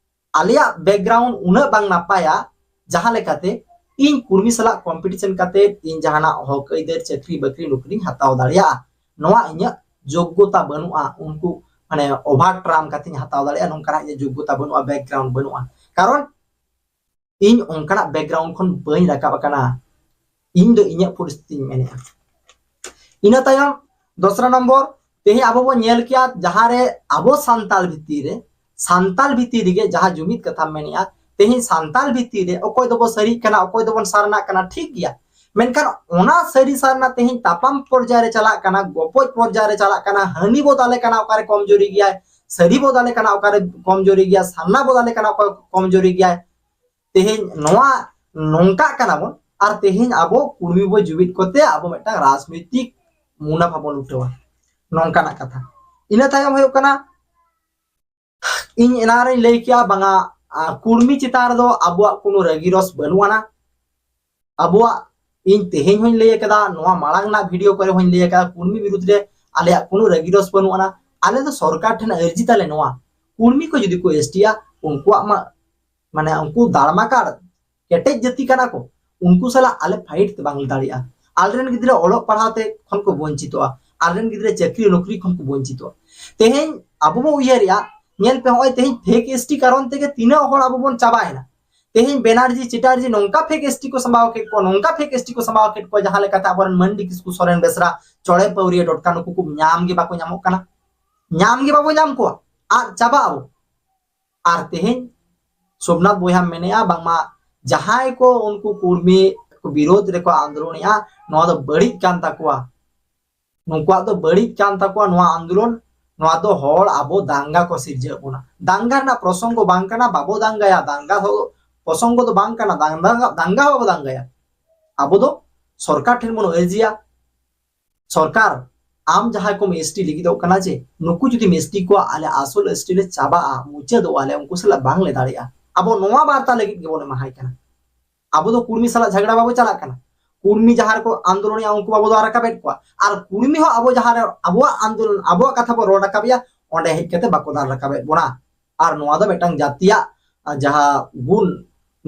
ᱟᱞᱮᱭᱟᱜ ᱵᱮᱠᱜᱨᱟᱣᱩᱱᱰ ᱩᱱᱟᱹᱜ ᱵᱟᱝ ᱱᱟᱯᱟᱭᱟ, ᱡᱟᱦᱟᱸ ᱞᱮᱠᱟᱛᱮ ᱤᱧ ᱠᱩᱲᱢᱤ ᱥᱟᱞᱟᱜ ᱠᱚᱢᱯᱤᱴᱤᱥᱚᱱ ᱠᱟᱛᱮ ᱤᱧ ᱡᱟᱦᱟᱱᱟᱜ ᱦᱚᱠ ᱟᱹᱭᱫᱟᱹᱨ, ᱪᱟᱹᱠᱨᱤ ᱵᱟᱹᱠᱨᱤ, ᱱᱚᱠᱨᱤᱧ ᱦᱟᱛᱟᱣ ᱫᱟᱲᱮᱭᱟᱜᱼᱟ, ᱱᱚᱣᱟ ᱤᱧᱟᱹᱜ ᱡᱳᱜᱽᱜᱚᱛᱟ ᱵᱟᱹᱱᱩᱜᱼᱟ᱾ ᱩᱱᱠᱩ ᱢᱟᱱᱮ ᱚᱵᱷᱟᱨ ᱴᱟᱨᱢ ᱠᱟᱛᱮᱧ ᱦᱟᱛᱟᱣ ᱫᱟᱲᱮᱭᱟᱜᱼᱟ, ᱱᱚᱝᱠᱟᱱᱟᱜ ᱤᱧᱟᱹᱜ ᱡᱳᱜᱽᱜᱚᱛᱟ ᱵᱟᱹᱱᱩᱜᱼᱟ, ᱵᱟᱹᱱᱩᱜᱼᱟ᱾ ᱠᱟᱨᱚᱱ ᱤᱧ ᱚᱱᱠᱟᱱᱟᱜ ᱵᱮᱠᱜᱨᱟᱣᱩᱱᱰ ᱠᱷᱚᱱ ᱵᱟᱹᱧ ᱨᱟᱠᱟᱵ ᱟᱠᱟᱱᱟ᱾ ᱤᱧ ᱫᱚ ᱤᱧᱟᱹᱜ ᱯᱚᱨᱤᱥᱛᱷᱤᱛᱤᱧ ᱢᱮᱱᱮᱫᱼᱟ᱾ ᱤᱱᱟᱹ ᱛᱟᱭᱚᱢ ᱫᱚᱥᱨᱟ ᱱᱚᱢᱵᱚᱨ, ᱛᱮᱦᱮᱧ ᱟᱵᱚ ᱵᱚᱱ ᱧᱮᱞ ᱠᱮᱭᱟ ᱡᱟᱦᱟᱸᱨᱮ ᱟᱵᱚ ᱥᱟᱱᱛᱟᱲ ᱵᱷᱤᱛᱤᱨ ᱨᱮ, ᱥᱟᱱᱛᱟᱲ ᱵᱷᱤᱛᱤᱨ ᱨᱮᱜᱮ ᱡᱟᱦᱟᱸ ᱡᱩᱢᱤᱫ ᱠᱟᱛᱷᱟᱢ ᱢᱮᱱᱮᱫᱼᱟ, ᱛᱮᱦᱮᱧ ᱥᱟᱱᱛᱟᱲ ᱵᱷᱤᱛᱤᱨ ᱨᱮ ᱚᱠᱚᱭ ᱫᱚᱵᱚ ᱥᱟᱹᱨᱤᱜ ᱠᱟᱱᱟ, ᱚᱠᱚᱭ ᱫᱚᱵᱚᱱ ᱥᱟᱨᱱᱟᱜ ᱠᱟᱱᱟ, ᱴᱷᱤᱠ ᱜᱮᱭᱟ, ᱢᱮᱱᱠᱷᱟᱱ ᱚᱱᱟ ᱥᱟᱹᱨᱤ ᱥᱟᱨᱱᱟ ᱛᱮᱦᱮᱧ ᱛᱟᱯᱟᱢ ᱯᱚᱨᱡᱟᱭ ᱨᱮ ᱪᱟᱞᱟᱜ ᱠᱟᱱᱟ, ᱜᱚᱯᱚᱡ ᱯᱚᱨᱡᱟᱭ ᱨᱮ ᱪᱟᱞᱟᱜ ᱠᱟᱱᱟ, ᱦᱟᱹᱱᱤ ᱵᱚ ᱫᱟᱞᱮ ᱠᱟᱱᱟ ᱚᱠᱟᱨᱮ ᱠᱚᱢᱡᱳᱨᱤ ᱜᱮᱭᱟᱭ, ᱥᱟᱹᱨᱤ ᱵᱚ ᱫᱟᱞᱮ ᱠᱟᱱᱟ ᱚᱠᱟᱨᱮ ᱠᱚᱢᱡᱳᱨᱤ ᱜᱮᱭᱟ, ᱥᱟᱨᱱᱟ ᱵᱚ ᱫᱟᱞᱮ ᱠᱟᱱᱟ ᱚᱠᱚᱭ ᱠᱚᱢᱡᱳᱨᱤ ᱜᱮᱭᱟᱭ᱾ ᱛᱮᱦᱮᱧ ᱱᱚᱣᱟ ᱱᱚᱝᱠᱟᱜ ᱠᱟᱱᱟ ᱵᱚᱱ, ᱟᱨ ᱛᱮᱦᱮᱧ ᱟᱵᱚ ᱠᱩᱲᱢᱤ ᱵᱚ ᱡᱩᱢᱤᱫ ᱠᱚᱛᱮ ᱟᱵᱚ ᱢᱤᱫᱴᱟᱝ ᱨᱟᱡᱽᱱᱳᱭᱛᱤᱠ ᱢᱩᱱᱟᱯᱷᱟ ᱵᱚᱱ ᱩᱴᱷᱟᱹᱣᱟ, ᱱᱚᱝᱠᱟᱱᱟᱜ ᱠᱟᱛᱷᱟ᱾ ᱤᱱᱟᱹ ᱛᱟᱭᱚᱢ ᱦᱩᱭᱩᱜ ᱠᱟᱱᱟ, ᱤᱧ ᱮᱱᱟᱝ ᱨᱮᱧ ᱞᱟᱹᱭ ᱠᱮᱜᱼᱟ ᱵᱟᱝᱟ, ᱟ, ᱠᱩᱲᱢᱤ ᱪᱮᱛᱟᱱ ᱨᱮᱫᱚ ᱟᱵᱚᱣᱟᱜ ᱠᱳᱱᱳ ᱨᱟᱹᱜᱤ ᱨᱚᱥ ᱵᱟᱹᱱᱩᱜ ᱟᱱᱟ᱾ ᱟᱵᱚᱣᱟᱜ, ᱤᱧ ᱛᱮᱦᱮᱧ ᱦᱚᱧ ᱞᱟᱹᱭ ᱟᱠᱟᱫᱟ, ᱱᱚᱣᱟ ᱢᱟᱲᱟᱝ ᱨᱮᱱᱟᱜ ᱵᱷᱤᱰᱤᱭᱳ ᱠᱚᱨᱮ ᱦᱚᱧ ᱞᱟᱹᱭ ᱟᱠᱟᱫᱟ, ᱠᱩᱲᱢᱤ ᱵᱤᱨᱩᱫᱽ ᱨᱮ ᱟᱞᱮᱭᱟᱜ ᱠᱳᱱᱳ ᱨᱟᱹᱜᱤ ᱨᱚᱥ ᱵᱟᱹᱱᱩᱜ ᱟᱱᱟ᱾ ᱟᱞᱮ ᱫᱚ ᱥᱚᱨᱠᱟᱨ ᱴᱷᱮᱱ ᱟᱹᱨᱡᱤ ᱛᱟᱞᱮ ᱱᱚᱣᱟ, ᱠᱩᱲᱢᱤ ᱠᱚ ᱡᱩᱫᱤ ᱠᱚ ᱮᱥᱴᱤᱭᱟ, ᱩᱱᱠᱩᱣᱟᱜ ᱢᱟ, ᱢᱟᱱᱮ ᱩᱱᱠᱩ ᱫᱟᱲᱢᱟ ᱠᱟᱲ ᱠᱮᱴᱮᱡ ᱡᱟᱹᱛᱤ ᱠᱟᱱᱟ ᱠᱚ, ᱩᱱᱠᱩ ᱥᱟᱞᱟᱜ ᱟᱞᱮ ᱯᱷᱟᱭᱤᱴ ᱛᱮ ᱵᱟᱝᱞᱮ ᱫᱟᱲᱮᱭᱟᱜᱼᱟ᱾ ᱟᱞᱮᱨᱮᱱ ᱜᱤᱫᱽᱨᱟᱹ ᱚᱞᱚᱜ ᱯᱟᱲᱦᱟᱣ ᱛᱮ ᱠᱷᱚᱱ ᱠᱚ ᱵᱚᱧᱪᱤᱛᱚᱜᱼᱟ, ᱟᱞᱮᱨᱮᱱ ᱜᱤᱫᱽᱨᱟᱹ ᱪᱟᱹᱠᱨᱤ ᱱᱚᱠᱨᱤ ᱠᱷᱚᱱ ᱠᱚ ᱵᱚᱧᱪᱤᱛᱚᱜᱼᱟ᱾ ᱛᱮᱦᱮᱧ ᱟᱵᱚ ᱵᱚ ᱩᱭᱦᱟᱹᱨᱮᱜᱼᱟ, ᱧᱮᱞ ᱯᱮ, ᱦᱚᱸᱜᱼᱚᱭ ᱛᱮᱦᱮᱧ ᱯᱷᱮᱠ ᱮᱥᱴᱤ ᱠᱟᱨᱚᱱ ᱛᱮᱜᱮ ᱛᱤᱱᱟᱹᱜ ᱦᱚᱲ ᱟᱵᱚ ᱵᱚᱱ ᱪᱟᱵᱟᱭᱮᱱᱟ᱾ ᱛᱮᱦᱮᱧ ᱵᱮᱱᱟᱨᱡᱤ ᱪᱮᱴᱟᱨᱡᱤ ᱱᱚᱝᱠᱟ ᱯᱷᱮᱠ ᱮᱥᱴᱤ ᱠᱚ ᱥᱟᱢᱵᱟᱣ ᱠᱮᱫ ᱠᱚᱣᱟ, ᱱᱚᱝᱠᱟ ᱯᱷᱮᱠ ᱮᱥᱴᱤ ᱠᱚ ᱥᱟᱢᱵᱟᱣ ᱠᱮᱫ ᱠᱚᱣᱟ, ᱡᱟᱦᱟᱸ ᱞᱮᱠᱟᱛᱮ ᱟᱵᱚᱨᱮᱱ ᱢᱟᱱᱰᱤ ᱠᱤᱥᱠᱩ, ᱥᱚᱨᱮᱱ ᱵᱮᱥᱨᱟ, ᱪᱚᱲᱮ ᱯᱟᱹᱣᱨᱤᱭᱟᱹ ᱰᱚᱴᱠᱟ ᱱᱩᱠᱩ ᱠᱚ ᱧᱟᱢ ᱜᱮ ᱵᱟᱠᱚ ᱧᱟᱢᱚᱜ ᱠᱟᱱᱟ, ᱧᱟᱢ ᱜᱮ ᱵᱟᱵᱚ ᱧᱟᱢ ᱠᱚᱣᱟ, ᱟᱫ ᱪᱟᱵᱟᱜ ᱟᱵᱚ᱾ ᱟᱨ ᱛᱮᱦᱮᱧ ᱥᱳᱢᱱᱟᱛᱷ ᱵᱚᱭᱦᱟᱢ ᱢᱮᱱᱮᱜᱼᱟ ᱵᱟᱝᱢᱟ ᱡᱟᱦᱟᱸᱭ ᱠᱚ ᱩᱱᱠᱩ ᱠᱩᱲᱢᱤ ᱠᱚ ᱵᱤᱨᱳᱫᱷ ᱨᱮᱠᱚ ᱟᱱᱫᱳᱞᱚᱱᱮᱜᱼᱟ, ᱱᱚᱣᱟ ᱫᱚ ᱵᱟᱹᱲᱤᱡ ᱠᱟᱱ ᱛᱟᱠᱚᱣᱟ, ᱱᱩᱠᱩᱣᱟᱜ ᱫᱚ ᱵᱟᱹᱲᱤᱡ ᱠᱟᱱ ᱛᱟᱠᱚᱣᱟ ᱱᱚᱣᱟ ᱟᱱᱫᱳᱞᱚᱱ, ᱱᱚᱣᱟ ᱫᱚ ᱦᱚᱲ ᱟᱵᱚ ᱫᱟᱝᱜᱟ ᱠᱚ ᱥᱤᱨᱡᱟᱹᱣ ᱵᱚᱱᱟ᱾ ᱫᱟᱝᱜᱟ ᱨᱮᱱᱟᱜ ᱯᱨᱚᱥᱚᱝᱜᱚ ᱵᱟᱝ ᱠᱟᱱᱟ, ᱵᱟᱵᱚ ᱫᱟᱝᱜᱟᱭᱟ, ᱫᱟᱝᱜᱟ ᱦᱚᱸ ᱯᱨᱚᱥᱚᱝᱜᱚ ᱫᱚ ᱵᱟᱝ ᱠᱟᱱᱟ, ᱫᱟᱝᱜᱟ, ᱫᱟᱝᱜᱟ ᱦᱚᱸ ᱵᱟᱵᱚ ᱫᱟᱝᱜᱟᱭᱟ᱾ ᱟᱵᱚ ᱫᱚ ᱥᱚᱨᱠᱟᱨ ᱴᱷᱮᱱ ᱵᱚᱱ ᱟᱹᱨᱡᱤᱭᱟ, ᱥᱚᱨᱠᱟᱨ, ᱟᱢ ᱡᱟᱦᱟᱸᱭ ᱠᱚᱢ ᱮᱥᱴᱤ ᱞᱟᱹᱜᱤᱫᱚᱜ ᱠᱟᱱᱟ ᱡᱮ ᱱᱩᱠᱩ ᱡᱩᱫᱤᱢ ᱮᱥᱴᱤ ᱠᱚᱣᱟ, ᱟᱞᱮ ᱟᱥᱚᱞ ᱮᱥᱴᱤ ᱞᱮ ᱪᱟᱵᱟᱜᱼᱟ, ᱢᱩᱪᱟᱹᱫᱚᱜᱼᱟ ᱞᱮ, ᱩᱱᱠᱩ ᱥᱟᱞᱟᱜ ᱵᱟᱝᱞᱮ ᱫᱟᱲᱮᱭᱟᱜᱼᱟ, ᱟᱵᱚ ᱱᱚᱣᱟ ᱵᱟᱨᱛᱟ ᱞᱟᱹᱜᱤᱫ ᱜᱮᱵᱚᱱ ᱮᱢᱟᱦᱟᱭ ᱠᱟᱱᱟ᱾ ᱟᱵᱚ ᱫᱚ ᱠᱩᱲᱢᱤ ᱥᱟᱞᱟᱜ ᱡᱷᱟᱜᱽᱲᱟ ᱵᱟᱵᱚ ᱪᱟᱞᱟᱜ ᱠᱟᱱᱟ᱾ ᱠᱩᱲᱢᱤ ᱡᱟᱦᱟᱸ ᱨᱮᱠᱚ ᱟᱱᱫᱳᱞᱚᱱᱮᱜᱼᱟ, ᱩᱱᱠᱩ ᱵᱟᱵᱚ ᱫᱚ ᱨᱟᱠᱟᱵᱮᱫ ᱠᱚᱣᱟ᱾ ᱟᱨ ᱠᱩᱲᱢᱤ ᱦᱚᱸ ᱟᱵᱚ ᱡᱟᱦᱟᱸ ᱨᱮ ᱟᱵᱚᱣᱟᱜ ᱟᱱᱫᱳᱞᱚᱱ, ᱟᱵᱚᱣᱟᱜ ᱠᱟᱛᱷᱟ ᱵᱚ ᱨᱚᱲ ᱨᱟᱠᱟᱵᱮᱜᱼᱟ, ᱚᱸᱰᱮ ᱦᱮᱡ ᱠᱟᱛᱮ ᱵᱟᱠᱚ ᱫᱟᱞ ᱨᱟᱠᱟᱵᱮᱫ ᱵᱚᱱᱟ᱾ ᱟᱨ ᱱᱚᱣᱟ ᱫᱚ ᱢᱤᱫᱴᱟᱝ ᱡᱟᱹᱛᱤᱭᱟᱜ, ᱟᱨ, ᱡᱟᱦᱟᱸ ᱜᱩᱱ,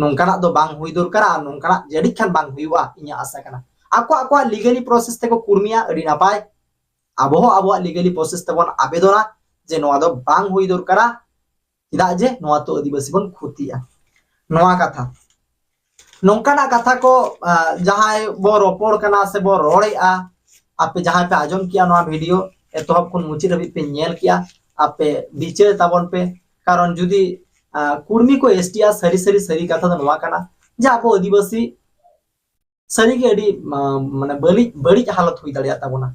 ᱱᱚᱝᱠᱟᱱᱟᱜ ᱫᱚ ᱵᱟᱝ ᱦᱩᱭ ᱫᱚᱨᱠᱟᱨᱟ, ᱟᱨ ᱱᱚᱝᱠᱟᱱᱟᱜ ᱡᱟᱹᱱᱤᱡ ᱠᱷᱟᱱ ᱵᱟᱝ ᱦᱩᱭᱩᱜᱼᱟ, ᱤᱧᱟᱹᱜ ᱟᱥᱟ ᱠᱟᱱᱟ᱾ ᱟᱠᱚ ᱟᱠᱚᱣᱟᱜ ᱞᱤᱜᱟᱞᱤ ᱯᱨᱚᱥᱮᱥ ᱛᱮᱠᱚ ᱠᱩᱲᱢᱤᱭᱟ, ᱟᱹᱰᱤ ᱱᱟᱯᱟᱭ᱾ ᱟᱵᱚ ᱦᱚᱸ ᱟᱵᱚᱣᱟᱜ ᱞᱤᱜᱟᱞᱤ ᱯᱨᱚᱥᱮᱥ ᱛᱮᱵᱚᱱ ᱟᱵᱮᱫᱚᱱᱟ ᱡᱮ ᱱᱚᱣᱟ ᱫᱚ ᱵᱟᱝ ᱦᱩᱭ ᱫᱚᱨᱠᱟᱨᱟ, ᱪᱮᱫᱟᱜ ᱡᱮ ᱱᱚᱣᱟ ᱛᱚ ᱟᱹᱫᱤᱵᱟᱹᱥᱤ ᱵᱚᱱ ᱠᱷᱚᱛᱤᱭᱟ᱾ ᱱᱚᱣᱟ ᱠᱟᱛᱷᱟ, ᱱᱚᱝᱠᱟᱱᱟᱜ ᱠᱟᱛᱷᱟ ᱠᱚ, ᱟᱸ, ᱡᱟᱦᱟᱸᱭ ᱵᱚ ᱨᱚᱯᱚᱲ ᱠᱟᱱᱟ ᱥᱮ ᱵᱚ ᱨᱚᱲᱮᱜᱼᱟ, ᱟᱯᱮ ᱡᱟᱦᱟᱸᱭ ᱯᱮ ᱟᱸᱡᱚᱢ ᱠᱮᱜᱼᱟ ᱱᱚᱣᱟ ᱵᱷᱤᱰᱤᱭᱳ ᱮᱛᱚᱦᱚᱵ ᱠᱷᱚᱱ ᱢᱩᱪᱟᱹᱫ ᱦᱟᱹᱵᱤᱡ ᱯᱮ ᱧᱮᱞ ᱠᱮᱜᱼᱟ, ᱟᱯᱮ ᱵᱤᱪᱟᱹᱨ ᱛᱟᱵᱚᱱ ᱯᱮ᱾ ᱠᱟᱨᱚᱱ ᱡᱩᱫᱤ, ᱟᱸ, ᱠᱩᱲᱢᱤ ᱠᱚ ᱮᱥᱴᱤᱜᱼᱟ, ᱥᱟᱹᱨᱤ ᱥᱟᱹᱨᱤ ᱥᱟᱹᱨᱤ ᱠᱟᱛᱷᱟ ᱫᱚ ᱱᱚᱣᱟ ᱠᱟᱱᱟ ᱡᱮ ᱟᱵᱚ ᱟᱹᱫᱤᱵᱟᱹᱥᱤ ᱥᱟᱹᱨᱤᱜᱮ ᱟᱹᱰᱤ, ᱢᱟ-, ᱢᱟᱱᱮ ᱵᱟᱹᱲᱤᱡ, ᱵᱟᱹᱲᱤᱡ ᱦᱟᱞᱚᱛ ᱦᱩᱭ ᱫᱟᱲᱮᱭᱟᱜ ᱛᱟᱵᱚᱱᱟ᱾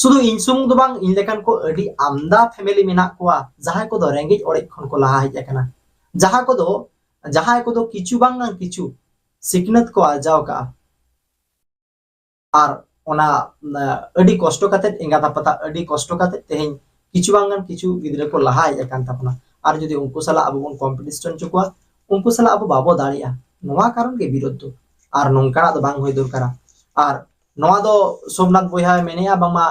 ᱥᱩᱫᱷᱩ ᱤᱧ ᱥᱩᱢᱩᱝ ᱫᱚ ᱵᱟᱝ, ᱤᱧ ᱞᱮᱠᱟᱱ ᱠᱚ ᱟᱹᱰᱤ ᱟᱢᱫᱟ ᱯᱷᱮᱢᱮᱞᱤ ᱢᱮᱱᱟᱜ ᱠᱚᱣᱟ ᱡᱟᱦᱟᱸᱭ ᱠᱚᱫᱚ ᱨᱮᱸᱜᱮᱡ ᱚᱲᱮᱡ ᱠᱷᱚᱱ ᱠᱚ ᱞᱟᱦᱟ ᱦᱮᱡ ᱟᱠᱟᱱᱟ, ᱡᱟᱦᱟᱸ ᱠᱚᱫᱚ, ᱡᱟᱦᱟᱸᱭ ᱠᱚᱫᱚ ᱠᱤᱪᱷᱩ ᱵᱟᱝ ᱠᱤᱪᱷᱩ ᱥᱤᱠᱷᱱᱟᱹᱛ ᱠᱚ ᱟᱨᱡᱟᱣ ᱠᱟᱜᱼᱟ᱾ ᱟᱨ ᱚᱱᱟ, ᱟᱹᱰᱤ ᱠᱚᱥᱴᱚ ᱠᱟᱛᱮᱫ ᱮᱸᱜᱟᱛ ᱟᱯᱟᱛᱟᱜ ᱟᱹᱰᱤ ᱠᱚᱥᱴᱚ ᱠᱟᱛᱮᱫ ᱛᱮᱦᱮᱧ ᱠᱤᱪᱷᱩ ᱵᱟᱝ ᱜᱟᱱ ᱠᱤᱪᱷᱩ ᱜᱤᱫᱽᱨᱟᱹ ᱠᱚ ᱞᱟᱦᱟ ᱦᱮᱡ ᱟᱠᱟᱱ ᱛᱟᱵᱚᱱᱟ᱾ ᱟᱨ ᱡᱩᱫᱤ ᱩᱱᱠᱩ ᱥᱟᱞᱟᱜ ᱟᱵᱚ ᱵᱚᱱ ᱠᱚᱢᱯᱤᱴᱤᱥᱚᱱ ᱦᱚᱪᱚ ᱠᱚᱣᱟ, ᱩᱱᱠᱩ ᱥᱟᱞᱟᱜ ᱟᱵᱚ ᱵᱟᱵᱚ ᱫᱟᱲᱮᱭᱟᱜᱼᱟ᱾ ᱱᱚᱣᱟ ᱠᱟᱨᱚᱱ ᱜᱮ ᱵᱤᱨᱳᱫᱷ ᱫᱚ᱾ ᱟᱨ ᱱᱚᱝᱠᱟᱱᱟᱜ ᱫᱚ ᱵᱟᱝ ᱦᱩᱭ ᱫᱚᱨᱠᱟᱨᱟ᱾ ᱟᱨ ᱱᱚᱣᱟ ᱫᱚ ᱥᱳᱢᱱᱟᱛᱷ ᱵᱚᱭᱦᱟᱭ ᱢᱮᱱᱮᱜᱼᱟ ᱵᱟᱝᱢᱟ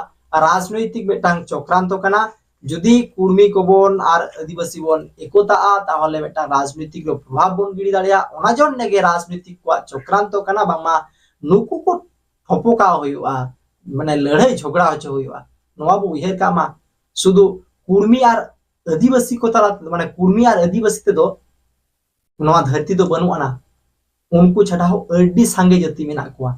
ᱨᱟᱡᱽᱱᱳᱭᱛᱤᱠ ᱢᱤᱫᱴᱟᱝ ᱪᱚᱠᱨᱟᱱᱛᱚ ᱠᱟᱱᱟ᱾ ᱡᱩᱫᱤ ᱠᱩᱲᱢᱤ ᱠᱚᱵᱚᱱ ᱟᱨ ᱟᱹᱫᱤᱵᱟᱹᱥᱤ ᱵᱚᱱ ᱮᱠᱚᱛᱟᱜᱼᱟ, ᱛᱟᱦᱚᱞᱮ ᱢᱤᱫᱴᱟᱝ ᱨᱟᱡᱽᱱᱳᱭᱛᱤᱠ ᱨᱮ ᱯᱨᱚᱵᱷᱟᱵᱽ ᱵᱚᱱ ᱜᱤᱰᱤ ᱫᱟᱲᱮᱭᱟᱜᱼᱟ᱾ ᱚᱱᱟ ᱡᱚᱱᱱᱮ ᱜᱮ ᱨᱟᱡᱽᱱᱳᱭᱛᱤᱠ ᱠᱚᱣᱟᱜ ᱪᱚᱠᱨᱟᱱᱛᱚ ᱠᱟᱱᱟ ᱵᱟᱝᱢᱟ ᱱᱩᱠᱩ ᱠᱚ ᱴᱷᱚᱯᱚᱠᱟᱣ ᱦᱩᱭᱩᱜᱼᱟ, ᱢᱟᱱᱮ ᱞᱟᱹᱲᱦᱟᱹᱭ ᱡᱷᱚᱜᱽᱲᱟ ᱦᱚᱪᱚ ᱦᱩᱭᱩᱜᱼᱟ᱾ ᱱᱚᱣᱟ ᱵᱚ ᱩᱭᱦᱟᱹᱨ ᱠᱟᱜ ᱢᱟ᱾ ᱥᱩᱫᱷᱩ ᱠᱩᱲᱢᱤ ᱟᱨ ᱟᱹᱫᱤᱵᱟᱹᱥᱤ ᱠᱚ ᱛᱟᱞᱟ, ᱢᱟᱱᱮ ᱠᱩᱲᱢᱤ ᱟᱨ ᱟᱹᱫᱤᱵᱟᱹᱥᱤ ᱛᱮᱫᱚ ᱱᱚᱣᱟ ᱫᱷᱟᱹᱨᱛᱤ ᱫᱚ ᱵᱟᱹᱱᱩᱜ ᱟᱱᱟ᱾ ᱩᱱᱠᱩ ᱪᱷᱟᱰᱟ ᱦᱚᱸ ᱟᱹᱰᱤ ᱥᱟᱸᱜᱮ ᱡᱟᱹᱛᱤ ᱢᱮᱱᱟᱜ ᱠᱚᱣᱟ,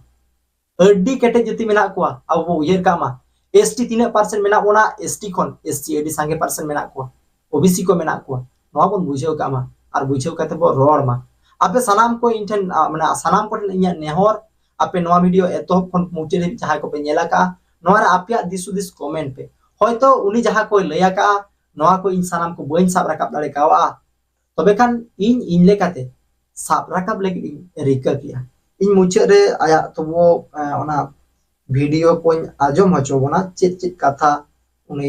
ᱟᱹᱰᱤ ᱠᱮᱴᱮᱡ ᱡᱟᱹᱛᱤ ᱢᱮᱱᱟᱜ ᱠᱚᱣᱟ᱾ ᱟᱵᱚ ᱵᱚ ᱩᱭᱦᱟᱹᱨ ᱠᱟᱜ ᱢᱟ, ᱮᱥᱴᱤ ᱛᱤᱱᱟᱹᱜ ᱯᱟᱨᱥᱮᱱᱴ ᱢᱮᱱᱟᱜ ᱵᱚᱱᱟ, ᱮᱥᱴᱤ ᱠᱷᱚᱱ ᱮᱥᱥᱤ ᱟᱹᱰᱤ ᱥᱟᱸᱜᱮ ᱯᱟᱨᱥᱮᱱᱴ ᱢᱮᱱᱟᱜ ᱠᱚᱣᱟ, ᱳᱵᱤᱥᱤ ᱠᱚ ᱢᱮᱱᱟᱜ ᱠᱚᱣᱟ᱾ ᱱᱚᱣᱟ ᱵᱚᱱ ᱵᱩᱡᱷᱟᱹᱣ ᱠᱟᱜ ᱢᱟ᱾ ᱟᱨ ᱵᱩᱡᱷᱟᱹᱣ ᱠᱟᱛᱮ ᱵᱚ ᱨᱚᱲ ᱢᱟ᱾ ᱟᱯᱮ ᱥᱟᱱᱟᱢ ᱠᱚ ᱤᱧ ᱴᱷᱮᱱ, ᱟ, ᱢᱟᱱᱮ ᱥᱟᱱᱟᱢ ᱠᱚ ᱴᱷᱮᱱ ᱤᱧᱟᱹᱜ ᱱᱮᱦᱚᱨ, ᱟᱯᱮ ᱱᱚᱣᱟ ᱵᱷᱤᱰᱤᱭᱳ ᱮᱛᱚᱦᱚᱵ ᱠᱷᱚᱱ ᱢᱩᱪᱟᱹᱫ ᱫᱷᱟᱹᱵᱤᱡ ᱡᱟᱦᱟᱸᱭ ᱠᱚᱯᱮ ᱧᱮᱞ ᱟᱠᱟᱫᱼᱟ, ᱱᱚᱣᱟ ᱨᱮ ᱟᱯᱮᱭᱟᱜ ᱫᱤᱥ ᱦᱩᱫᱤᱥ ᱠᱚᱢᱮᱱᱴ ᱯᱮ᱾ ᱦᱚᱭᱛᱚ ᱩᱱᱤ ᱡᱟᱦᱟᱸ ᱠᱚᱭ ᱞᱟᱹᱭ ᱟᱠᱟᱫᱼᱟ, ᱱᱚᱣᱟ ᱠᱚ ᱤᱧ ᱥᱟᱱᱟᱢ ᱠᱚ ᱵᱟᱹᱧ ᱥᱟᱵ ᱨᱟᱠᱟᱵ ᱫᱟᱲᱮ ᱠᱟᱣᱟᱜᱼᱟ, ᱛᱚᱵᱮ ᱠᱷᱟᱱ ᱤᱧ ᱤᱧ ᱞᱮᱠᱟᱛᱮ ᱥᱟᱵ ᱨᱟᱠᱟᱵ ᱞᱟᱹᱜᱤᱫ ᱤᱧ ᱨᱤᱠᱟᱹ ᱠᱮᱜᱼᱟ᱾ ᱤᱧ ᱢᱩᱪᱟᱹᱫ ᱨᱮ ᱟᱭᱟᱜ ᱛᱚᱵᱩ, ᱮ, ᱚᱱᱟ ᱵᱷᱤᱰᱤᱭᱳ ᱠᱚᱧ ᱟᱸᱡᱚᱢ ᱦᱚᱪᱚ ᱵᱚᱱᱟ, ᱪᱮᱫ ᱪᱮᱫ ᱠᱟᱛᱷᱟ ᱩᱱᱤ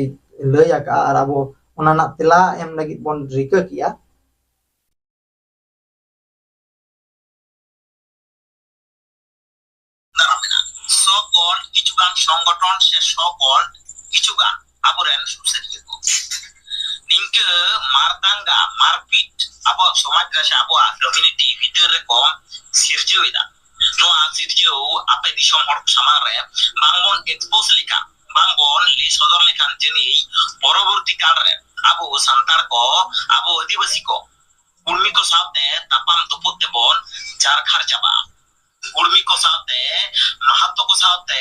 ᱞᱟᱹᱭ ᱟᱠᱟᱜᱼᱟ, ᱟᱨ ᱟᱵᱚ ᱚᱱᱟ ᱨᱮᱱᱟᱜ ᱛᱮᱞᱟ ᱮᱢ ᱞᱟᱹᱜᱤᱫ ᱵᱚᱱ ᱨᱤᱠᱟᱹ ᱠᱮᱜᱼᱟ᱾ ᱫᱟᱨᱟᱢ ᱢᱮᱱᱟᱜᱼᱟ᱾ So called ᱠᱤᱪᱷᱩᱜᱟᱱ ᱥᱚᱝᱜᱚᱴᱷᱚᱱ ᱥᱮ so called ᱠᱤᱪᱷᱩᱜᱟᱱ ᱟᱵᱚᱨᱮᱱ ᱥᱩᱥᱟᱹᱨᱤᱭᱟᱹ ᱠᱚ ᱱᱤᱝᱠᱟᱹ ᱢᱟᱨᱫᱟᱝᱜᱟ, ᱢᱟᱨᱯᱤᱴ ᱟᱵᱚᱣᱟᱜ ᱥᱚᱢᱟᱡᱽ ᱨᱮ ᱥᱮ ᱟᱵᱚᱣᱟᱜ ᱠᱚᱢᱤᱭᱩᱱᱤᱴᱤ ᱵᱷᱤᱛᱟᱹᱨ ᱨᱮᱠᱚ ᱥᱤᱨᱡᱟᱹᱣ ᱮᱫᱟ᱾ ᱱᱚᱣᱟ ᱥᱤᱨᱡᱟᱹᱣ ᱟᱯᱮ ᱫᱤᱥᱚᱢ ᱦᱚᱲ ᱠᱚ ᱥᱟᱢᱟᱝ ᱨᱮ ᱵᱟᱝᱵᱚᱱ ᱮᱠᱥᱯᱳᱡᱽ ᱞᱮᱠᱷᱟᱱ, ᱵᱟᱝᱵᱚᱱ ᱞᱟᱹᱭ ᱥᱚᱫᱚᱨ ᱞᱮᱠᱷᱟᱱ, ᱡᱟᱹᱱᱤᱡ ᱯᱚᱨᱚᱵᱚᱨᱛᱤ ᱠᱟᱞ ᱨᱮ ᱟᱵᱚ ᱥᱟᱱᱛᱟᱲ ᱠᱚ, ᱟᱵᱚ ᱟᱹᱫᱤᱵᱟᱹᱥᱤ ᱠᱚ ᱠᱩᱲᱢᱤ ᱠᱚ ᱥᱟᱶᱛᱮ ᱛᱟᱯᱟᱢ ᱛᱩᱯᱩᱫ ᱛᱮᱵᱚᱱ ᱪᱟᱨᱠᱷᱟᱨ ᱪᱟᱵᱟᱜᱼᱟ᱾ ᱠᱩᱲᱢᱤ ᱠᱚ ᱥᱟᱶᱛᱮ, ᱢᱟᱦᱟᱛᱚ ᱠᱚ ᱥᱟᱶᱛᱮ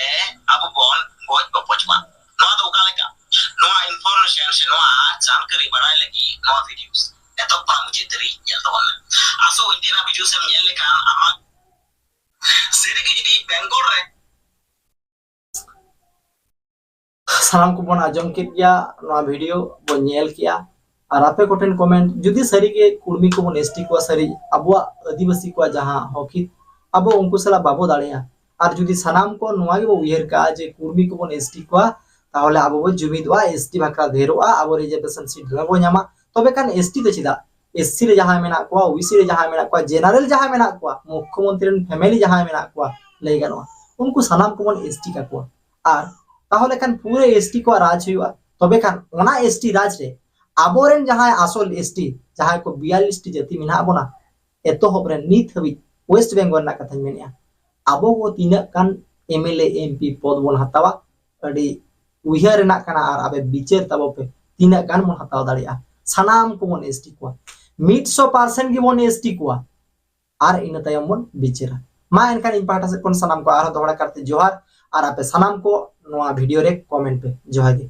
ᱟᱵᱚ ᱵᱚᱱ ᱜᱚᱡ ᱜᱚᱯᱚᱡᱚᱜᱼᱟ᱾ ᱱᱚᱣᱟ ᱫᱚ ᱚᱠᱟ ᱞᱮᱠᱟ? ᱱᱚᱣᱟ ᱤᱱᱯᱷᱚᱨᱢᱮᱥᱚᱱ ᱥᱮ ᱱᱚᱣᱟ ᱡᱟᱱᱠᱟᱨᱤ ᱵᱟᱲᱟᱭ ᱞᱟᱹᱜᱤᱫ ᱱᱚᱣᱟ ᱵᱷᱤᱰᱤᱭᱳ ᱮᱛᱚᱦᱚᱵ ᱠᱷᱚᱱ ᱢᱩᱪᱟᱹᱫ ᱫᱷᱟᱹᱨᱤᱡ ᱧᱮᱞ ᱛᱟᱵᱚᱱ ᱢᱮ᱾ ᱟᱥᱚᱜ ᱟᱹᱧ ᱛᱮᱱᱟᱜ ᱵᱷᱤᱰᱤᱭᱳ ᱥᱮᱢ ᱧᱮᱞ ᱞᱮᱠᱷᱟᱱ ᱟᱢᱟᱜ ᱥᱟᱹᱨᱤᱜᱮ ᱡᱩᱫᱤ ᱵᱮᱝᱜᱚᱞ ᱨᱮ ᱥᱟᱱᱟᱢ ᱠᱚᱵᱚᱱ ᱟᱸᱡᱚᱢ ᱠᱮᱫ ᱜᱮᱭᱟ, ᱱᱚᱣᱟ ᱵᱷᱤᱰᱤᱭᱳ ᱵᱚᱱ ᱧᱮᱞ ᱠᱮᱜᱼᱟ᱾ ᱟᱨ ᱟᱯᱮ ᱠᱚᱴᱷᱮᱱ ᱠᱚᱢᱮᱱᱴ, ᱡᱩᱫᱤ ᱥᱟᱹᱨᱤᱜᱮ ᱠᱩᱲᱢᱤ ᱠᱚᱵᱚᱱ ᱮᱥᱴᱤ ᱠᱚᱣᱟ, ᱥᱟᱹᱨᱤ ᱟᱵᱚᱣᱟᱜ ᱟᱹᱫᱤᱵᱟᱹᱥᱤ ᱠᱚᱣᱟᱜ ᱡᱟᱦᱟᱸ ᱦᱚᱠ ᱦᱤᱛ, ᱟᱵᱚ ᱩᱱᱠᱩ ᱥᱟᱞᱟᱜ ᱵᱟᱵᱚ ᱫᱟᱲᱮᱭᱟᱜᱼᱟ, ᱟᱨ ᱡᱩᱫᱤ ᱥᱟᱱᱟᱢ ᱠᱚ ᱱᱚᱣᱟ ᱜᱮᱵᱚ ᱩᱭᱦᱟᱹᱨ ᱠᱟᱜᱼᱟ ᱡᱮ ᱠᱩᱲᱢᱤ ᱠᱚᱵᱚᱱ ᱮᱥᱴᱤ ᱠᱚᱣᱟ, ᱛᱟᱦᱚᱞᱮ ᱟᱵᱚ ᱵᱚ ᱡᱩᱢᱤᱫᱚᱜᱼᱟ, ᱮᱥᱴᱤ ᱵᱟᱠᱷᱨᱟ ᱰᱷᱮᱨᱚᱜᱼᱟ, ᱟᱵᱚ ᱨᱤᱡᱟᱨᱵᱷᱮᱥᱚᱱ ᱥᱤᱴ ᱵᱟᱵᱚ ᱧᱟᱢᱟ᱾ ᱛᱚᱵᱮ ᱠᱷᱟᱱ ᱮᱥᱴᱤ ᱫᱚ ᱪᱮᱫᱟᱜ? ᱮᱥᱥᱤ ᱨᱮ ᱡᱟᱦᱟᱸᱭ ᱢᱮᱱᱟᱜ ᱠᱚᱣᱟ, ᱳᱵᱤᱥᱤ ᱨᱮ ᱡᱟᱦᱟᱸᱭ ᱢᱮᱱᱟᱜ ᱠᱚᱣᱟ, ᱡᱮᱱᱟᱨᱮᱞ ᱡᱟᱦᱟᱸᱭ ᱢᱮᱱᱟᱜ ᱠᱚᱣᱟ, ᱢᱩᱠᱷᱭᱚᱢᱚᱱᱛᱨᱤ ᱨᱮᱱ ᱯᱷᱮᱢᱮᱞᱤ ᱡᱟᱦᱟᱸᱭ ᱢᱮᱱᱟᱜ ᱠᱚᱣᱟ, ᱞᱟᱹᱭ ᱜᱟᱱᱚᱜᱼᱟ, ᱩᱱᱠᱩ ᱥᱟᱱᱟᱢ ᱠᱚᱵᱚᱱ ᱮᱥᱴᱤ ᱠᱟᱠᱚᱣᱟ᱾ ᱟᱨ ᱛᱟᱦᱚᱞᱮ ᱠᱷᱟᱱ ᱯᱩᱨᱟᱹ ᱮᱥᱴᱤ ᱠᱚᱣᱟᱜ ᱨᱟᱡᱽ ᱦᱩᱭᱩᱜᱼᱟ᱾ ᱛᱚᱵᱮ ᱠᱷᱟᱱ ᱚᱱᱟ ᱮᱥᱴᱤ ᱨᱟᱡᱽ ᱨᱮ ᱟᱵᱚᱨᱮᱱ ᱡᱟᱦᱟᱸᱭ ᱟᱥᱚᱞ ᱮᱥᱴᱤ, ᱡᱟᱦᱟᱸᱭ ᱠᱚ ᱵᱤᱭᱟᱞᱤᱥ ᱴᱤ ᱡᱟᱹᱛᱤ ᱢᱮᱱᱟᱜ ᱵᱚᱱᱟ, ᱮᱛᱚᱦᱚᱵ ᱨᱮ ᱱᱤᱛ ᱦᱟᱹᱵᱤᱡ ᱳᱭᱮᱥᱴ ᱵᱮᱝᱜᱚᱞ ᱨᱮᱱᱟᱜ ᱠᱟᱛᱷᱟᱧ ᱢᱮᱱᱮᱫᱼᱟ, ᱟᱵᱚ ᱠᱚ ᱛᱤᱱᱟᱹᱜ ᱜᱟᱱ M L A, M P ᱯᱚᱫ ᱵᱚᱱ ᱦᱟᱛᱟᱣᱟ, ᱟᱹᱰᱤ ᱩᱭᱦᱟᱹᱨ ᱨᱮᱱᱟᱜ ᱠᱟᱱᱟ᱾ ᱟᱨ ᱟᱯᱮ ᱵᱤᱪᱟᱹᱨ ᱛᱟᱵᱚ ᱯᱮ, ᱛᱤᱱᱟᱹᱜ ᱜᱟᱱ ᱵᱚᱱ ᱦᱟᱛᱟᱣ ᱫᱟᱲᱮᱭᱟᱜᱼᱟ᱾ ᱥᱟᱱᱟᱢ ᱠᱚᱵᱚᱱ ᱮᱥᱴᱤ ᱠᱚᱣᱟ, ᱢᱤᱫ ᱥᱚ ᱯᱟᱨᱥᱮᱱᱴ ᱜᱮᱵᱚᱱ ᱮᱥᱴᱤ ᱠᱚᱣᱟ, ᱟᱨ ᱤᱱᱟᱹ ᱛᱟᱭᱚᱢ ᱵᱚᱱ ᱵᱤᱪᱟᱹᱨᱟ᱾ ᱢᱟ ᱮᱱᱠᱷᱟᱱ ᱤᱧ ᱯᱟᱦᱴᱟ ᱥᱮᱫ ᱠᱷᱚᱱ ᱥᱟᱱᱟᱢ ᱠᱚ ᱟᱨᱦᱚᱸ ᱫᱚᱦᱲᱟ ᱠᱟᱨᱛᱮ ᱡᱚᱦᱟᱨ, ᱟᱨ ᱟᱯᱮ ᱥᱟᱱᱟᱢ ᱠᱚ ᱱᱚᱣᱟ ᱵᱷᱤᱰᱤᱭᱳ ᱨᱮ ᱠᱚᱢᱮᱱᱴ ᱯᱮ᱾ ᱡᱚᱦᱟᱨ ᱜᱮ᱾